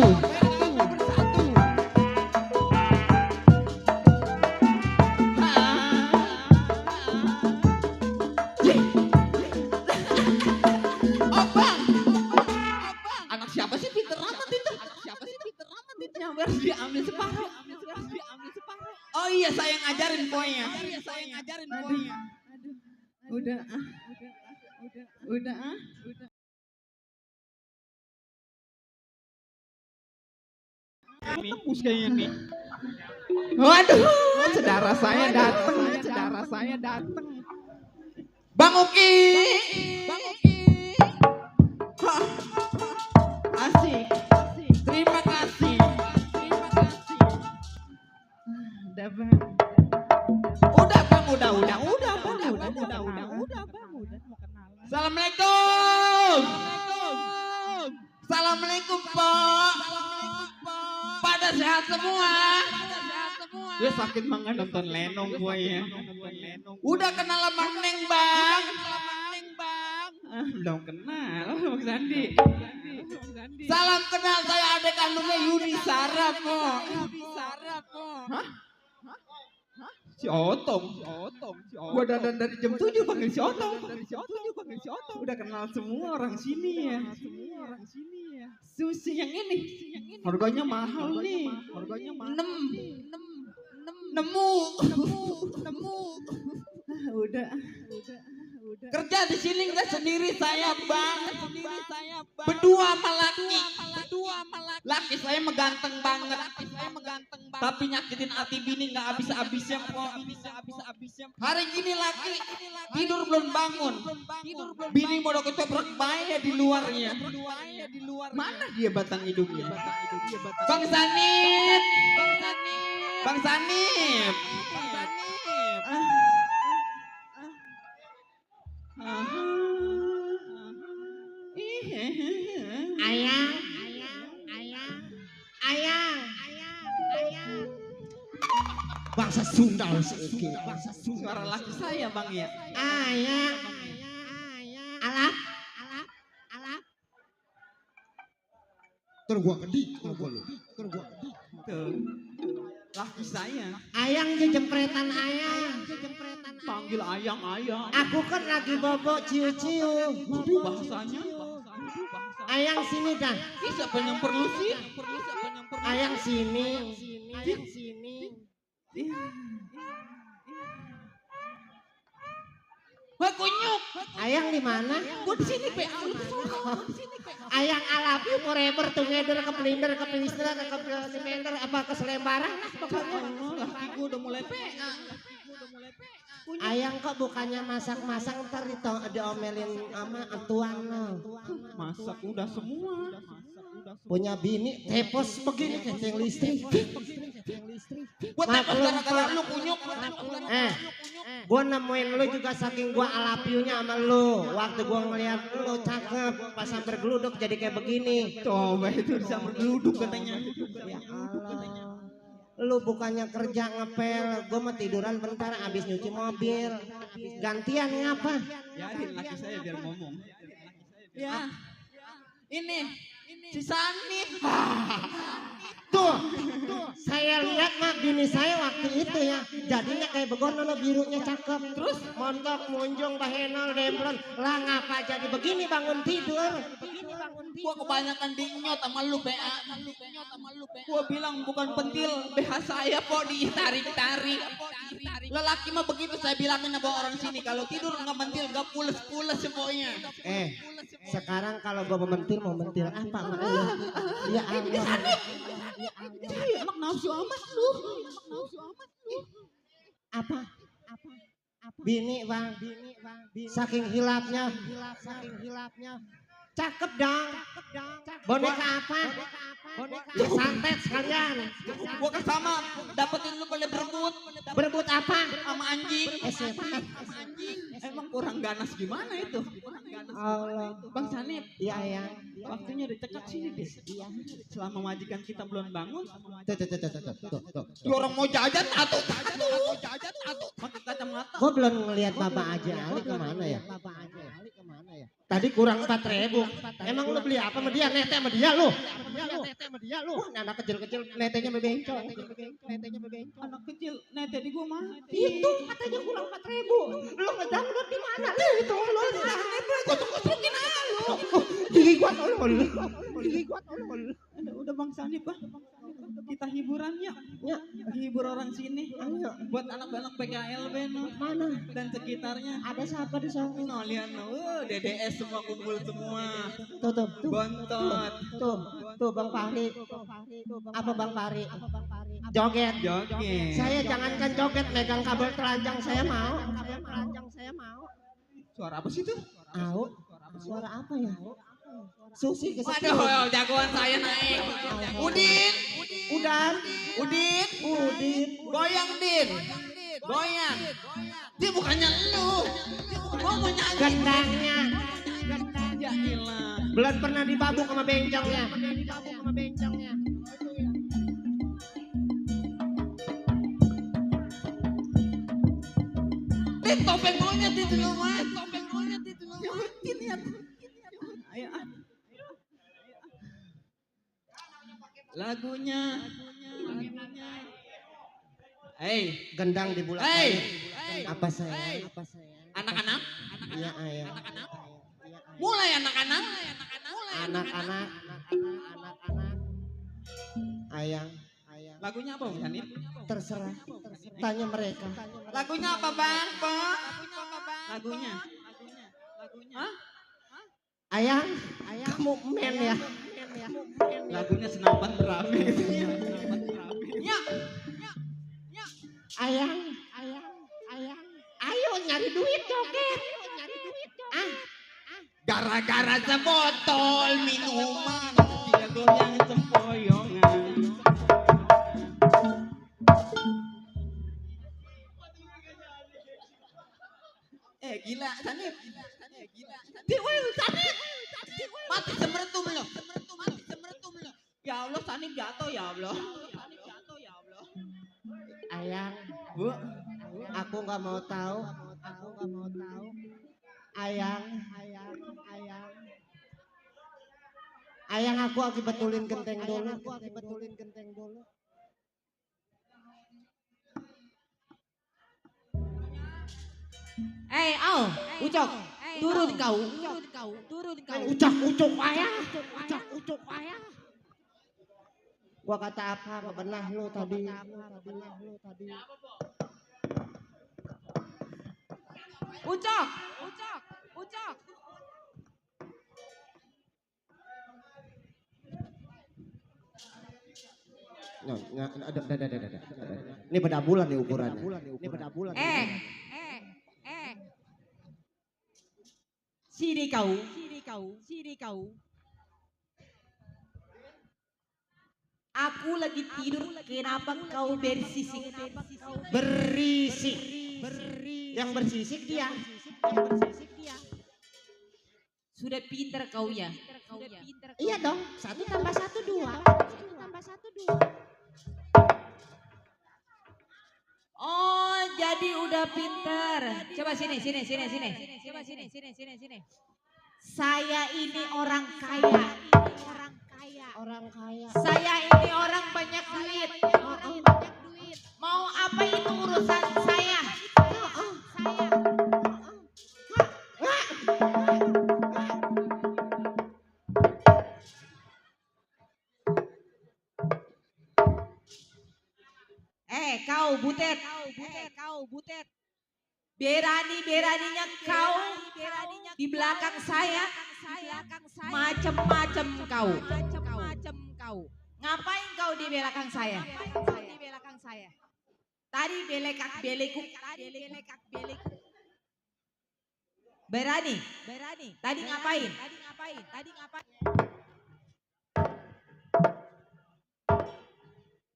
Anak siapa sih Peter amat itu? Yang harus diambil separuh. Oh iya saya ngajarin poinnya. Udah. Tembus kayaknya nih. Waduh, saudara saya datang. Bang Uki. Asik. Terima kasih. Udah bang. Assalamualaikum Pak. Pada sehat semua. Dia sakit banget nonton Lenong gue ya. Udah kenal sama Neng Bang. Belum kenal Bang Sandi. Salam kenal, saya adik kandungnya Yuni Sarah kok. Hah? Si Otong. Gua dandan dari jam 7 panggil si Otong. Udah kenal semua orang sini ya. Sushi yang ini harganya mahal nih. Nemu. Udah. Kerja di sini nggak sendiri saya bang. Berdua sama laki. Laki saya meganteng banget. Tapi nyakitin hati bini nggak habis-habisnya kok. Hari gini laki tidur belum bangun. Bini mau ketoprak bayi di luarnya. Mana dia batang hidungnya? Bang Sanip. Bang Sanip. Ayang.
Bangsa Sundal sih.
Suara laki saya bang ya.
Ayang. Alap. Tur gua kedik, tur gua.
Tuh. Laki saya.
Ayang jempretan ayang.
Panggil ayang.
Aku kan lagi bobok ciu-ciu.
Waduh bahasanya.
Ayang sini dah.
Siapa yang perlu sih?
Ayang sini.
Wah kunyuk.
Ayang di mana?
Gua di sini pe.
Ayang I love you forever together ke pelinder ke pilistra ke simender apa ke selembaran pokoknya.
Gua udah mulai PA.
Ayang kok bukannya masak-masak ntar diomelin sama tuan lo.
Masak udah semua.
Punya bini tepos begini kencing listrik.
Gua tepos gara-gara lu kunyuk.
Gua nemuin lu juga saking gua alapiyunya sama lu. Waktu gua ngeliat lu cakep pas sambil geluduk jadi kayak begini.
Coba itu bisa bergeluduk katanya.
Ya Allah. Lu bukannya kerja ngepel, gua mau tiduran bentar abis nyuci mobil. Gantian ngapa?
Biarin laki saya biar ngomong. Ya. Ini si Sanip.
Tuh, saya lihat mah bini saya waktu itu ya, jadinya kayak begono lo birunya cakep. Terus montok, munjung, bahenol, demplon, lah ngapa jadi begini bangun tidur?
Gua kebanyakan dinyot sama lu PA. Gua bilang bukan pentil, BH saya kok ditarik-tarik. Lelaki mah begitu saya bilangin sama orang sini, kalau tidur nggak mentil, nggak pules-pules semuanya.
Sekarang kalau gua mau mentil apa sama lu? Ya Allah.
Saya emang nafsu amat lu.
Apa? Bini bang. Saking hilapnya. Cakep dong. Boneka apa? Ya santet sekalian.
Gua kesama dapetin lu boleh berebut.
Berebut apa?
Sama anjing. Emang kurang ganas gimana itu?
Allah.
Bang Sanip.
Iya ya.
Waktunya dicekak sini deh. Selama majikan kita belum bangun.
Tuh.
Orang mau jajan atau pakai kacamata.
Gua belum ngelihat Bapak Haji Ali kemana ya? Tadi kurang 4.000. Emang lu beli apa sama dia? Nete sama dia lu. Wah, anak kecil-kecil netenya bebencong.
Anak kecil nete di gua mah.
Itu katanya kurang 4.000. Lu ngedangdut di mana? Itu lu. Kotok-kotokin aja lu. Gigi gua tolol.
Udah Bang Sanip bah. Kita hiburannya. Ya, hibur orang sini.
Ayo.
Buat anak-anak PKL Beno.
Mana?
Dan sekitarnya.
Ada siapa di sana?
No, lihat no. DDS semua kumpul semua.
Tuh.
Bontot.
Tuh Bang Fahri. Apa Bang Fahri? Joget. Saya jangankan joget, megang kabel telanjang saya mau.
Suara apa sih tuh?
Suara apa ya? Susi kesepian.
Waduh, jagoan saya naik. Udin. Goyang Din. Goyang. Dia bukannya lu. Gua mau nyanyi.
Gendangnya.
Ya ilah.
Belum pernah dibabuk sama bencongnya.
Topeng monyet itu namanya. Ayo. Lagunya.
Gendang di bulan. Apa saya?
Anak-anak.
Iya, ayah.
Mulai anak-anak.
Anak-anak. Ayang.
Lagunya apa Bang Sanip?
Terserah. Tanya mereka.
Lagunya apa Bang? Lagunya.
Ayang, kamu men ya.
Lagunya senapan rame.
Ayang. Ayo nyari duit joget.
Gara-gara sebotol minuman dia goyang sempoyongan. Gila, Sanip. Sanip. Mati semeretum lo. Ya Allah, Sanip jatuh ya Allah.
Ayang, Bu, aku nggak mau tahu. Ayang. Ayang, aku lagi betulin genteng dulu.
Ucok, turun kau.
Ucok ayang. Gua kata apa bebenah lu tadi.
Ucok.
Ada. Ini beda bulan nih ukurannya.
Sini kau. Aku lagi tidur, kenapa kau bersisik?
Berisik. Yang bersisik dia.
Sudah pinter kau ya?
Iya dong, 1 tambah 1 2.
Oh, jadi udah pinter. Coba sini. Saya ini orang kaya. Saya ini orang banyak duit. Mau apa itu urusan saya? Kau butet. Beraninya kau di belakang saya. Macem-macem kau. Ngapain kau di belakang saya? Tadi belekuk. Berani. Tadi ngapain?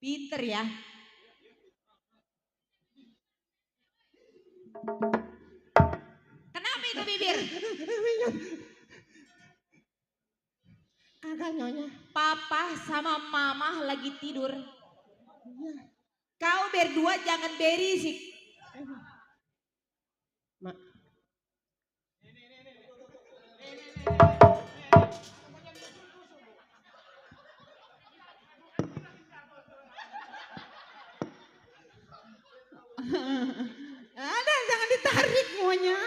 Pinter ya. Kenapa itu bibir?
Kagak nyonya.
Papa sama mama lagi tidur. Kau berdua jangan berisik.
Mak.
Ada, jangan ditarik nyonya.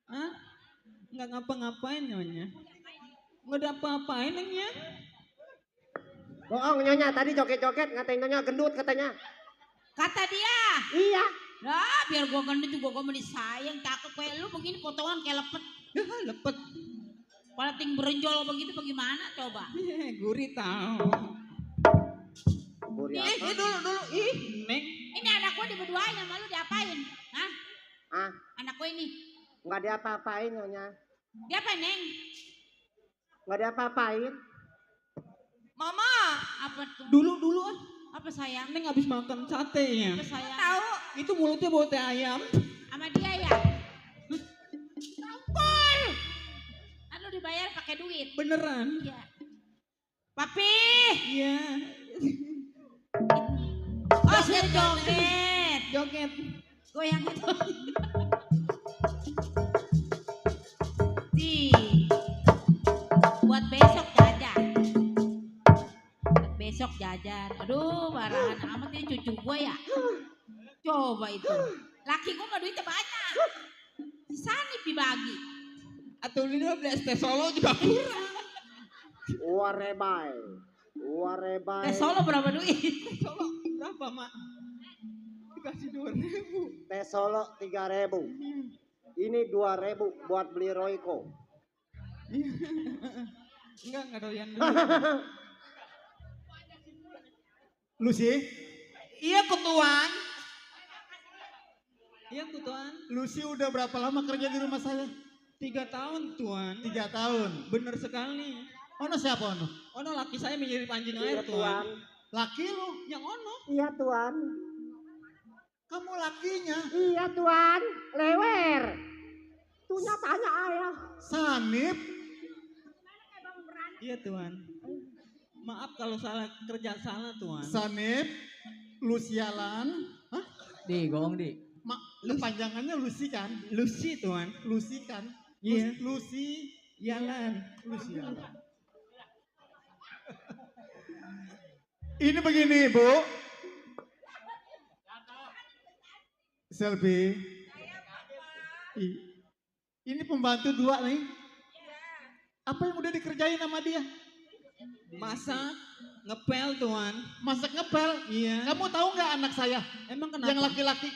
Hah? Nggak ngapa-ngapain nyonya. Nggak ada apa-apain nyonya.
Bohong nyonya, tadi joget-joget ngatain nyonya gendut katanya.
Kata dia.
Iya.
Nah, biar gua gendut juga gua meni sayang, cakep kayak lu begini potongan kayak lepet.
Lepet.
Kepala ting berenjol begitu bagaimana coba?
Gurih tahu. Dulu. Neng.
Ini anak gua diberduain sama lu diapain? Hah? Anak gua ini.
Nggak diapa-apain nyonya.
Diapain, Neng?
Nggak diapa-apain.
Mama, apa tuh?
Dulu.
Apa sayang?
Neng habis makan sate ya.
Apa sayang? Tahu.
Itu mulutnya bau teh ayam.
Sama dia ya? Campur. Kan lu dibayar pakai duit.
Beneran?
Iya. Papi.
Iya.
Oh, sudah joget. Goyang itu. Buat besok jajan. Aduh, barahan amat ini cucu gue ya. Coba itu. Laki gue mah duitnya banyak. Sanip dibagi.
Atau ini beli es teh Solo juga kurang.
Warebay.
Teh Solo berapa duit?
Solo berapa, Mak? Dikasih 2.000.
Teh Solo 3.000. Ini 2.000 buat beli Royco.
Enggak doyan dulu.
Lucy,
Iya Tuan. Iya Tuan.
Lucy udah berapa lama kerja di rumah saya?
3 tahun Tuan.
3 tahun.
Bener sekali.
Ono siapa Ono?
Ono laki saya mirip anjing
Iya
air Tuan.
Laki lu?
Yang Ono.
Iya Tuan.
Kamu lakinya?
Iya Tuan. Lewer. Tunya tanya ayah.
Sanip?
Iya Tuan. Maaf kalau salah kerja salah Tuan.
Sanip? Lucialan? Hah?
Di gong di.
Panjangannya Lucy kan?
Lucy Tuan.
Lucy kan?
Iya.
Lucy
Yalan.
Lucialan. Ini begini Bu. Selby. Ini pembantu 2 nih. Apa yang udah dikerjain sama dia?
Masak, ngepel Tuan.
Masak ngepel?
Iya.
Kamu tahu nggak anak saya?
Emang kenapa?
Yang laki-laki.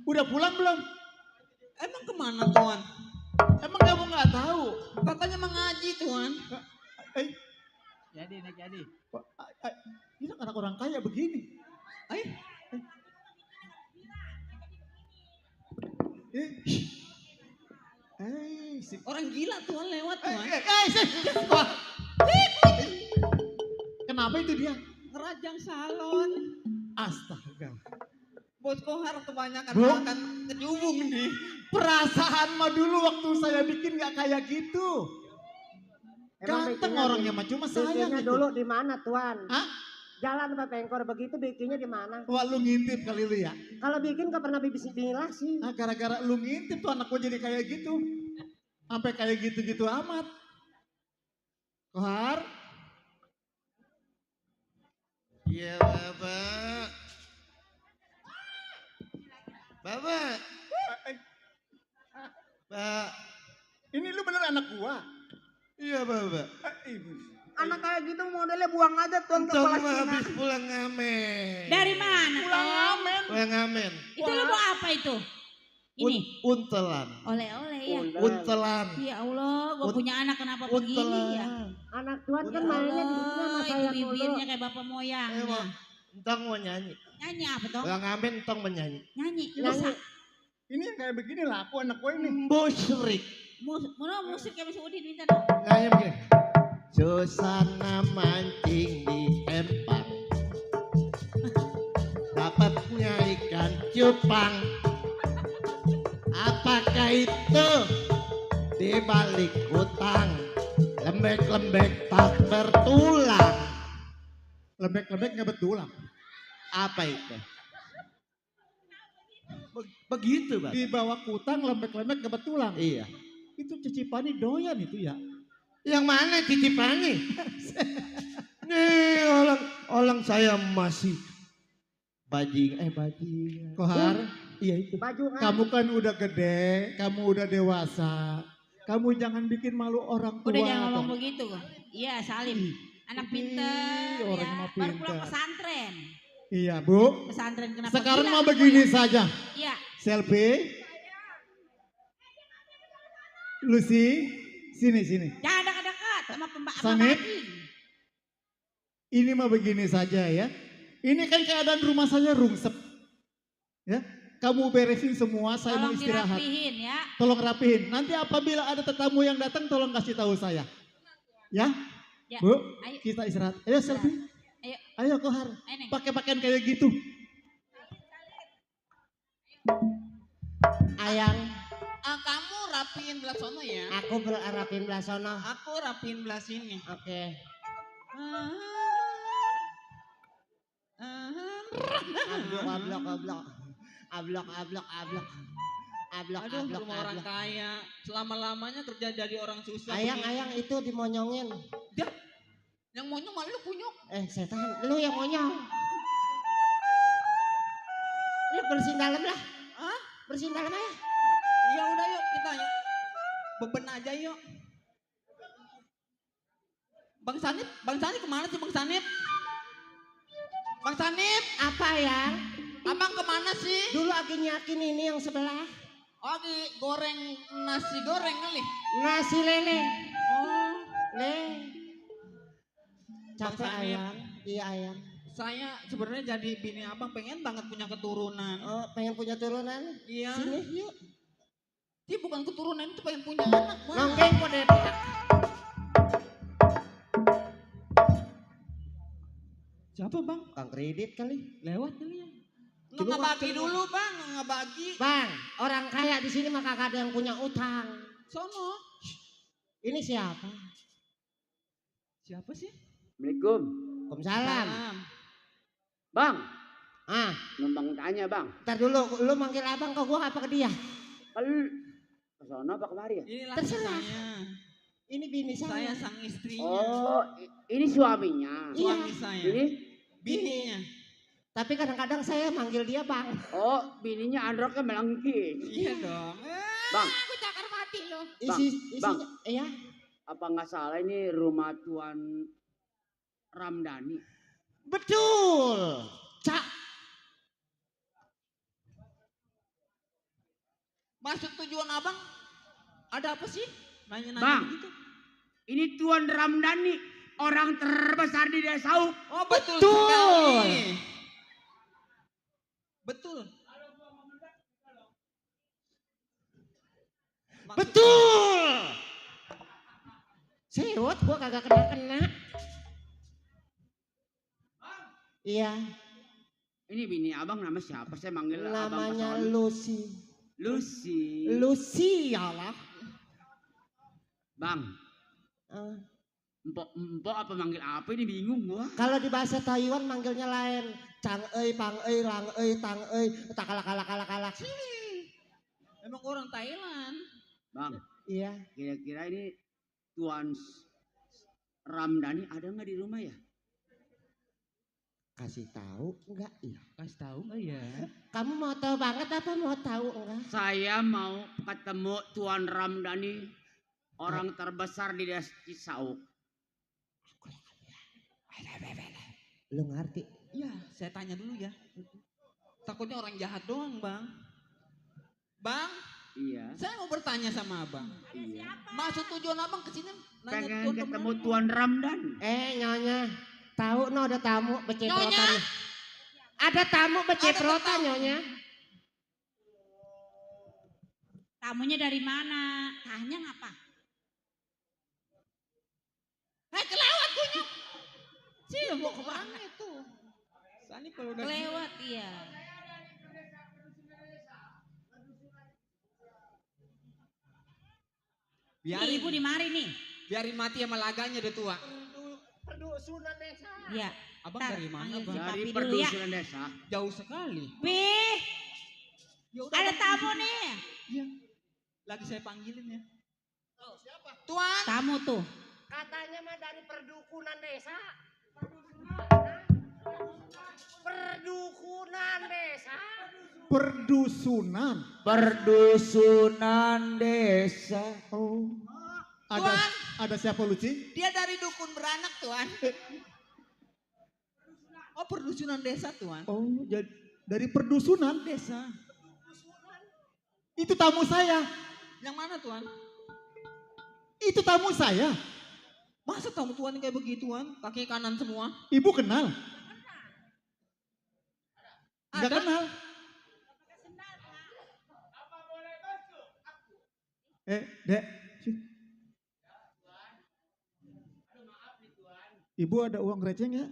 Udah pulang belum?
Emang kemana Tuan?
Emang kamu nggak tahu?
Katanya mengaji Tuan.
Jadi. Ini anak orang kaya begini.
Orang gila Tuan lewat Tuan.
Kenapa itu dia?
Ngerajang salon.
Astaga.
Bos Kohar kebanyakan
Bu?
makan kejubung nih.
Perasaan mah dulu waktu saya bikin nggak kayak gitu. Ganteng orangnya mah cuma saya
Bikinnya
gitu.
dulu di mana Tuan?
Hah?
Jalan apa pengkor begitu bikinnya di mana?
Wah lu ngintip kali lu ya.
Kalau bikin gak pernah bismillah sih.
Nah, gara-gara lu ngintip tuh anak gua jadi kayak gitu. Sampai kayak gitu-gitu amat. Kohar?
Iya Bapak. Bapak. Pak.
Ini lu bener anak gua?
Iya Bapak.
Anak kayak gitu modelnya buang aja Tuan ke
Tong
Palestina.
habis pulang ngamen.
Dari mana?
Pulang ngamen.
Pulang ngamen.
Itu lu mau apa itu? Ini
Untelan.
oleh-oleh ya.
Untelan.
Ya Allah, gue punya anak kenapa begini ya?
Anak Tuan kan
Ya
mainnya di sini
Allah,
sama
itu
saya
bibirnya
mulu.
kayak bapak moyangnya.
Entong mau nyanyi.
Nyanyi apa toh?
Pulang ngamen entong menyanyi.
Nyanyi.
Nyanyi.
Bisa.
Ini yang kayak begini lah aku anak gua ini.
Bosrik.
Musik kayak Mas Udin minta dong.
Nyanyi begini. Susana mancing di empang. Dapatnya ikan cupang. Apakah itu di balik hutang? Lembek-lembek tak bertulang.
Lembek-lembek nggak betulang.
Apa itu? Begitu Bang.
Di bawah kutang lembek-lembek nggak betulang.
Iya.
Itu Cicipani doyan itu ya.
Yang mana titipannya? Nih orang saya masih bajingan.
Kohar,
Iya itu.
Baju
kamu kan udah gede, kamu udah dewasa. Kamu jangan bikin malu orang tua.
Udah jangan ngomong
toh.
begitu. Iya Salim. Anak pinter
orang
ya.
mah
Baru pulang
pinter.
pesantren.
Iya Bu.
Pesantren kenapa?
Sekarang
gila
mau
kamu
begini
ya?
saja.
Iya.
Selfie. Lucy, sini.
Jangan dekat-dekat sama
Sanip.
Bading.
Ini mah begini saja ya. Ini kan keadaan rumah saya rungsep. Ya, kamu beresin semua, saya mau
Tolong
istirahat.
dirapihin ya.
Tolong rapihin. Nanti apabila ada tetamu yang datang, tolong kasih tahu saya. Ya,
Ya.
Bu,
Ayo.
kita istirahat. Ayo Selfie.
Ayo.
Ayo Kohar.
Ayo, Neng.
Pakai pakaian kayak gitu.
Ayang,
Kamu rapiin belah sono ya.
aku berarapin belah sono.
Aku rapiin belah sini.
Oke. Ablok.
Aduh, rumah orang kaya. Selama-lamanya kerja jadi orang susah.
Ayang
begini.
itu dimonyongin.
Yang monyong malu lu punyok.
Setan, lu yang monyong. Lu bersihin dalam lah.
Hah?
Bersihin dalam aja.
Ya udah yuk kita yuk. Beben aja yuk. Bang Sanip kemana sih Bang Sanip? Bang Sanip,
Apa ya?
Abang kemana sih?
Dulu lagi nyakin ini yang sebelah.
Oh, lagi goreng nasi goreng kali.
Nasi lele.
Oh,
Capek
Bang Samir.
ayam. Iya ayam.
Saya sebenarnya jadi bini abang pengen banget punya keturunan.
Oh pengen punya turunan?
Iya.
Sini yuk.
Dia bukan keturunan itu pengen punya anak. Bang.
Nonggeng kode.
Siapa bang?
Kang kredit kali.
Lewat kali ya.
Coba,
Nggak bagi
coba.
dulu bang, nggak bagi.
Bang, orang kaya di sini mah kagak ada yang punya utang.
Sono.
Ini siapa?
Siapa sih?
Assalamualaikum. Waalaikumsalam.
Salam.
Bang. Numpang tanya bang. Ntar dulu, lu manggil abang kok gua apa ke dia? Kalau ke sana apa kemari ya?
Ini laki
Terserah.
saya.
Ini bini
Saya
saya.
sang istrinya.
Oh, ini suaminya.
Suami saya.
Ini
Bininya.
tapi kadang-kadang saya manggil dia bang. Oh, bininya androknya melengkis.
Iya dong.
Bang,
Aku cakar mati lo.
bang, iya. Apa nggak salah ini rumah Tuan Ramdhani? Betul. Cak.
Maksud tujuan abang ada apa sih? Nanya-nanya
Bang.
begitu.
Ini Tuan Ramdhani, orang terbesar di Desa Sauk.
Oh betul,
Betul.
sekali. Betul.
Betul. Sewot gua kagak kena. Iya. Ini bini abang nama siapa? Saya manggil abang. Namanya Lucy. Lucy. Lucy ya lah. Bang. Empok apa manggil apa ini bingung gua. Kalau di bahasa Taiwan manggilnya lain. Chang euy, pang euy, lang euy, tang euy, takala.
Emang orang Thailand.
Bang. Iya. Kira-kira ini Tuan Ramdhani ada nggak di rumah ya? Kasih tahu enggak ya?
Kasih tahu nggak ya?
Kamu mau tahu banget apa mau tahu enggak? Saya mau ketemu Tuan Ramdhani, orang terbesar di Desa Sauk. Lu ngerti?
Iya, saya tanya dulu ya. Takutnya orang jahat doang, Bang. Bang,
Iya.
saya mau bertanya sama Abang.
Iya.
Maksud tujuan Abang ke sini nanya
Pengen ketemu Tuan Ramdhani. Nyonya, tahu no ada tamu beceprotan. Ada tamu beceprotan Nyonya.
Tamunya dari mana? Tanya ngapa?
Kelewat kunyuk. Sih mau kemana itu? Sani kalau udah
Kelewat iya.
biarin,
Ibu di mari nih.
biarin mati sama laganya udah tua.
Perdusunan desa.
Iya.
Abang
Ntar,
dari mana,
panggil si
Bang?
Dari
Papi dulu ya.
perdusunan desa.
Jauh sekali.
Pi,
Ya udah,
ada
Abang.
tamu nih.
Iya. Lagi saya panggilin ya. Tuan.
Tamu tuh.
Katanya mah dari perdukunan desa. Perdukunan desa.
Perdusunan.
Perdusunan desa.
Oh.
Tuan.
Ada siapa Luci?
Dia dari dukun beranak, Tuan. Oh, perdusunan desa, Tuan.
Oh, jadi dari perdusunan.
Desa.
Itu tamu saya.
Yang mana, Tuan?
Itu tamu saya.
Masa tamu Tuan kayak begituan? Kaki kanan semua?
Ibu kenal? Enggak
Ada?
kenal. Dek. Ibu ada uang receh nggak?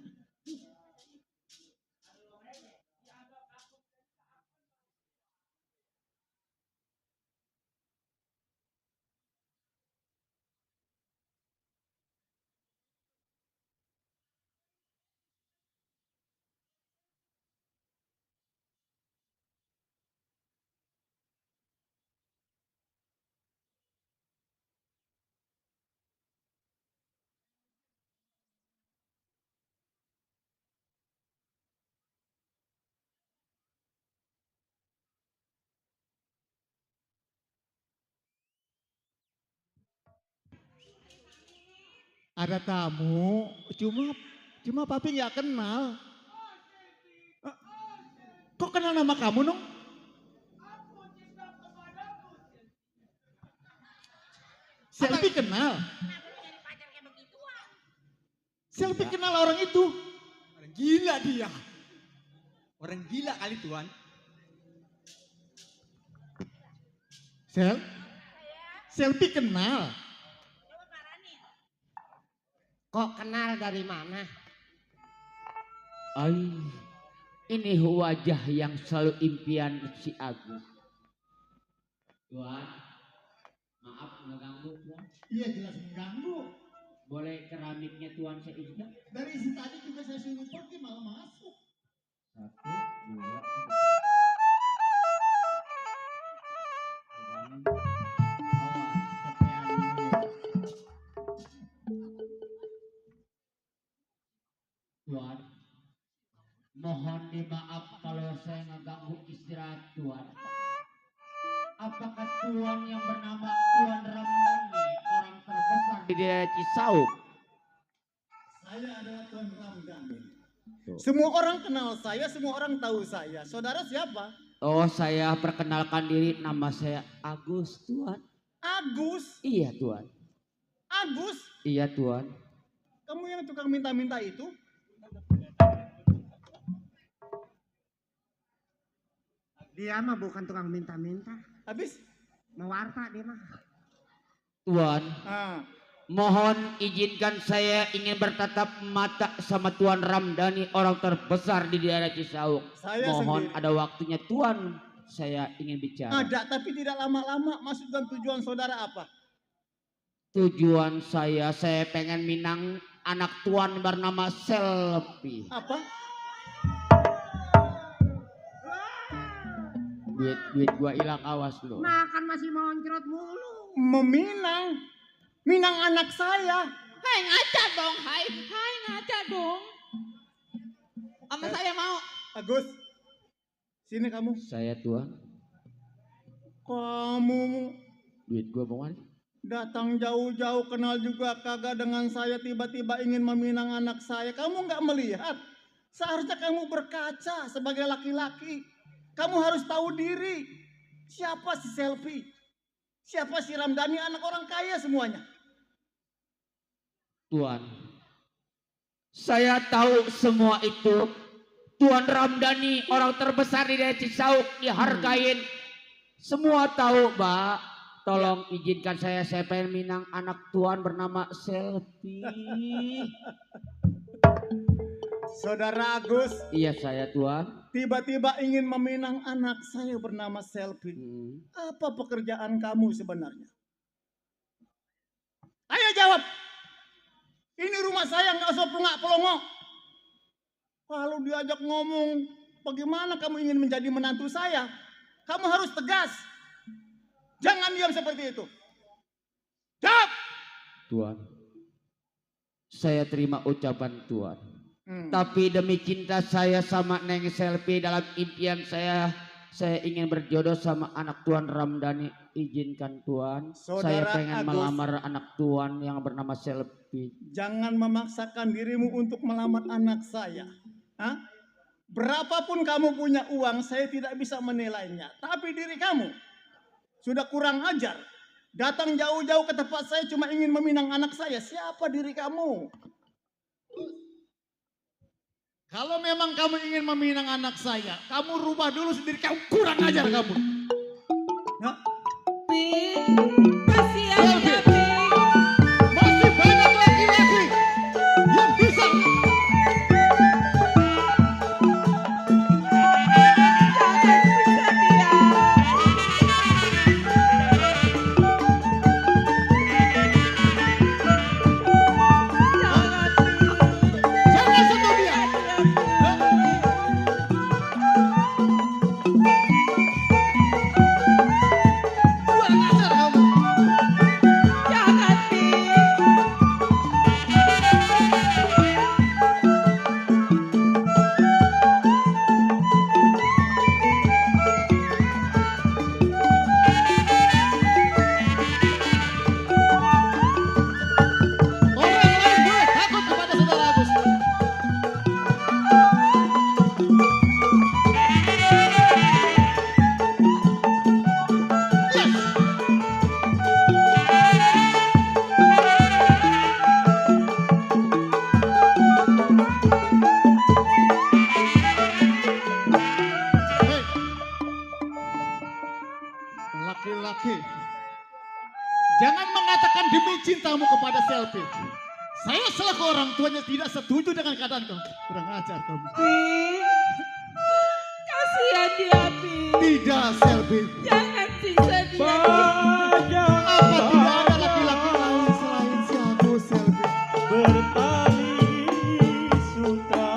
Ada tamu, cuma papi nggak kenal. Kok kenal? kenal nama kamu, Nong? Selfie kenal. Selfie kenal orang itu.
Orang gila dia. Orang gila kali Tuan.
Selfie kenal.
Kok kenal dari mana?
Ay, ini wajah yang selalu impian si Agus. Tuan, maaf mengganggu Tuan.
Iya jelas mengganggu.
Boleh keramiknya Tuan saya isi?
Dari isi tadi juga saya suruh pergi malah masuk.
1, 2, 3. Tuan, mohon dimaaf kalau saya ngeganggu istirahat Tuan. Apakah Tuan yang bernama Tuan Ramdhani, orang terbesar di daerah Cisauk?
Saya adalah Tuan Ramdhani. Semua orang kenal saya, semua orang tahu saya. Saudara siapa?
Oh, saya perkenalkan diri, nama saya Agus Tuan.
Agus?
Iya Tuan.
Agus?
Iya Tuan.
Kamu yang tukang minta-minta itu?
Dia mah bukan tukang minta-minta.
Habis?
Mewarta dia mah.
Tuan, mohon izinkan saya ingin bertatap mata sama Tuan Ramdhani, orang terbesar di daerah Cisauk. Mohon
sendiri.
ada waktunya Tuan, saya ingin bicara.
Ada, tapi tidak lama-lama. Maksud dan tujuan saudara apa?
Tujuan saya pengen minang anak Tuan bernama Selfie.
Apa?
Duit gua hilang, awas lo.
Makan masih moncrot mulu.
Meminang. Minang anak saya.
Hai ngaca dong, hai ngaca dong. Sama saya mau.
Agus, sini kamu.
Saya Tuan.
Kamu
Duit gua mau mana?
datang jauh-jauh kenal juga kagak dengan saya, tiba-tiba ingin meminang anak saya. Kamu nggak melihat? Seharusnya kamu berkaca sebagai laki-laki. Kamu harus tahu diri. Siapa si Selfie? Siapa si Ramdhani? Anak orang kaya semuanya.
Tuan, saya tahu semua itu. Tuan Ramdhani, orang terbesar di daerah Cisauk, dihargain. Semua tahu, Mbak. Tolong izinkan saya pengen minang anak Tuan bernama Selfie.
Saudara Agus.
Iya saya Tuan.
Tiba-tiba ingin meminang anak saya bernama Selfie. Apa pekerjaan kamu sebenarnya? Ayo jawab. Ini rumah saya, nggak usah pelongok. Kalau diajak ngomong, bagaimana kamu ingin menjadi menantu saya? Kamu harus tegas. Jangan diam seperti itu. Jawab.
Tuan, saya terima ucapan Tuan. Tapi demi cinta saya sama Neng Selfie, dalam impian saya ingin berjodoh sama anak Tuan Ramdhani. Izinkan Tuan, saya pengen melamar anak Tuan yang bernama Selfie.
Jangan memaksakan dirimu untuk melamar anak saya. Hah? Berapapun kamu punya uang, saya tidak bisa menilainya. Tapi diri kamu sudah kurang ajar. Datang jauh-jauh ke tempat saya cuma ingin meminang anak saya. Siapa diri kamu? Kalau memang kamu ingin meminang anak saya, kamu rubah dulu sendiri. Kamu kurang ajar kamu. Hah?
Kasihan ya,
Masih banyak laki-laki yang bisa. Kurang ajar kamu.
laki-laki. Jangan mengatakan demi cintamu kepada Selvi. Saya selaku orang tuanya tidak setuju dengan keadaan kamu. Kurang ajar kamu.
Kasihan dia, Pi.
Tidak, Selvi.
Jangan siksa dia.
Apa tidak ada laki-laki lain selain si aku, Selvi?
Bertali suka.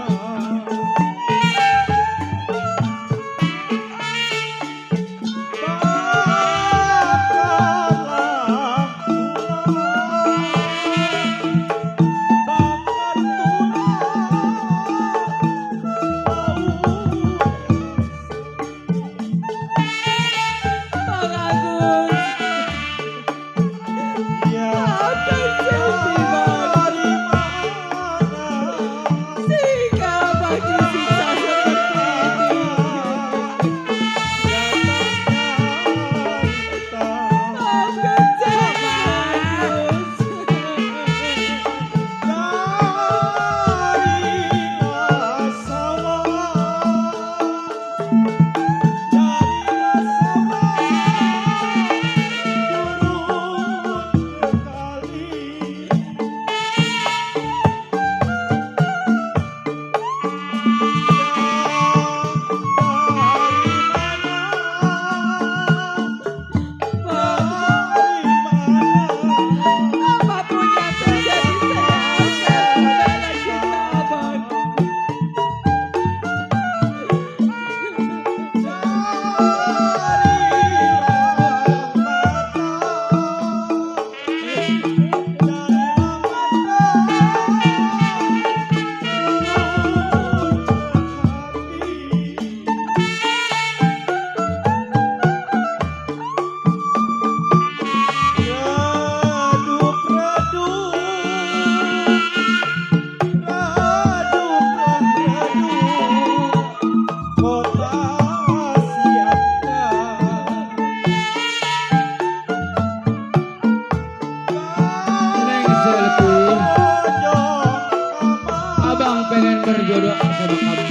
berjodoh sama kamu.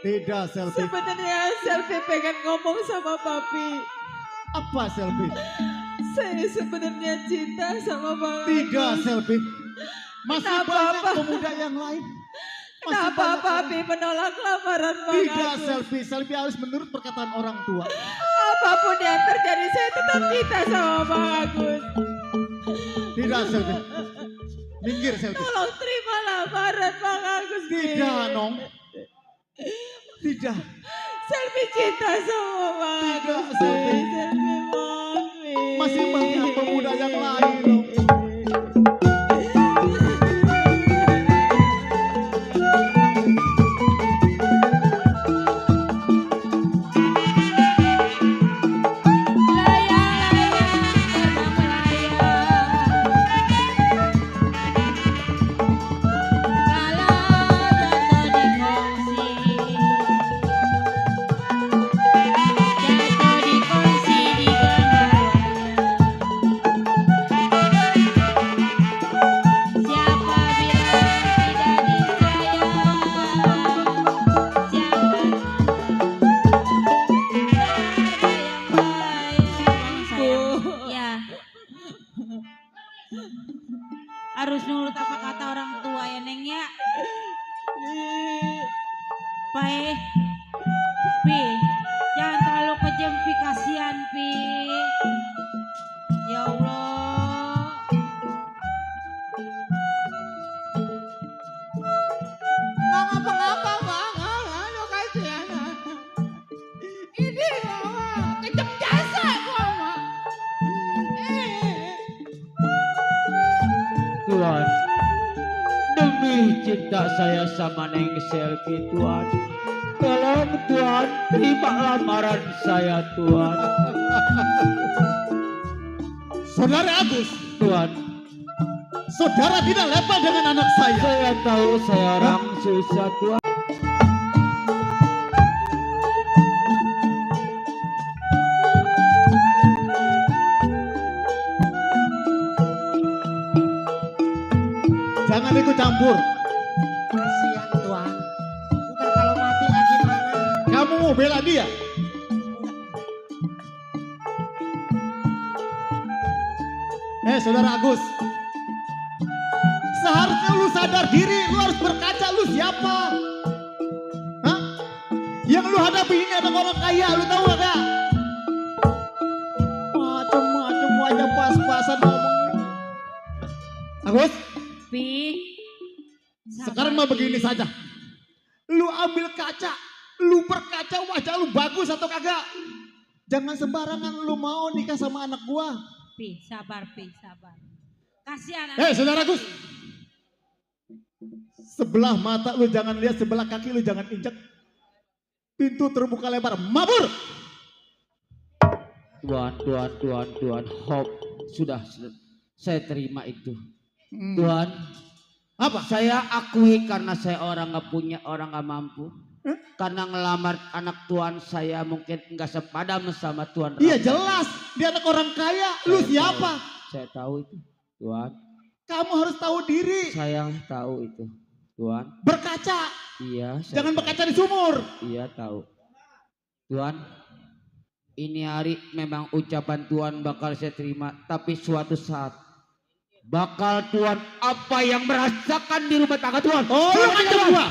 Tidak, Selvi.
Sebenarnya Selvi pengen ngomong sama Papi.
Apa, Selvi?
Saya sebenarnya cinta sama Bang.
Tidak, Selvi. Masih
Kenapa,
banyak
Pak?
pemuda yang lain.
Kenapa Papi menolak lamaran Bang
Tidak,
Agus?
Selvi. Selvi harus menurut perkataan orang tua.
Apapun yang terjadi, saya tetap cinta sama Bang Agus.
Tidak, Selvi. Minggir, Selvi.
Tolong terima lamaran Bang Agus.
Tidak, Nong. Tidak.
Selvi cinta sama Bang Agus.
Tidak, Selvi.
Selvi Mami.
Masih banyak pemuda yang lain, Nong.
Harus nurut apa kata orang tua ya Neng ya. Pi, Pi, jangan terlalu kejam Pi, kasihan Pi. Ya Allah.
Nggak ngapa-ngapa bang, aduh kasihan. Ini mama, kejam jasa mama.
Tuhan, demi cinta saya sama Neng Selvi Tuhan, tolong Tuhan terima lamaran saya Tuhan.
Saudara Agus,
Tuhan,
saudara tidak level dengan anak saya.
saya tahu saya orang susah Tuhan.
Jangan ikut campur.
Kasihan Tuhan. Ntar kalau mati gimana?
Kamu mau bela dia? Saudara Agus, seharusnya lu sadar diri, lu harus berkaca, lu siapa? Hah? Yang lu hadapi ini adalah orang kaya, lu tahu gak? Macem-macem aja pas-pasan ngomong. Agus,
Pi.
sekarang mah begini saja. Lu ambil kaca, lu berkaca wajah lu bagus atau kagak? Jangan sembarangan lu mau nikah sama anak gua.
Pi, sabar Pi, sabar. Kasihan.
Saudara Gus. Sebelah mata lu jangan lihat, sebelah kaki lu jangan injek. Pintu terbuka lebar, mabur.
Tuhan, Hop, sudah, saya terima itu. Tuhan,
apa?
Saya akui karena saya orang nggak mampu. Karena ngelamar anak Tuhan saya mungkin nggak sepadan sama Tuhan.
Iya jelas, dia anak orang kaya. Lu siapa?
Saya tahu itu, Tuhan.
Kamu harus tahu diri.
Saya tahu itu, Tuhan.
Berkaca.
Iya.
Jangan berkaca di sumur.
Iya tahu. Tuhan, ini hari memang ucapan Tuhan bakal saya terima. Tapi suatu saat bakal Tuhan apa yang merasakan di rumah tangga Tuhan.
Oh, gua.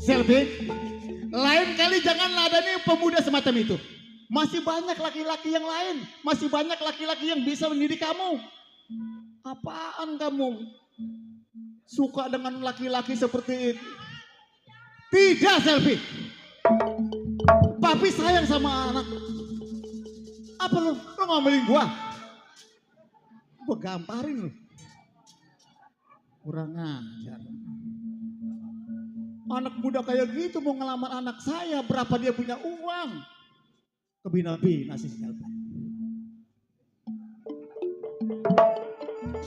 Selvi, lain kali jangan ladani pemuda semacam itu. Masih banyak laki-laki yang lain. Masih banyak laki-laki yang bisa mendidik kamu. Apaan kamu? Suka dengan laki-laki seperti itu? Tidak, Selvi. Papi sayang sama anak. Apa lu ngomelin gua? Gua gamparin lu. Kurang ajar. Anak muda kayak gitu mau ngelamar anak saya, berapa dia punya uang? Kebina-bina sih.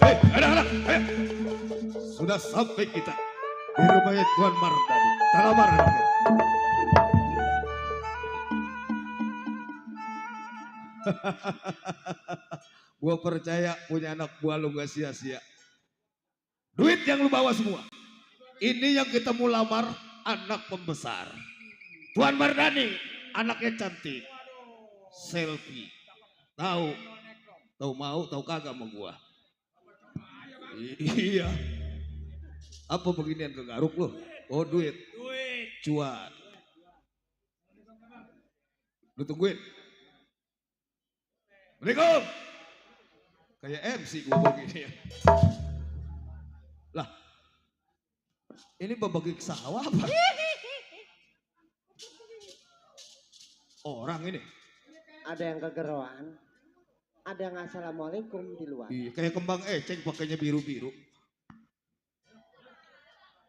Hei, anak-anak, ayo. Sudah sampai kita di rumahnya Tuan Mardani. Talamar anaknya. Gua percaya punya anak buah lu gak sia-sia. Duit yang lu bawa semua. Ini yang kita mau lamar anak pembesar. Tuan Mardani, anaknya cantik. Selfie. Tahu mau, tahu kagak sama gua. Iya. Apa beginian kegaruk lo? Oh duit. Cuan. Lu tungguin. Assalamualaikum. Kayak MC gua begini ya. Lah. Ini berbagi sawah apa? Orang ini.
Ada yang kegeruan, ada yang assalamualaikum di luar.
Iya, kayak kembang eceng pakainya biru-biru.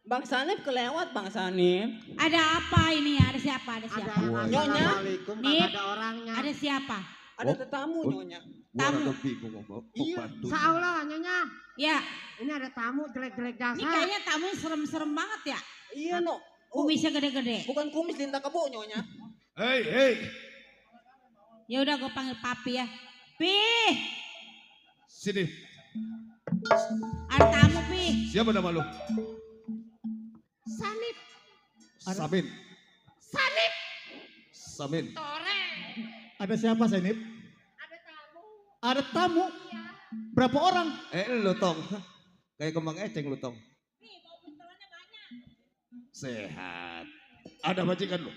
Bang Sanip kelewat Bang Sanip.
Ada apa ini? Ada siapa? Ada siapa?
Nyonya. Assalamualaikum,
Nip,
ada orangnya.
ada siapa?
Ada tetamu Nyonya.
Tamu.
Iya, seolah Nyonya.
Ya.
Ini ada tamu jelek-jelek dasar.
Ini kayaknya tamu serem-serem banget ya.
Iya no.
Kumisnya gede-gede.
Bukan kumis linta kebo Nyonya.
Hei.
Ya udah gue panggil papi ya. Pi.
Sini.
Ada tamu Pi.
Siapa nama lu?
Sanip.
Samin.
Sanip.
Samin.
Tore.
Ada siapa, Sanip?
Ada tamu.
Ada tamu?
Iya.
Berapa orang?
Lu Tong. Kayak kembang eceng lu Tong. Sehat. Ada majikan lu?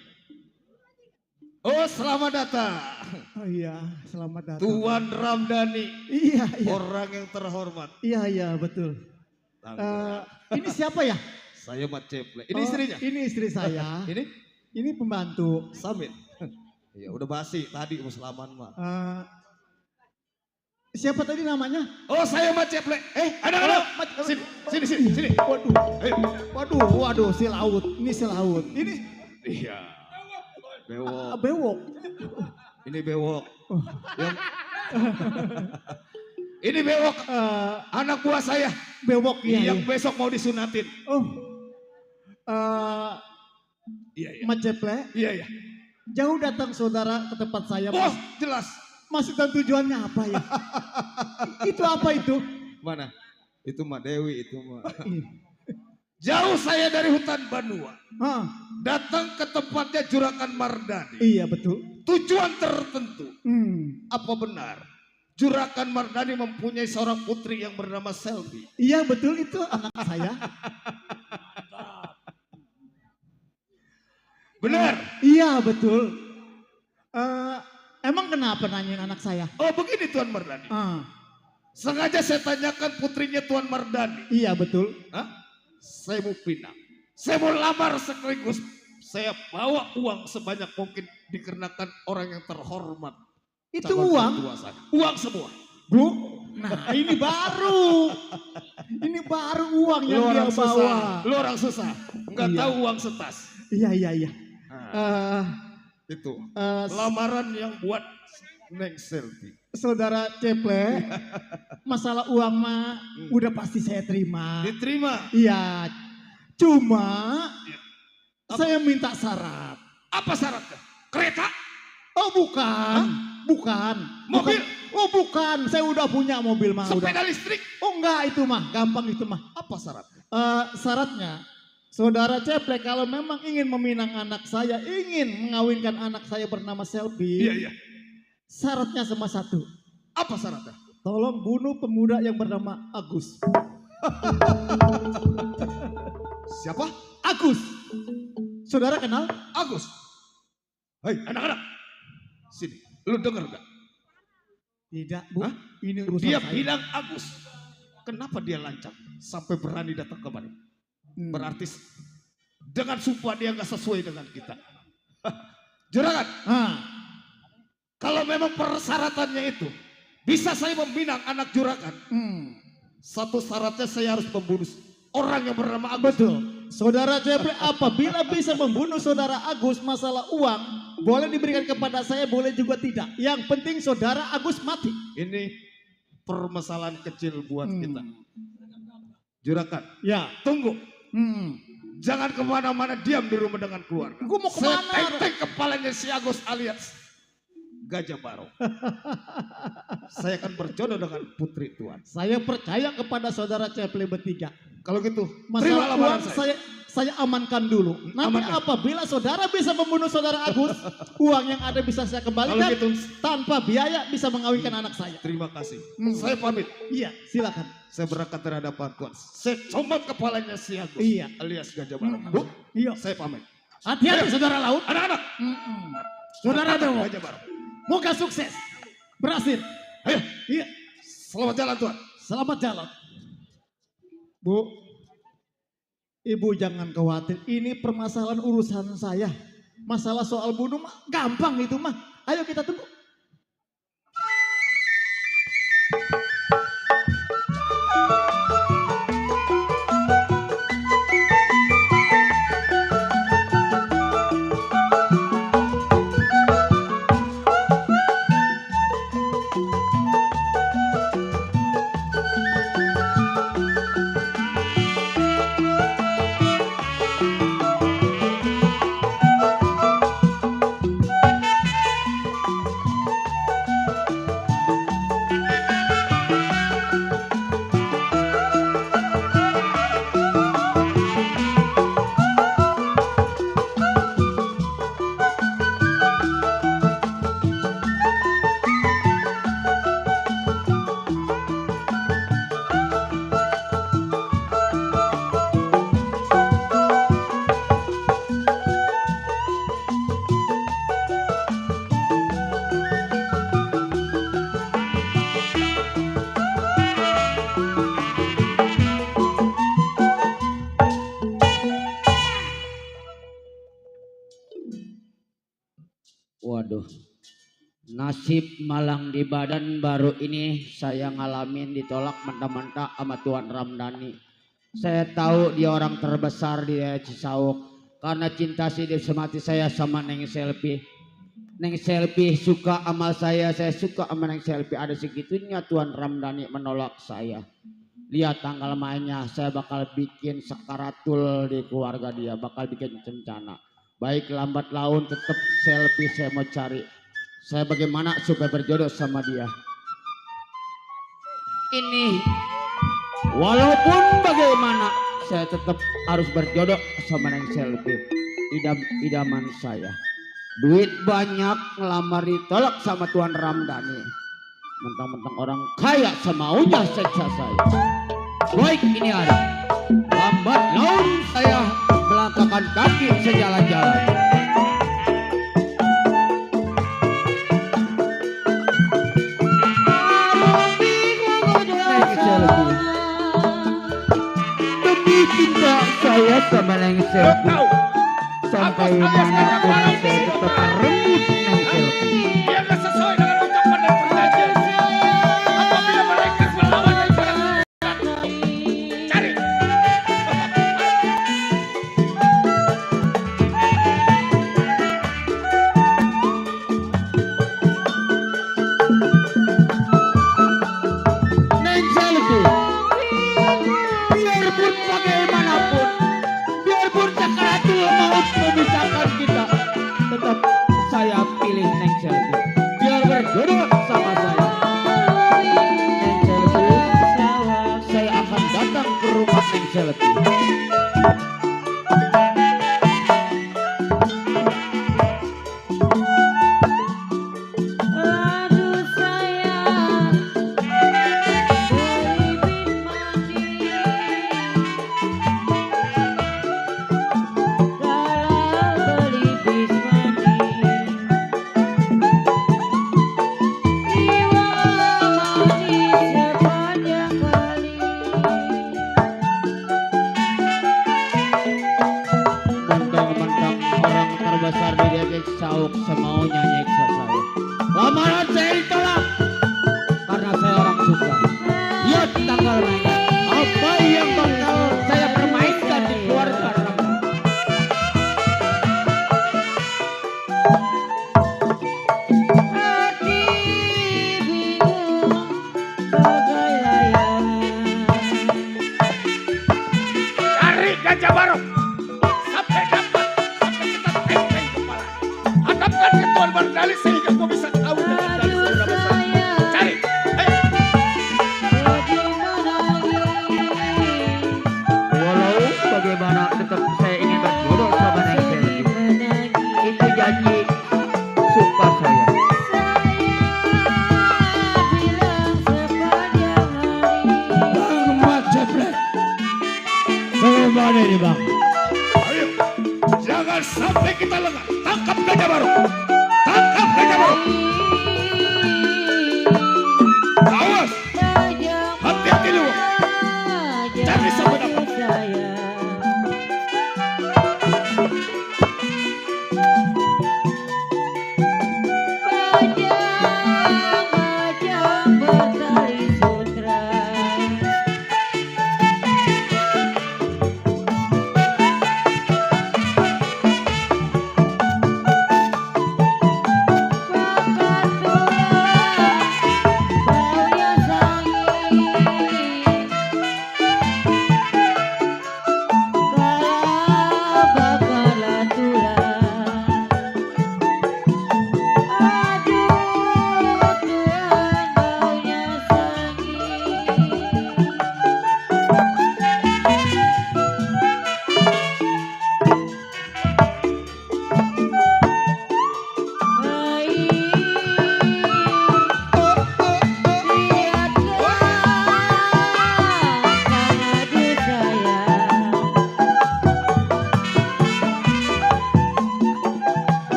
Oh, selamat datang.
Oh iya, selamat datang.
Tuan Ramdhani.
Iya.
Orang yang terhormat.
Iya, betul. Ini siapa ya?
Saya Mat Ceple. Ini istrinya?
Ini istri saya. Ini pembantu.
Samit. Ya udah basi tadi Muslaman mah.
Siapa tadi namanya?
Oh, saya Mat Ceple. Ada. Sini.
Waduh, si laut. Ini si laut. Ini.
Iya. Bewok.
Bewok.
Ini bewok. Ini bewok. Anak buah saya.
Bewok ya.
Yang besok mau disunatin.
Oh.
Iya.
Mat Ceple.
Iya.
Jauh datang saudara ke tempat saya.
Oh, jelas.
Maksud dan tujuannya apa ya? Itu apa itu?
Mana? Itu Mak Dewi itu mah. Jauh saya dari hutan Banua. Datang ke tempatnya Juragan Mardhani.
Iya betul.
Tujuan tertentu. Apa benar? Juragan Mardhani mempunyai seorang putri yang bernama Selvi.
Iya betul, itu anak saya.
Benar?
Iya betul. Emang kenapa nanyain anak saya?
Oh begini Tuan Mardhani. Sengaja saya tanyakan putrinya Tuan Mardhani.
Iya betul.
Saya mau pinang. Saya mau lamar sekaligus. Saya bawa uang sebanyak mungkin dikarenakan orang yang terhormat.
Itu uang?
Uang semua.
Bu, nah ini baru. Ini baru uang yang dia bawa.
Lu orang susah. Enggak tahu uang setas.
Iya.
Itu lamaran yang buat Neng Selvi.
Saudara Ceple, masalah uang mah udah pasti saya terima.
Diterima?
Iya. Cuma saya minta syarat.
Apa syaratnya? Kereta?
Oh bukan.
Mobil?
Oh bukan. Saya udah punya mobil mah.
Sepeda listrik?
Oh enggak, itu mah gampang itu mah.
Apa syaratnya?
Syaratnya Saudara Ceple kalau memang ingin meminang anak saya, ingin mengawinkan anak saya bernama Selvi.
Iya.
Syaratnya cuma satu.
Apa syaratnya?
Tolong bunuh pemuda yang bernama Agus.
Siapa?
Agus. Saudara kenal?
Agus. Hei anak-anak. Sini. Lu denger gak?
Tidak Bu. Ini urusan
dia
saya.
Bilang Agus. Kenapa dia lancang sampai berani datang kemari? Berarti dengan sumpah dia gak sesuai dengan kita. Juragan. Kalau memang persyaratannya itu bisa saya meminang anak juragan. Satu syaratnya saya harus membunuh orang yang bernama Agus.
Betul. Saudara Ceple apabila bisa membunuh saudara Agus, masalah uang boleh diberikan kepada saya, boleh juga tidak. Yang penting saudara Agus mati.
Ini permasalahan kecil buat kita. Juragan.
Ya.
Tunggu. Jangan kemana-mana, diam di rumah dengan keluarga.
Gue mau kemana?
Saya tenteng kepalanya si Agus alias Gajah Barong. Saya akan berjodoh dengan putri Tuan.
Saya percaya kepada saudara Ceple bertiga.
Kalau gitu,
masalah uang saya amankan dulu. Nanti apabila saudara bisa membunuh saudara Agus, uang yang ada bisa saya kembalikan gitu, tanpa biaya bisa mengawinkan anak saya.
Terima kasih. Saya pamit.
Iya, silakan.
Saya berangkat dari hadapan Tuan. Saya comot kepalanya si Agus.
Iya.
Alias Gajah Barong. Bu,
iya.
Saya pamit.
Hati-hati saudara laut.
Anak-anak.
Saudara Dewo.
Gajah Barong.
Moga sukses. Berhasil.
Ayo.
Iya.
Selamat jalan Tuan.
Selamat jalan. Bu, Ibu jangan khawatir. Ini permasalahan urusan saya. Masalah soal bunuh mah gampang itu mah. Ayo kita tunggu.
Nasib malang di badan baru ini saya ngalamin ditolak mentah-mentah sama Tuan Ramdhani. Saya tahu dia orang terbesar di Cisauk karena cinta sidip semati saya sama Neng Selvi. Neng Selvi suka sama saya suka sama Neng Selvi. Ada segitunya Tuan Ramdhani menolak saya. Lihat tanggal mainnya, saya bakal bikin sekaratul di keluarga dia, bakal bikin rencana. Baik lambat laun tetap Selvi saya mau cari. Saya bagaimana supaya berjodoh sama dia. Ini walaupun bagaimana saya tetap harus berjodoh sama Neng Selvi. Idaman saya. Duit banyak ngelamar ditolak sama Tuan Ramdhani. Mentang-mentang orang kaya semaunya seksa saya. Baik ini ada. Lambat laun saya melangkahkan kaki sejalan-jalan. Demi cinta saya sama Neng Selvi, sampai manapun saya tetap merebut Neng Selvi.
Dia nggak sesuai dengan ucapan dan perjanjian. Apabila mereka melawan daripada cari.
Neng Selvi, biarpun bagaimanapun, biarpun sakaratul maut memisahkan kita, tetap saya pilih Neng Selvi. Biar berjodoh sama saya. Neng Selvi, saya akan datang ke rumah Neng Selvi. Mentang-mentang orang terbesar di Desa Cisauk semaunya nyiksa saya. Lamaran saya ditolak karena saya orang susah. Lihat tanggal mainnya. Apa yang bakal saya permainkan di keluarga Ramdhani.
Cari Gajah Barok sampai dapat, sampai kita teng-teng kepala. Hadapkan ke Tuan Ramdhani sehingga kau bisa tahu dengan dari seberapa besar. Cari,
Walau bagaimana tetap saya ingin berjodoh sama Neng Selvi. Itu janji sumpah saya.
Bang Mat Jeblek. Bagaimana ini bang?
ayo, jangan sampai kita lengah. Tangkap Gajah Barok, tangkap Gajah Barok. Awas, hati-hati lu. Cari sampai dapat.
Bajang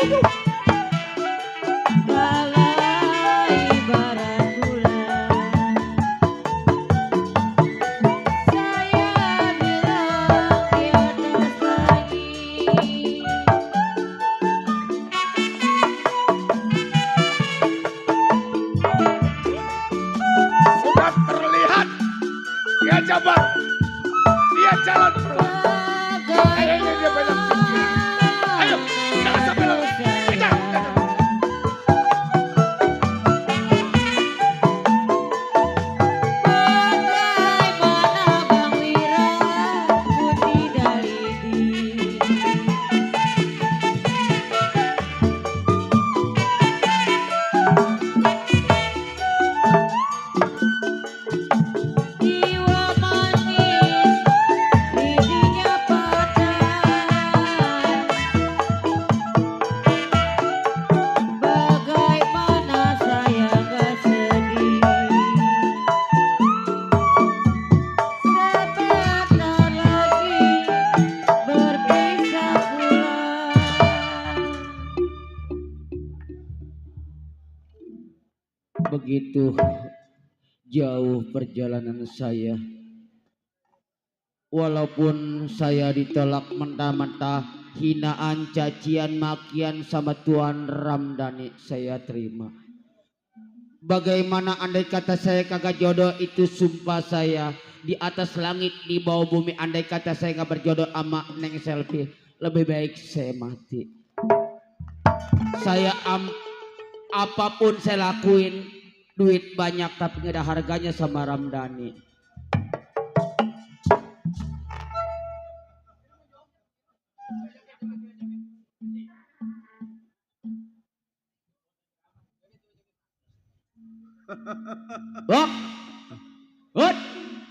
Sudah terlihat dia jabar, dia jalan pelan. Kayaknya dia banyak pikiran. Ayo, jangan sampai lewat. Kejar, kejar.
Begitu jauh perjalanan saya, walaupun saya ditolak mentah-mentah, hinaan, cacian, makian sama Tuan Ramdhani saya terima. Bagaimana andai kata saya kagak jodoh, itu sumpah saya di atas langit di bawah bumi. Andai kata saya gak berjodoh sama Neng Selvi, lebih baik saya mati. Saya apapun saya lakuin, duit banyak tapi gak ada harganya sama Ramdhani.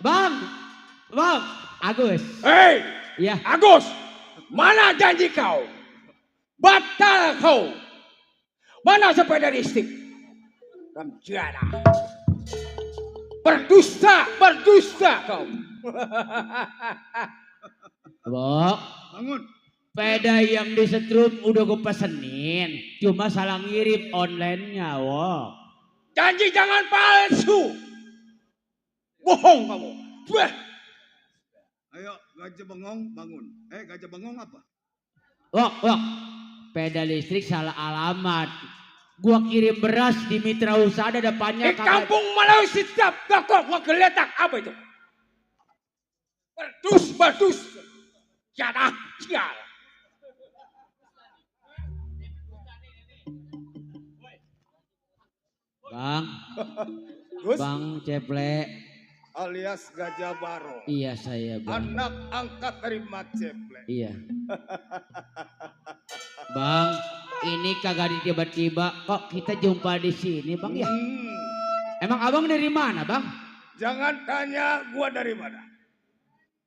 Bang, Bang, Agus.
Hei,
ya
Agus, mana janji kau? Batal kau. Mana sepeda listrik? Ramjana. Berdusta kau.
Bok,
bangun.
Sepeda yang disetrum udah gue pesenin, cuma salah ngirim online-nya, wok.
Janji jangan palsu. Bohong kamu. Buah.
Ayo, Gajah Bengong bangun. Gajah Bengong apa?
Wok, sepeda listrik salah alamat. Gua kirim beras di Mitra Usaha, ada depannya
di kampung Malawi setiap gakok gua geletak. Apa itu? Berdus. Siadah, sial.
Bang,
Gus?
Bang Ceple.
Alias Gajah Baro.
Iya saya, Bang.
Anak angkat dari Mat Ceple.
Iya. Bang, ini kagak tiba-tiba kok kita jumpa di sini, Bang ya? Emang abang dari mana, Bang?
Jangan tanya gua dari mana.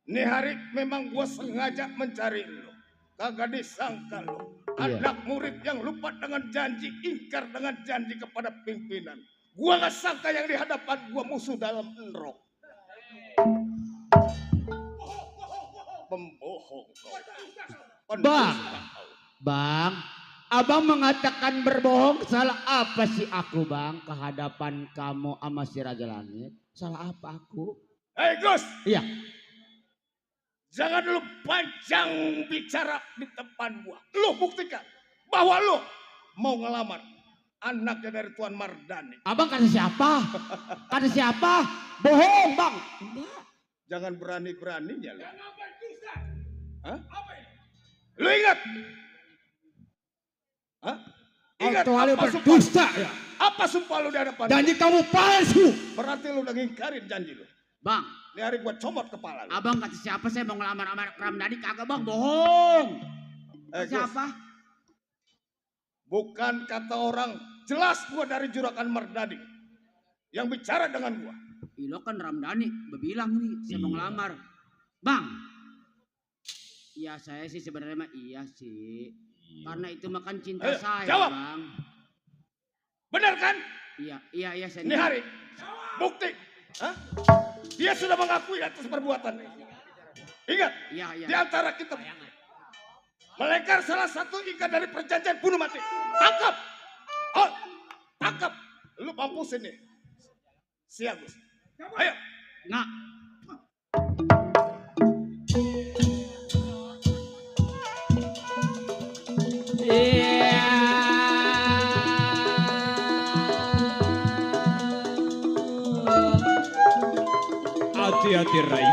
Nih hari memang gua sengaja mencari lo. Kagak disangka lo.
Iya.
Anak murid yang lupa dengan janji, ingkar dengan janji kepada pimpinan. Gua gak sangka yang di hadapan gua musuh dalam enrok. Pembohong.
Bang, abang mengatakan berbohong, salah apa sih aku, Bang? Kehadapan kamu sama si Raja Langit, salah apa aku?
Hei Gus.
Iya.
Jangan lu panjang bicara di depan gua. Lu buktikan bahwa lu mau ngelamar anaknya dari Tuan Mardhani.
Abang kata siapa? Kata siapa? Bohong, Bang.
Jangan berani-beraninya lu. Hah? Lu ingat? Hah? Ingat apa sumpah? Ya. Apa sumpah lu di hadapan?
Janji kamu palsu.
Berarti lu udah ngingkarin janji lu.
Bang,
ini hari gua comot kepala lu.
Abang kata siapa saya mau ngelamar sama Ramdhani? Kagak, Bang, bohong. Siapa?
Bukan kata orang, jelas gua dari juragan Mardhani yang bicara dengan gua.
Lo kan Ramdhani berbilang nih saya mau ngelamar. Bang, iya saya sih sebenarnya mah iya sih. Karena itu makan cinta saya,
jawab.
Bang.
Benar kan?
Iya saya.
Ini hari bukti. Hah? Dia sudah mengakui atas perbuatannya. Ingat,
Iya.
di antara kita melanggar salah satu ikat dari perjanjian bunuh mati. Tangkap. Oh, tangkap. Lu mampusin nih. Siap, Gus. Ayo.
Nah.
Hati-hati Rai.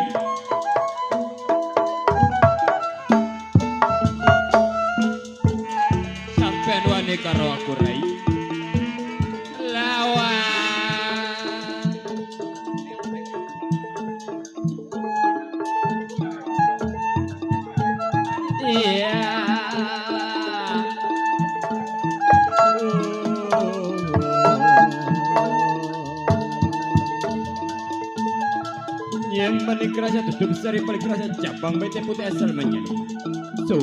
Sampean wani karo aku Rai. Lawan. Iya. Yang paling kerasa tutup besar yang paling kerasa cabang bete putih asal menyanyi. So,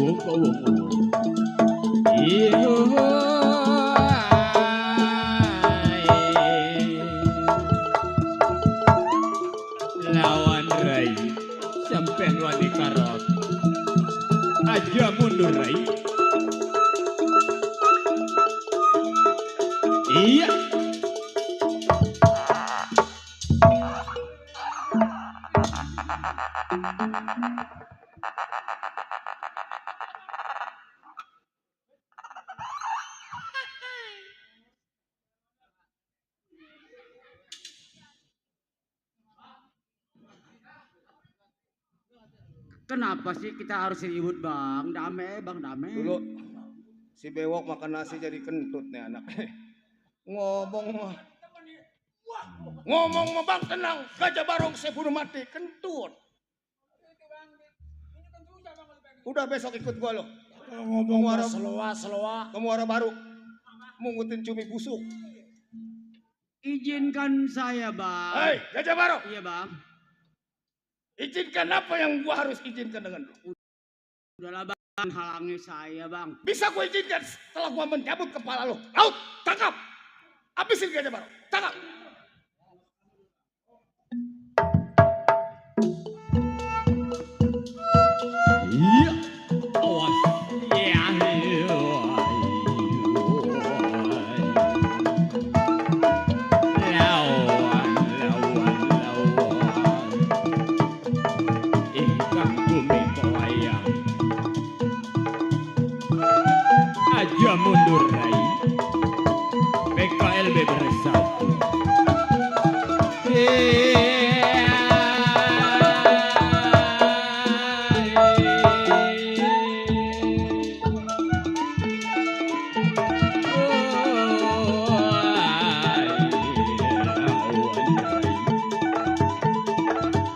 lawan Rai sampai wani karot aja mundur Rai. Iya.
Kenapa sih kita harus ribut bang? Damai bang, damai.
Dulu si bewok makan nasi jadi kentut nih anak. Ngomong mah bang tenang, Gajah Barong saya bunuh mati kentut. Udah besok ikut gua lo.
Ngomong seloa.
Kamu orang baru mungutin cumi busuk.
Izinkan saya bang.
Hei Gajah Barong.
Iya bang.
Izinkan apa yang gua harus izinkan dengan lu?
Udahlah bang, halangi saya bang.
Bisa gua izinkan setelah gua mencabut kepala lo. Laut, tangkap. Habisin Gajah Barong, tangkap.
Iya. Awas. Iya. Aja mundur Rai. PKLB bersatu.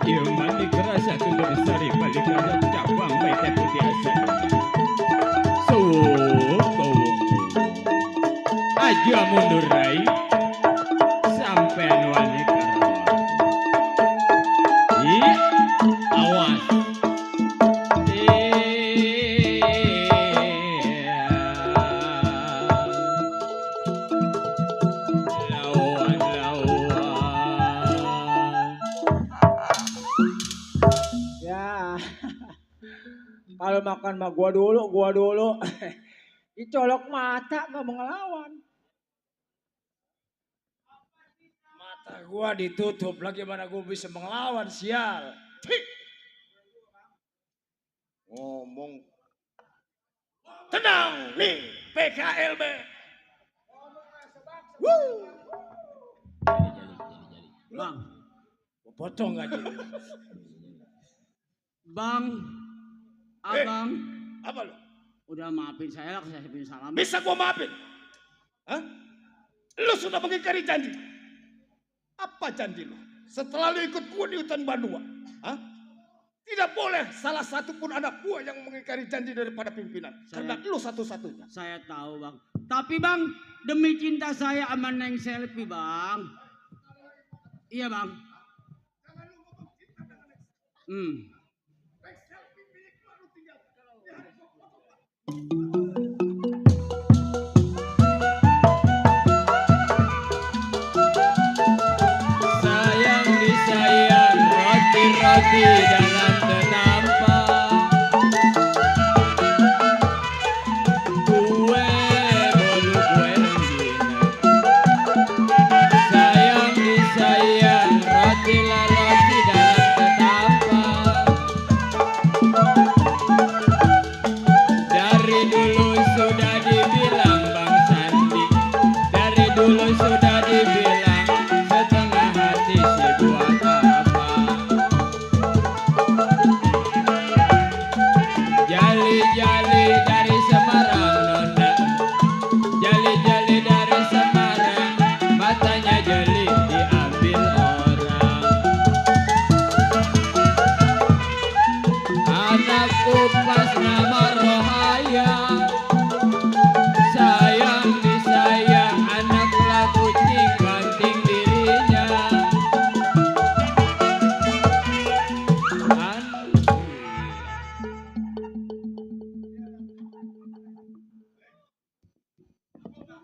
Ilmani kerasa tutur sari balik ada cabang baik tapi biasa. Aja mundur Rai sampean wani karuan. Iya, awas. Lawan.
Ya, kalau makan mah gua dulu. Dicolok mata gak mau ngelawan.
Mata gua ditutup, lagi mana gua bisa melawan, sial.
Ngomong. Tenang nih PKLB.
Bang,
Gua potong aja.
bang, abang.
Apa lo?
Udah maafin saya lah, saya punya salam.
Bisa gua maafin? Hah? Lu sudah mengingkari janji. Apa janji lu? Setelah lu ikut gua di hutan Bandua. Hah? Tidak boleh salah satu pun anak gua yang mengingkari janji daripada pimpinan. Karena lu satu-satunya.
Saya tahu bang. Tapi bang, demi cinta saya sama Neng Selfie bang. Iya bang.
Sayang disayang roti-roti dalam tenampa.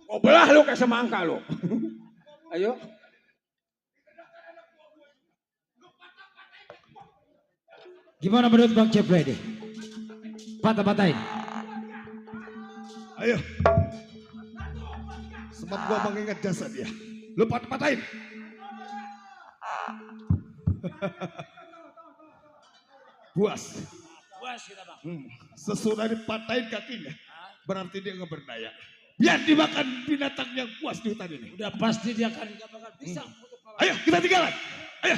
Kau belah lu kayak semangka lu. Ayo.
Gimana menurut Bang Ceple deh? Patah-patahin.
Ayo. Sebab gua mengingat jasa dia. Lu patah-patahin. Puas.
Puas kita bang.
Sesudah dipatahin kakinya, berarti dia nggak berdaya. Biar dimakan binatang yang puas di hutan ini.
Udah pasti dia akan nggak bakal bisa.
Ayo kita tinggalan. Ayo.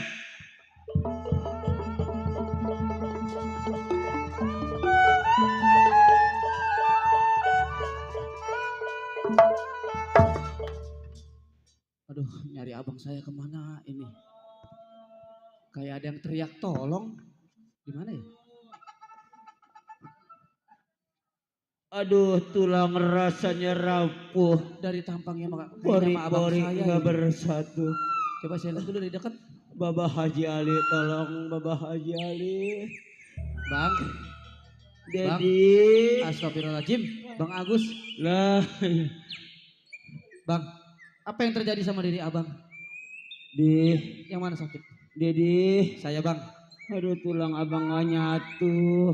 Aduh, nyari abang saya kemana ini? Kayak ada yang teriak tolong. Gimana ya?
Aduh, tulang rasanya rapuh.
Dari tampangnya
Pori-pori
saya
nggak
ini.
bersatu.
Coba saya lihat dulu dari dekat.
Bapak Haji Ali, tolong Bapak Haji Ali.
Bang.
Dedi.
Astagfirullahaladzim. Bang Agus.
Lah.
Bang, apa yang terjadi sama diri abang? Yang mana sakit?
Dedi.
Saya bang.
Aduh, tulang abang nggak nyatu.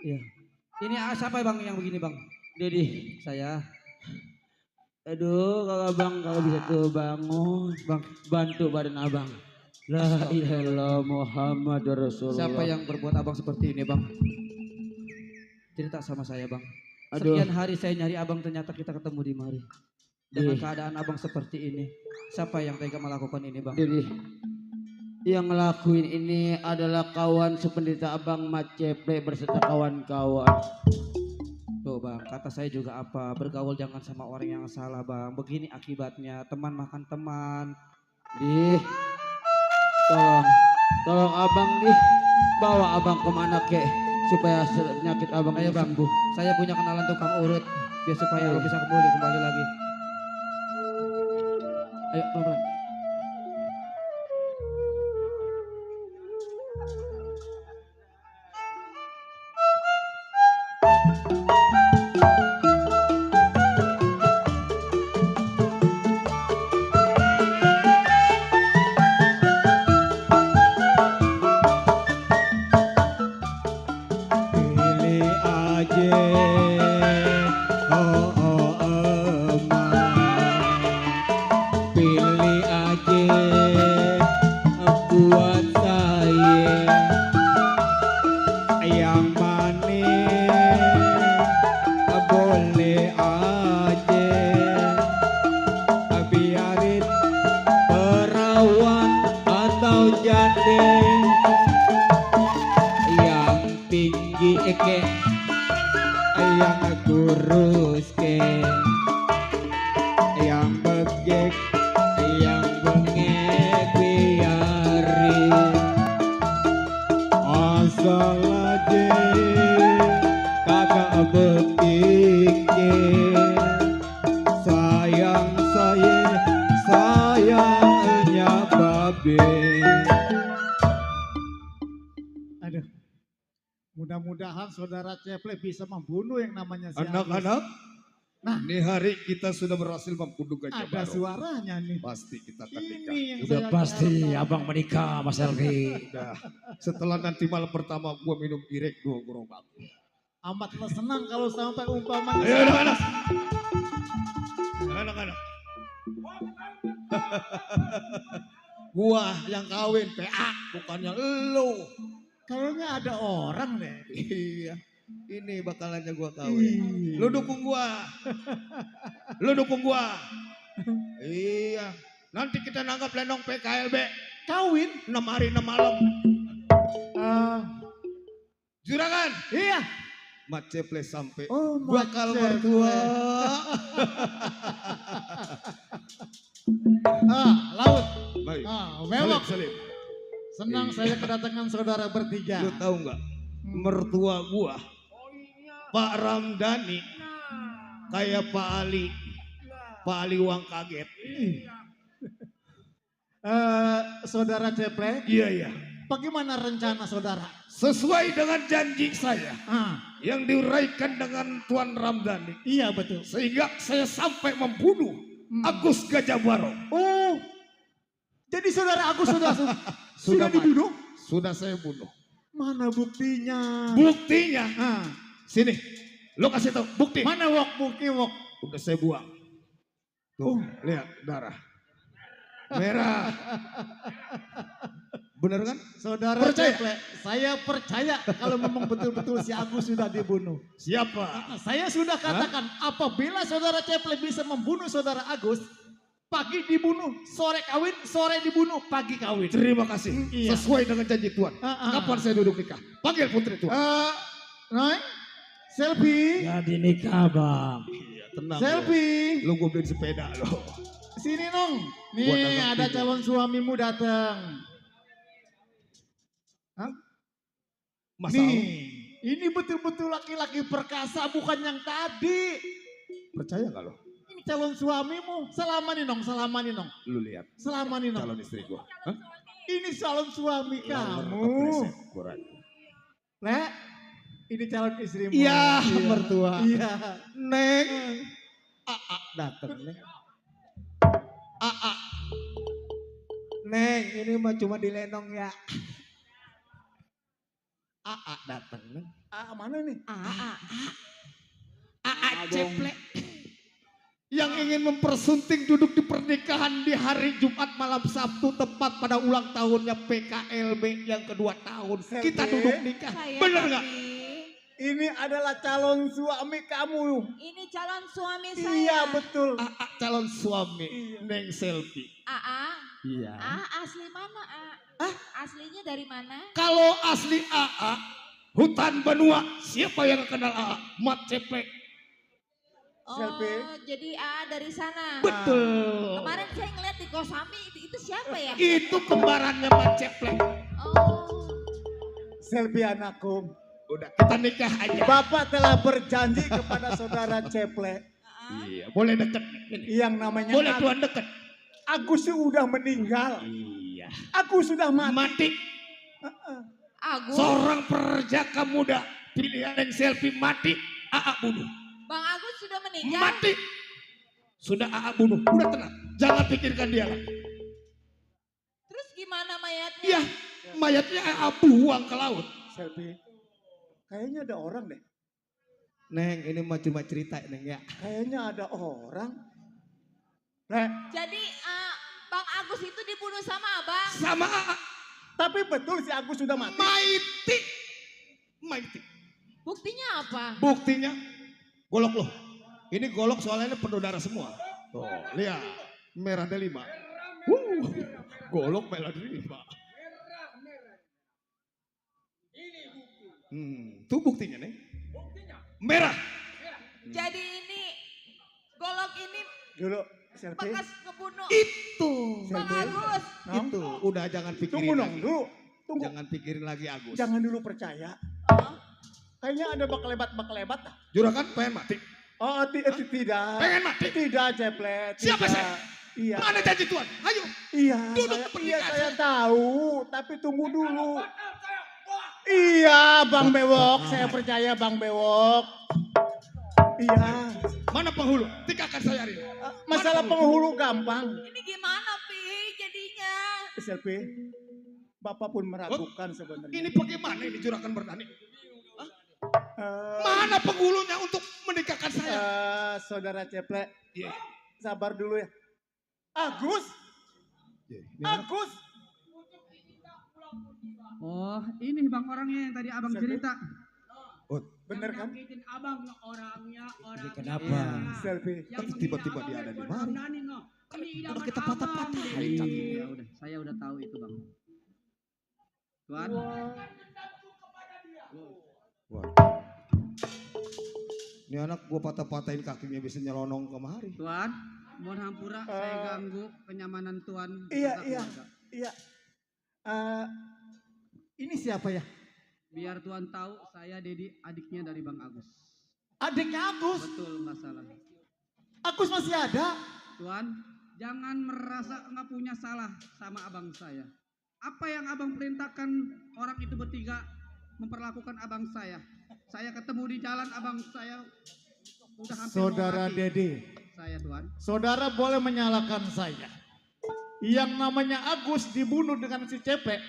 Iya. Ini siapa bang yang begini bang?
Dedi.
Saya.
Aduh, kalau abang kalau bisa tuh bangun, bang, bantu badan abang. La ilaha illallah Muhammad Rasulullah.
Siapa yang berbuat abang seperti ini bang? Cerita sama saya bang.
Aduh.
Sekian hari saya nyari abang, ternyata kita ketemu di mari. Dengan keadaan abang seperti ini. Siapa yang tega melakukan ini bang?
Dedi. Yang ngelakuin ini adalah kawan sependeta abang Mat Ceple berserta kawan-kawan.
Tuh bang, kata saya juga apa, bergaul jangan sama orang yang salah bang. Begini akibatnya, teman makan teman.
Tolong abang bawa abang kemana kek supaya penyakit abang
Ayo bang,
sembuh.
saya punya kenalan tukang urut biar supaya bisa kembali lagi. Ayo pelan-pelan.
Pilih aja, oh oh emang. Pilih aja buat saya yang manis, boleh aja biarin perawan atau janda yang tinggi eke, yang kurus ke, yang begek, yang bengek biarin asal aja kagak berpikir sayang sayangnya babe. Aduh, mudah-mudahan saudara Ceple bisa membunuh yang namanya si Agus.
Anak-anak,
Nah,
ini hari kita sudah berhasil membunuh Gajah
ada
Baru.
suaranya nih.
Pasti kita akan nikah.
Ini yang
Udah
saya
pasti
harapkan.
abang menikah Mas Elvi.
Udah. Setelah nanti malam pertama gua minum irek 2 gerobak.
Amatlah senang kalau sampai umpamanya.
Ayo anak-anak. Anak-anak. Gua yang kawin PA, bukannya elu.
Kayaknya ada orang deh.
Iya. Ini bakalannya gua kawin. Lu dukung gua. Lu dukung gua. Iya. Nanti kita nanggap lenong PKLB.
Kawin
6 hari 6 malam. Juragan.
Iya.
Mat Ceple sampai
Oh, Mat
bakal
Ceple.
mertua.
Laut.
Baik.
Mewah.
Salim.
Senang saya kedatangan saudara bertiga.
Lu tahu nggak? Mertua gua Pak Ramdhani kayak Pak Ali. Pak Ali uang kaget.
Saudara Ceple.
Iya, iya.
Bagaimana rencana saudara?
Sesuai dengan janji saya. yang diuraikan dengan Tuan Ramdhani.
Iya betul.
Sehingga saya sampai membunuh Agus Gajah Baro.
Oh, jadi saudara Agus sudah dibunuh?
Sudah saya bunuh.
Mana buktinya?
Buktinya? Sini, lo kasih tahu bukti.
Mana bukti wok?
Udah saya buang. Tuh, lihat darah. Merah. Bener kan?
Saudara
percaya?
Ceple, saya percaya kalau memang betul-betul si Agus sudah dibunuh.
Siapa?
Saya sudah katakan apabila saudara Ceple bisa membunuh saudara Agus, pagi dibunuh, sore kawin, sore dibunuh, pagi kawin.
Terima kasih.
Iya.
Sesuai dengan janji Tuan. Kapan saya duduk nikah? Panggil putri Tuan.
Noy, Selfie.
Jadi nikah bang.
Iya, tenang.
Selfie.
Lo gue beli sepeda lo.
Sini Nong. Nih ada calon suamimu datang.
Masalah.
Nih, ini betul-betul laki-laki perkasa bukan yang tadi.
Percaya gak lo?
Ini calon suamimu. Selamani Nong, selamani Nong.
Lu lihat.
Selamani Nong.
Calon istri gua.
Ini calon suami kamu. Le, ini calon istrimu.
Iya, mertua.
Iya.
Neng. Dateng Neng.
Neng, ini mah cuma dilenong ya. Dateng Neng. Mana nih?
Ceple. Yang ingin mempersunting duduk di pernikahan di hari Jumat malam Sabtu tepat pada ulang tahunnya PKLB yang kedua tahun. Kita duduk nikah. Bener gak?
Ini adalah calon suami kamu.
Ini calon suami saya.
Iya betul.
Calon suami. Neng Selfie. Iya.
Asli mana Aslinya dari mana?
Kalau asli hutan benua. Siapa yang kenal Mat Ceple?
Selfie.
Jadi dari sana.
Betul.
Kemarin saya ngeliat di Gosami itu siapa ya?
Itu kembarannya Mat Ceple.
Selfie anakku.
Udah kita nikah aja.
Bapak telah berjanji kepada saudara Ceple.
Iya, boleh deket.
Yang namanya
boleh Tuan deket.
Agus sudah meninggal.
Iya.
Agus sudah mati.
Agus.
Seorang perjaka muda pilihan yang Selfie mati, bunuh.
Bang Agus sudah meninggal.
Mati. Sudah bunuh. Udah tenang. Jangan pikirkan dia lagi.
Terus gimana mayatnya?
Iya, mayatnya buang ke laut.
Selfie. Kayaknya ada orang deh.
Neng, ini mah cuma cerita Neng ya.
Kayaknya ada orang.
Jadi Bang Agus itu dibunuh sama Abang.
Sama
Tapi betul si Agus sudah mati.
Mati.
Buktinya apa?
Buktinya golok loh. Ini golok soalnya penuh darah semua. Tuh, lihat. Merah delima. Golok merah delima. Itu buktinya nih. Merah.
Jadi ini golok ini
dulu Selfie.
bekas ngebunuh
itu
Bang Agus.
Itu udah jangan pikirin
Tunggu
lagi.
dong dulu. Tunggu.
Jangan pikirin lagi Agus.
Jangan dulu percaya. Kayaknya ada baklebat.
Juragan pengen mati.
Oh tidak.
Pengen mati.
Tidak Ceple.
Siapa saya?
Iya.
Mana janji Tuhan? Ayo.
Iya. Saya tahu. Tapi tunggu dulu. Iya Bang Bewok. Saya percaya Bang Bewok. Iya.
Mana penghulu? Tikakan saya hari ini.
Masalah penghulu gampang.
Ini gimana Pi jadinya?
Selfie. Bapak pun meragukan sebenarnya.
Ini bagaimana ini juragan bertani? Mana penghulunya untuk menikahkan saya?
Saudara Ceple. Sabar dulu ya. Agus. Agus.
Oh, ini bang orangnya yang tadi abang cerita.
Bener kan?
Nyakitin abang orangnya.
Kenapa?
Selfie.
Tiba-tiba dia ada di mari.
Kan
udah kita patah-patahin.
Iya, udah. Saya udah tahu itu bang. Tuan.
Wah. Ini anak gua patah-patahin kakinya bisa nyelonong kemari.
Tuan, mohon hampura saya ganggu kenyamanan Tuan.
Iya. Ini siapa ya?
Biar Tuan tahu saya Dedi, adiknya dari Bang Agus.
Adiknya Agus?
Betul, nggak salah.
Agus masih ada?
Tuan, jangan merasa nggak punya salah sama abang saya. Apa yang abang perintahkan orang itu bertiga memperlakukan abang saya? saya ketemu di jalan abang saya udah hampir
Saudara
mau mati.
Dedi,
Saya Tuan.
saudara boleh menyalahkan saya. Yang namanya Agus dibunuh dengan si Cepek,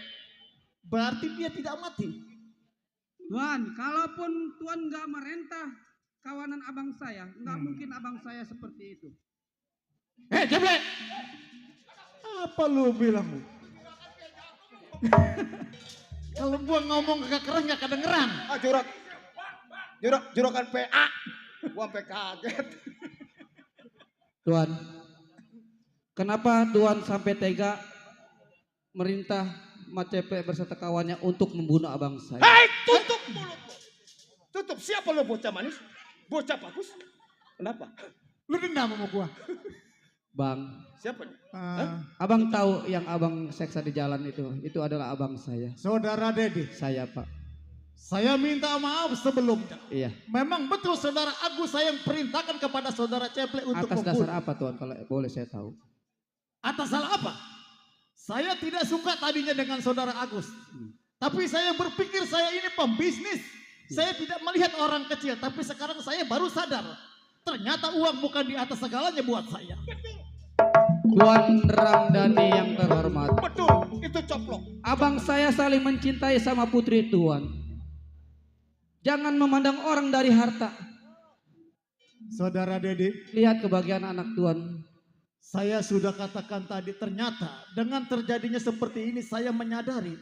berarti dia tidak mati.
Tuan, kalaupun Tuan nggak merentah kawanan abang saya, nggak mungkin abang saya seperti itu.
Hei Cepek, apa lu bilang lu? Kalau gua ngomong kagak keren gak kedengeran.
Juragan PA. Gua sampai kaget.
Tuan, kenapa Tuan sampai tega merintah Macepe berserta kawannya untuk membunuh abang saya?
Hei, tutup mulutmu. Tutup, siapa lo bocah manis? Bocah bagus? Kenapa?
Lu dendam sama gua?
Bang,
Siapa?
abang tahu yang abang seksa di jalan itu adalah abang saya.
Saudara Dedi,
Saya Pak.
saya minta maaf sebelumnya.
Iya.
Memang betul saudara Agus saya yang perintahkan kepada saudara Ceple untuk
Atas
membunuh.
dasar apa Tuan kalau boleh saya tahu?
Atas salah apa? Saya tidak suka tadinya dengan saudara Agus. Tapi saya berpikir saya ini pembisnis. Saya tidak melihat orang kecil. Tapi sekarang saya baru sadar. Ternyata uang bukan di atas segalanya buat saya.
Tuan Ramdhani yang terhormat.
Betul, itu coplok.
Abang saya saling mencintai sama putri Tuan. Jangan memandang orang dari harta.
Saudara Dedi,
lihat kebahagiaan anak Tuan.
Saya sudah katakan tadi, ternyata dengan terjadinya seperti ini saya menyadari.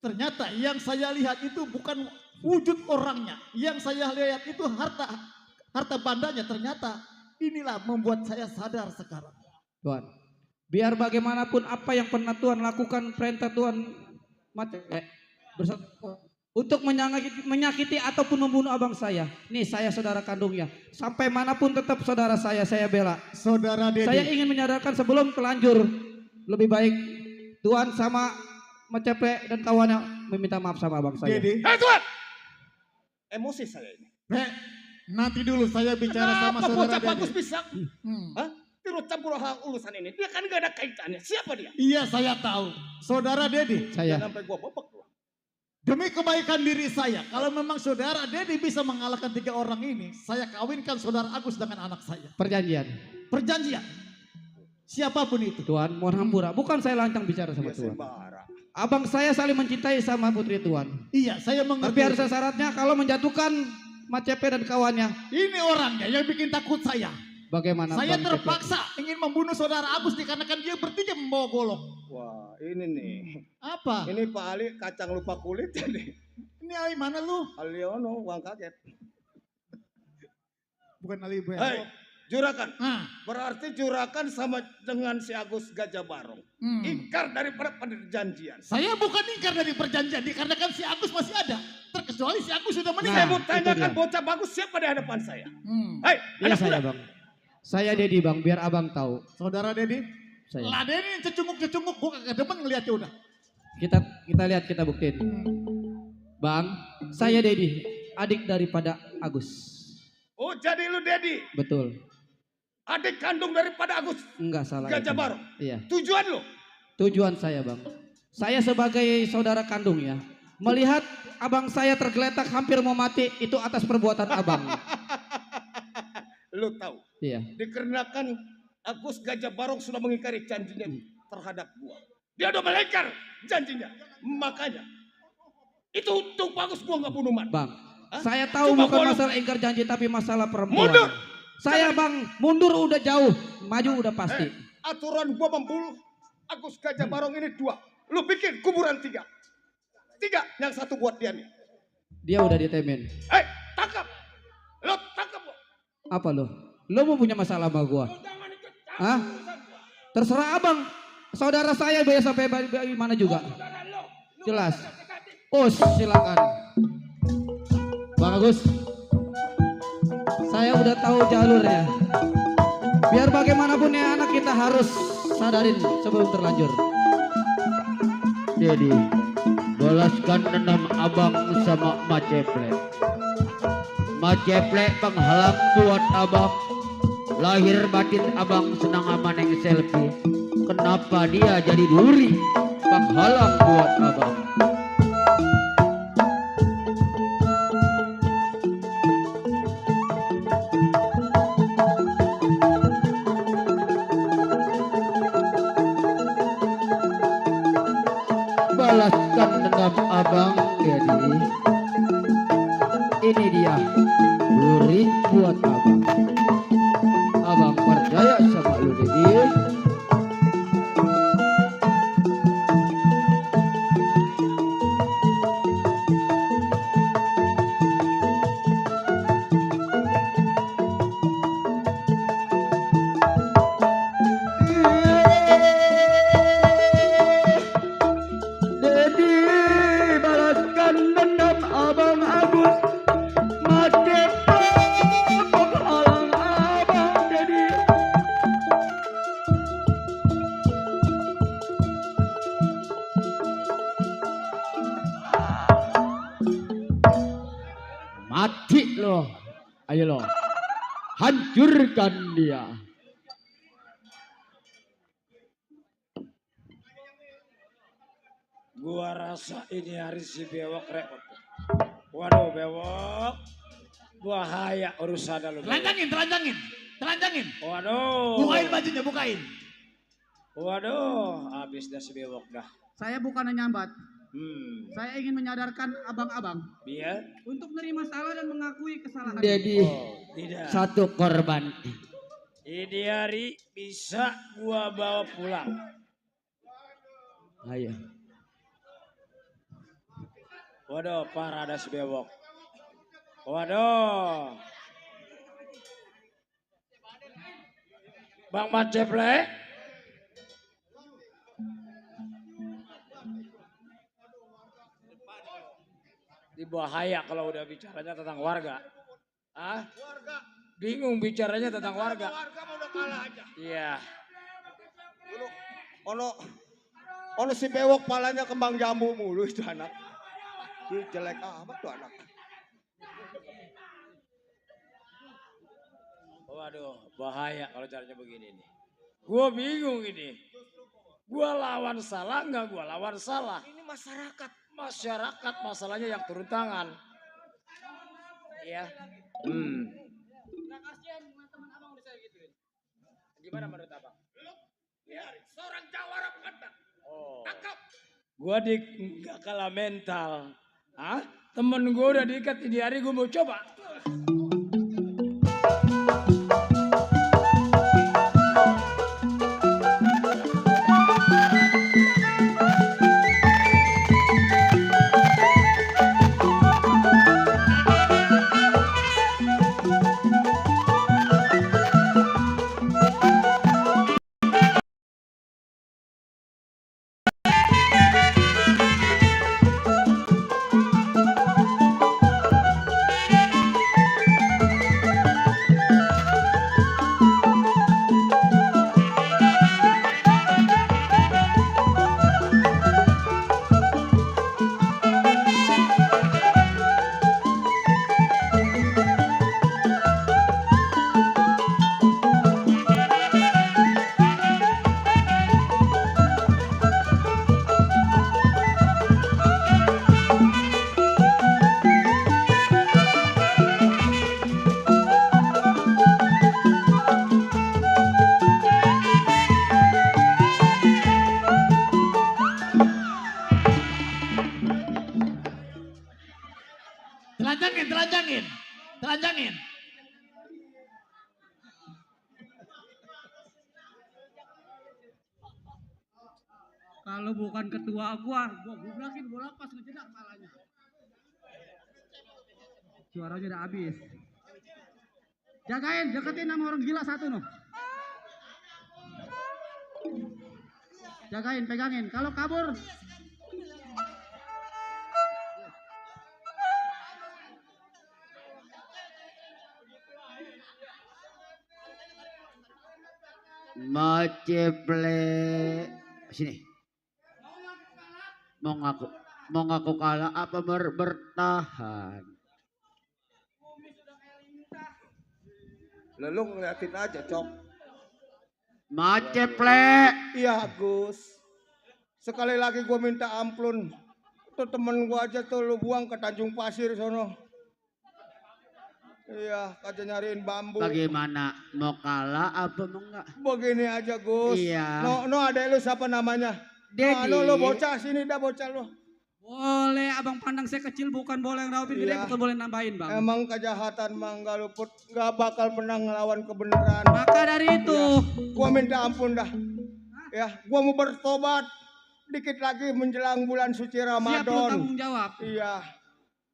Ternyata yang saya lihat itu bukan wujud orangnya. Yang saya lihat itu harta bandanya. Ternyata inilah membuat saya sadar sekarang.
Tuan, biar bagaimanapun apa yang pernah Tuan lakukan, perintah Tuan untuk menyakiti ataupun membunuh abang saya. Nih saya saudara kandungnya. Sampai manapun tetap saudara saya bela.
Saudara Dedi.
Saya ingin menyadarkan sebelum telanjur. Lebih baik Tuan sama Macepe dan kawannya meminta maaf sama abang saya.
Dedi.
Hei Tuan! Emosi saya ini.
Nanti dulu saya bicara sama
Kenapa
saudara
bocah
Dedi.
bagus bisa? Hah? Turut campur hal urusan ini. Dia kan gak ada kaitannya. Siapa dia?
Iya saya tahu. Saudara Dedi.
Saya.
Sampai gua bobok.
Demi kebaikan diri saya, kalau memang saudara Dedi bisa mengalahkan 3 orang ini, saya kawinkan saudara Agus dengan anak saya.
Perjanjian.
Perjanjian. Siapapun itu.
Tuan, mohon hampura. Bukan saya lancang bicara sama Tuan. Abang saya saling mencintai sama putri Tuan.
Iya, saya mengerti.
Tapi harus syaratnya kalau menjatuhkan Macepe dan kawannya.
Ini orangnya yang bikin takut saya.
Bagaimana?
Saya
Bang
terpaksa ingin membunuh saudara Agus dikarenakan dia bertiga membawa golok.
Wah, ini nih.
Apa?
Ini Pak Ali kacang lupa kulit ya nih.
Ini Ali mana lu?
Aliono, uang kaget.
Bukan Ali Ibu.
Hei, Juragan. Berarti Juragan sama dengan si Agus Gajah Barong. Ingkar daripada perjanjian.
Saya bukan ingkar dari perjanjian, dikarenakan si Agus masih ada. Terkecuali si Agus sudah
Saya
meninggal.
mau tanyakan bocah bagus siapa di hadapan saya. Hei,
Iya
anak
saya
muda.
Bang. Saya Dedi Bang, biar abang tahu.
Saudara Dedi?
Saya.
Lah Dedi yang cecunguk-cecunguk, gua kagak demen ngeliatnya udah.
Kita lihat, kita buktiin. Bang, saya Dedi, adik daripada Agus.
Oh, jadi lu Dedi.
Betul.
Adik kandung daripada Agus
Enggak salah.
Gajah
itu.
Barong.
Iya.
Tujuan lu?
Tujuan saya Bang. Saya sebagai saudara kandung ya. Melihat abang saya tergeletak hampir mau mati, itu atas perbuatan abang.
Lu tahu?
Iya.
Dikarenakan Agus Gajah Barong sudah mengingkari janjinya terhadap gua. Dia udah melanggar janjinya. Makanya itu untung bagus gua nggak bunuh man.
Bang, saya tahu
Cuma
bukan
gua
masalah ingkar janji tapi masalah perempuan.
mundur.
Saya Bang, mundur udah jauh, maju udah pasti.
Aturan gua membunuh Agus Gajah Barong ini 2. Lu bikin kuburan 3. 3, yang 1 buat dia nih.
Dia udah ditemen.
Hei, tangkap. Lu tangkap gua.
Apa lo? Lo mau punya masalah sama gua? Hah? Terserah abang. Saudara saya biasa sampai bagaimana juga. Jelas. Silakan. Bang Agus. Saya udah tahu jalurnya. Biar bagaimanapun ya anak kita harus sadarin sebelum terlanjur.
Jadi, balaskan dendam abang sama Maceple. Maceple penghalang buat abang. Lahir batin abang senang sama neng selfie. Kenapa dia jadi duri? Penghalang buat abang. Hancurkan dia.
Gua rasa ini hari si bewok repot. Waduh bewok. Bahaya urusan lu.
Telanjangin.
Waduh.
Bukain bajunya, bukain.
Waduh, habis dah si bewok dah.
Saya bukan nyambat. Saya ingin menyadarkan abang-abang.
Biar
untuk menerima salah dan mengakui kesalahan.
Jadi
tidak.
satu korban.
Ini hari bisa gua bawa pulang.
Ayo.
Waduh, parah ada si bewok. Waduh. Bang Maceple. Di bahaya kalau udah bicaranya tentang warga. Ah? Bingung bicaranya tentang warga.
Warga mau udah kalah aja.
Iya.
Dulu ono si bewok palanya kembang jambu mulu itu anak. Itu jelek amat tuh anak.
Waduh, bahaya kalau caranya begini nih. Gua bingung ini. Gua lawan salah nggak gua lawan salah.
Ini masyarakat.
Masyarakat masalahnya yang turun tangan. Iya.
Kasihan teman abang udah saya gituin.
Gimana menurut abang?
Ya, seorang jawara bukan.
Oh. Tangkap. Gua nggak kalah mental. Hah? Temen gua udah diikat ini hari gua mau coba. Telanjangin.
Kalau bukan ketua gua gubrakin bola pas ngejedak palanya. Suaranya udah habis. Jagain, deketin sama orang gila satu noh. Jagain, pegangin. Kalau kabur
Maceple sini. Mau ngaku kalah apa bertahan?
Lalu ngeliatin aja, Cok.
Maceple.
Iya, Gus. Sekali lagi gue minta amplun. Tuh temen gue aja tuh lu buang ke Tanjung Pasir sono. Iya, aja nyariin bambu.
Bagaimana? Mau kalah apa mau enggak?
Begini aja, Gus.
Iya.
No ada lu siapa namanya?
Dedi.
Lu bocah sini dah bocah lu.
boleh abang pandang saya kecil bukan boleh ngerautin gede
Iya.
bukan boleh nambahin bang.
Emang kejahatan mah nggak luput, nggak bakal menang ngelawan kebenaran.
Maka dari itu,
gua minta ampun dah. Ya, gua mau bertobat. Dikit lagi menjelang bulan suci Ramadan.
Siap lu tanggung jawab.
Iya.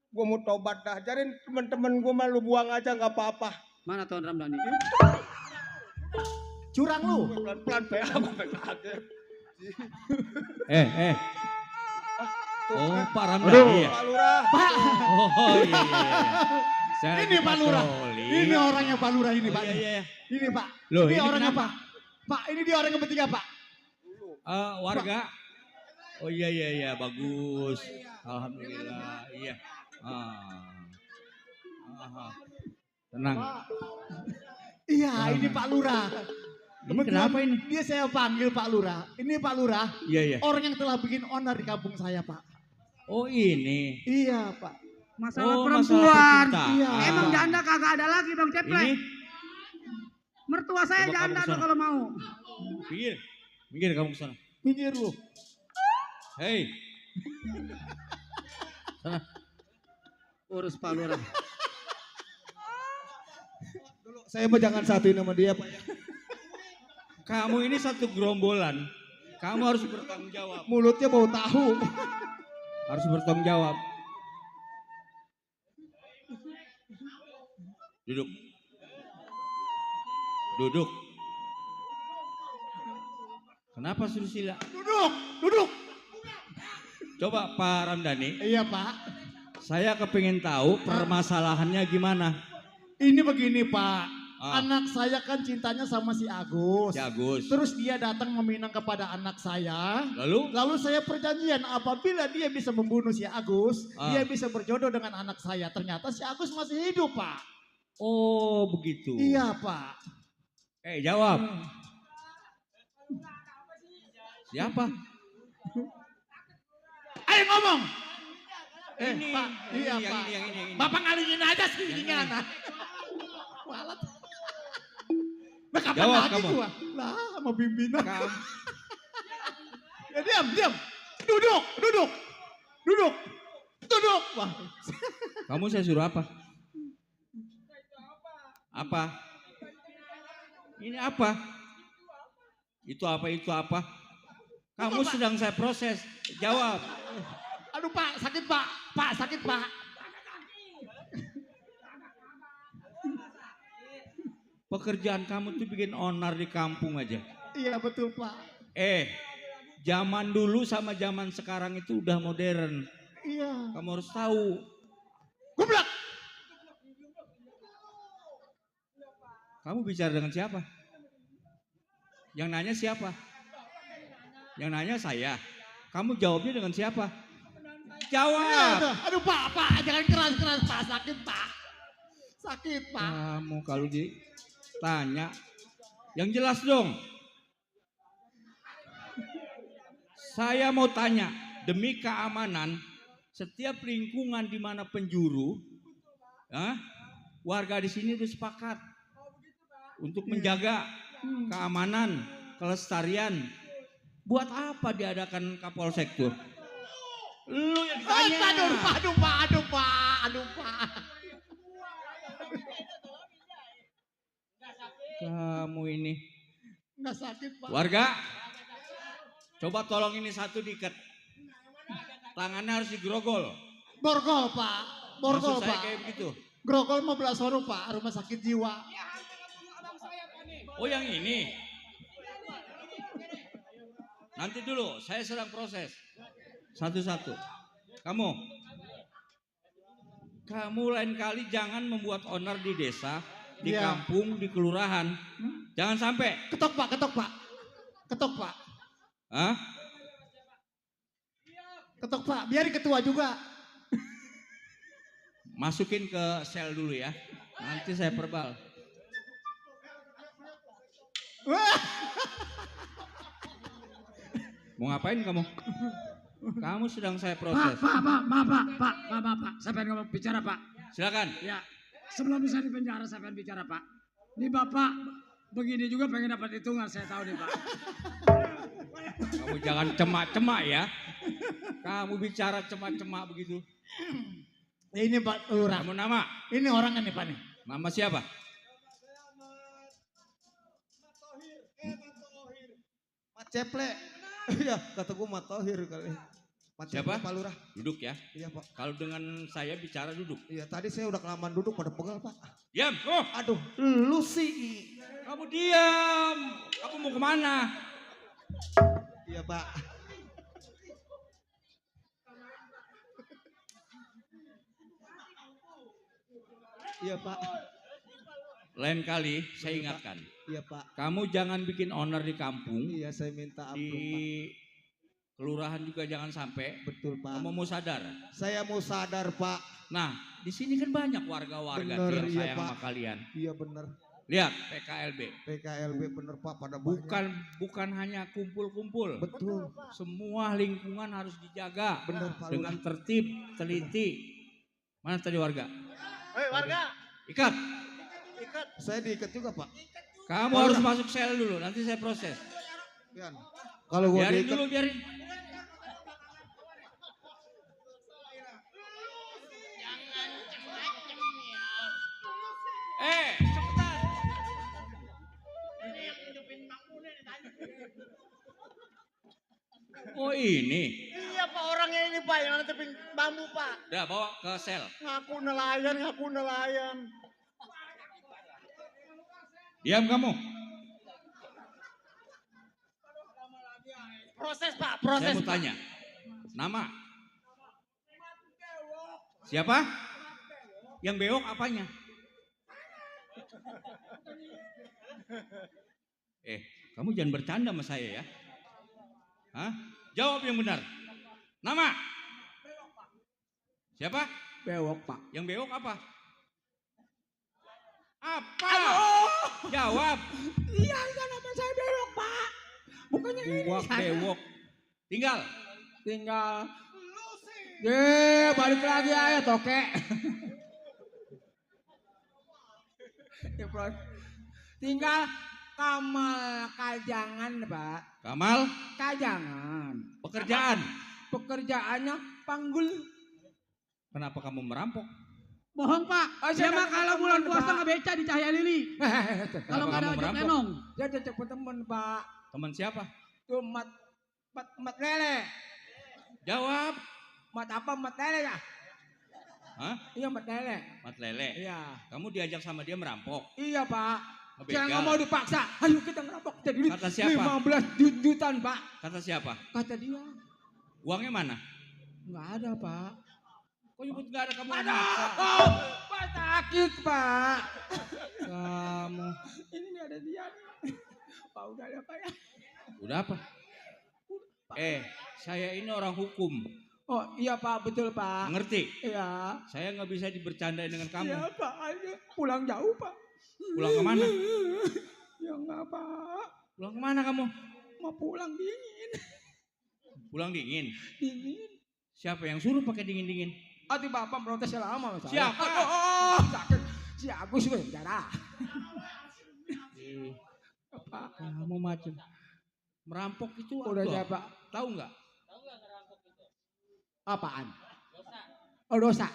Gua mau tobat dah. Jarin temen-temen gua mah lu buang aja nggak apa-apa.
Mana Tuan Ramdhani?
Curang lu.
Pelan-pelan PA gua kaget.
Oh, Pak Ramdhani ya?
Pak Lurah.
Oh iya. Saya
Ini Pak Lurah.
patroli.
Ini orangnya Pak Lurah ini, Pak.
Iya.
Ini Pak.
Loh,
ini
ini
orangnya
kenapa?
Pak. Pak, ini dia orang ketiga, Pak.
Warga. Oh iya, bagus. Alhamdulillah, iya. Tenang.
Iya, ini Pak Lurah.
Ini kenapa ini?
Dia saya panggil Pak Lurah. Ini Pak Lurah.
Iya, iya.
Orang yang telah bikin onar di kampung saya, Pak.
Oh ini.
Iya, Pak.
Masalah
Oh,
perempuan.
masalah percintaan.
Iya.
Emang janda kagak ada lagi Bang Ceplek.
Ini
Mertua saya
Coba
janda
kamu
tuh
kesana.
kalau mau.
minggir. Minggir kamu ke sana.
Minggir lu.
Hei.
Urus Pak Lurah.
Saya mah jangan satuin sama dia, Pak.
Kamu ini satu gerombolan. Kamu harus bertanggung jawab.
Mulutnya bau tahu.
Harus bertanggung jawab. Duduk. Duduk. Kenapa Susila?
Duduk, duduk.
Coba Pak Ramdhani.
Iya, Pak.
Saya kepingin tahu permasalahannya gimana.
Ini begini, Pak.
Ah.
Anak saya kan cintanya sama si Agus.
Si Agus.
Terus dia datang meminang kepada anak saya.
Lalu
saya perjanjian apabila dia bisa membunuh si Agus,
Ah.
dia bisa berjodoh dengan anak saya. Ternyata si Agus masih hidup, Pak.
Oh begitu.
Iya, Pak.
Jawab. Siapa?
Ayo ngomong.
Ini,
Pak.
ini,
Iya,
yang
Pak.
ini, yang ini.
Bapak ngalingin aja sih ini anak. Walat. Nah, kapan
Jawab
lagi
kamu.
gua? Lah, sama pimpinan. Ya, diam, diam. Duduk, duduk. Duduk. Duduk. Wah.
Kamu saya suruh apa? Apa? Ini apa? Itu apa? Itu apa? Kamu sedang saya proses. Jawab.
Aduh, Pak, sakit, Pak. Pak, sakit, Pak.
Pekerjaan kamu tuh bikin onar di kampung aja.
Iya, betul, Pak.
Zaman dulu sama zaman sekarang itu udah modern.
Iya.
Kamu harus tahu.
Goblok.
Kamu bicara dengan siapa? Yang nanya siapa? Yang nanya saya. Kamu jawabnya dengan siapa? Jawab.
Aduh, Pak, jangan keras-keras, Pak. Sakit, Pak. Sakit, Pak.
Kamu kalau ditanya, yang jelas dong. Saya mau tanya, demi keamanan, setiap lingkungan di mana penjuru, warga di sini udah sepakat untuk menjaga keamanan, kelestarian. Buat apa diadakan Kapolsek tuh? Lu yang ditanya.
Aduh, Pak.
Kamu ini.
Nggak sakit, Pak.
Warga, coba tolong ini satu diikat. Tangannya harus digrogol.
Borgol, Pak. Borgol,
Maksud saya
Pak.
kayak begitu.
Grogol mau belas sono, Pak. Rumah sakit jiwa.
Oh yang ini. Nanti dulu, saya sedang proses. Satu-satu. Kamu lain kali jangan membuat onar di desa, di
Iya.
kampung, di kelurahan. Jangan sampai.
Ketok, Pak. Ketok, Pak.
Hah?
Ketok, Pak. Biarin ketua juga.
Masukin ke sel dulu ya. Nanti saya perbal. Mau ngapain kamu? Kamu sedang saya proses.
Pak. Saya pengen ngomong bicara, Pak.
Silakan.
Ya, sebelum bisa di penjara saya pengen bicara, Pak. Ini Bapak begini juga pengen dapat hitungan, saya tahu nih, Pak.
Kamu jangan cemak-cemak ya. Kamu bicara cemak-cemak begitu.
Ini Pak Lurah.
Kamu nama?
Ini orangnya nih, Pak nih.
Nama siapa?
Mat Ceplek. Iya, kata gue Mat Tohir kali. Mat
Siapa?
Ceplek, Pak Lurah.
Duduk ya.
Iya, Pak.
Kalau dengan saya bicara duduk.
Iya, tadi saya udah kelamaan duduk pada pegal, Pak.
Diam. Oh.
Aduh, lu sih.
Kamu diam. Kamu mau kemana?
Iya, Pak. Iya, Pak.
Lain kali saya ingatkan.
Iya, Pak.
Kamu jangan bikin onar di kampung.
Iya, saya minta ampun,
Di
Pak.
kelurahan juga jangan sampai.
Betul, Pak.
Kamu mau sadar.
Saya mau sadar, Pak.
Nah, di sini kan banyak warga-warga
Bener,
yang
iya,
sayang
Pak.
sama kalian.
Iya, bener.
Lihat PKLB.
PKLB bener Pak pada
Bukan hanya kumpul-kumpul.
Betul.
Semua lingkungan harus dijaga.
Bener Pak.
Dengan tertib, teliti. Mana tadi warga?
Hei warga.
Ikat.
Ikat. Saya diikat juga Pak.
Kamu harus masuk sel dulu, nanti saya proses.
Pian. Kalau gua
biarin
diikat.
dulu, biarin. Cepetan. Oh ini.
Iya Pak, orangnya ini Pak yang ngetepin bambu Pak.
Udah bawa ke sel.
Ngaku nelayan.
Diam kamu.
Proses Pak,
Saya
proses.
mau tanya. Nama. Siapa? Yang bewok apanya? Kamu jangan bercanda sama saya ya. Hah? Jawab yang benar. Nama? Siapa?
Bewok Pak.
Yang bewok apa? Apa? Jawab.
Iya, kan nama saya bewok Pak. Bukannya ini.
Bewok. Tinggal.
Balik lagi aja toke. Tinggal Kamal Kajangan Pak.
Kamal?
Kajangan.
Pekerjaan?
Pekerjaannya panggul.
Kenapa kamu merampok?
Bohong Pak. Dia mah kalau bulan puasa ngebeca di Cahaya Lili. Kalau nggak ada ojek lenong. Dia cecek temen Pak.
Teman siapa?
Tuh mat lele.
Jawab.
Mat apa? Mat lele ya?
Hah?
Iya mat lele.
Mat lele?
Iya.
Kamu diajak sama dia merampok?
Iya Pak.
Ngebegal.
Jangan nggak mau dipaksa. Ayo kita ngerampok. Jadi
Kata siapa?
15 jutaan Pak.
Kata siapa?
Kata dia.
Uangnya mana?
Nggak ada Pak.
Kok nyebut nggak ada kamu?
Ada. Pak sakit Pak. Kamu. Ini ada dia. Pak udah ada Pak ya.
Udah apa? Saya ini orang hukum.
Oh iya Pak, betul Pak.
Ngerti?
Iya.
Saya nggak bisa dibercandain dengan kamu.
Iya Pak, ayo pulang jauh Pak.
Pulang kemana?
Ya enggak Pak.
Pulang kemana kamu?
Mau pulang dingin.
Pulang dingin?
Dingin.
Siapa yang suruh pakai dingin-dingin?
Hati Bapak protes lama sama saya.
Siapa?
Sakit. Si Agus penjara.
Apa? Kamu macam merampok itu
udah siapa?
Tahu nggak?
Apaan? Dosa.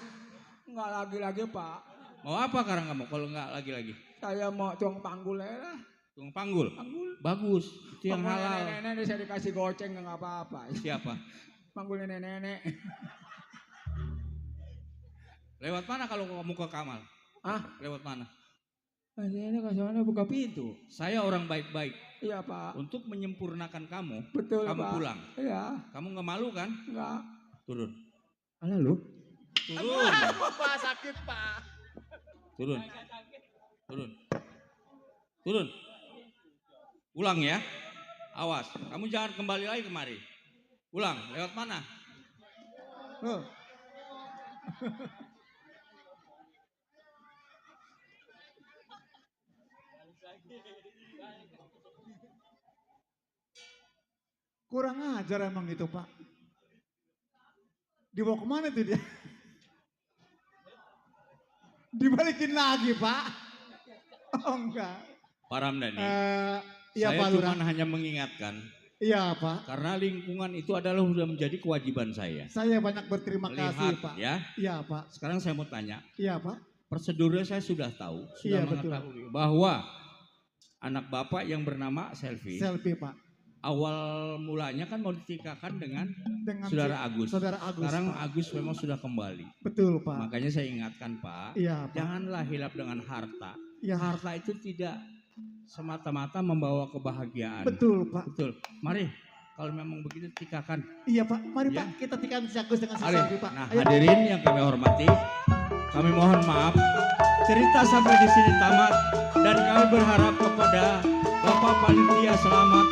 Enggak lagi-lagi Pak.
Mau apa sekarang kamu kalau nggak lagi-lagi?
Saya mau tuang panggul ya.
Tuang panggul? Bagus. Itu yang halal.
Nenek-nenek saya dikasih goceng nggak apa-apa.
Siapa?
Panggul nenek-nenek.
Lewat mana kalau kamu ke Kamal? Lewat mana?
Ini kasih buka pintu.
Saya orang baik-baik.
Iya Pak.
Untuk menyempurnakan kamu,
betul,
kamu
Pak.
Pulang.
Iya.
Kamu nggak malu kan?
Enggak.
Turun.
Alah lu.
Turun.
Pak sakit Pak.
Turun. Turun. Turun. Ulang ya. Awas. Kamu jangan kembali lagi kemari. Ulang. Lewat mana?
Kurang ajar emang itu Pak. Dibawa kemana tuh dia? Dibalikin lagi Pak. Oh enggak.
Pak Ramdhani.
Iya
saya
Pak
cuma
Lurah.
hanya mengingatkan.
Iya Pak.
Karena lingkungan itu adalah sudah menjadi kewajiban saya.
Saya banyak berterima kasih
Lihat,
Pak.
Ya.
Iya Pak.
Sekarang saya mau tanya.
Iya Pak.
Prosedurnya saya sudah tahu, sudah
Iya, betul.
mengetahui bahwa anak bapak yang bernama Selfie.
Selfie Pak.
Awal mulanya kan mau ditikahkan dengan
Dengan
Saudara Agus.
Saudara Agus,
Sekarang
Pak.
Agus memang sudah kembali.
Betul Pak.
Makanya saya ingatkan Pak,
Iya, Pak.
janganlah hilap dengan harta.
Iya.
Harta itu tidak semata-mata membawa kebahagiaan.
Betul Pak.
Betul. Mari, kalau memang begitu tikahkan.
Iya Pak. Mari
Ya.
Pak kita tikam si Agus dengan si
Mari.
Selfie Pak.
Nah,
Ayo.
hadirin yang kami hormati, kami mohon maaf. Cerita sampai di sini tamat dan kami berharap kepada Bapak Panitia selamat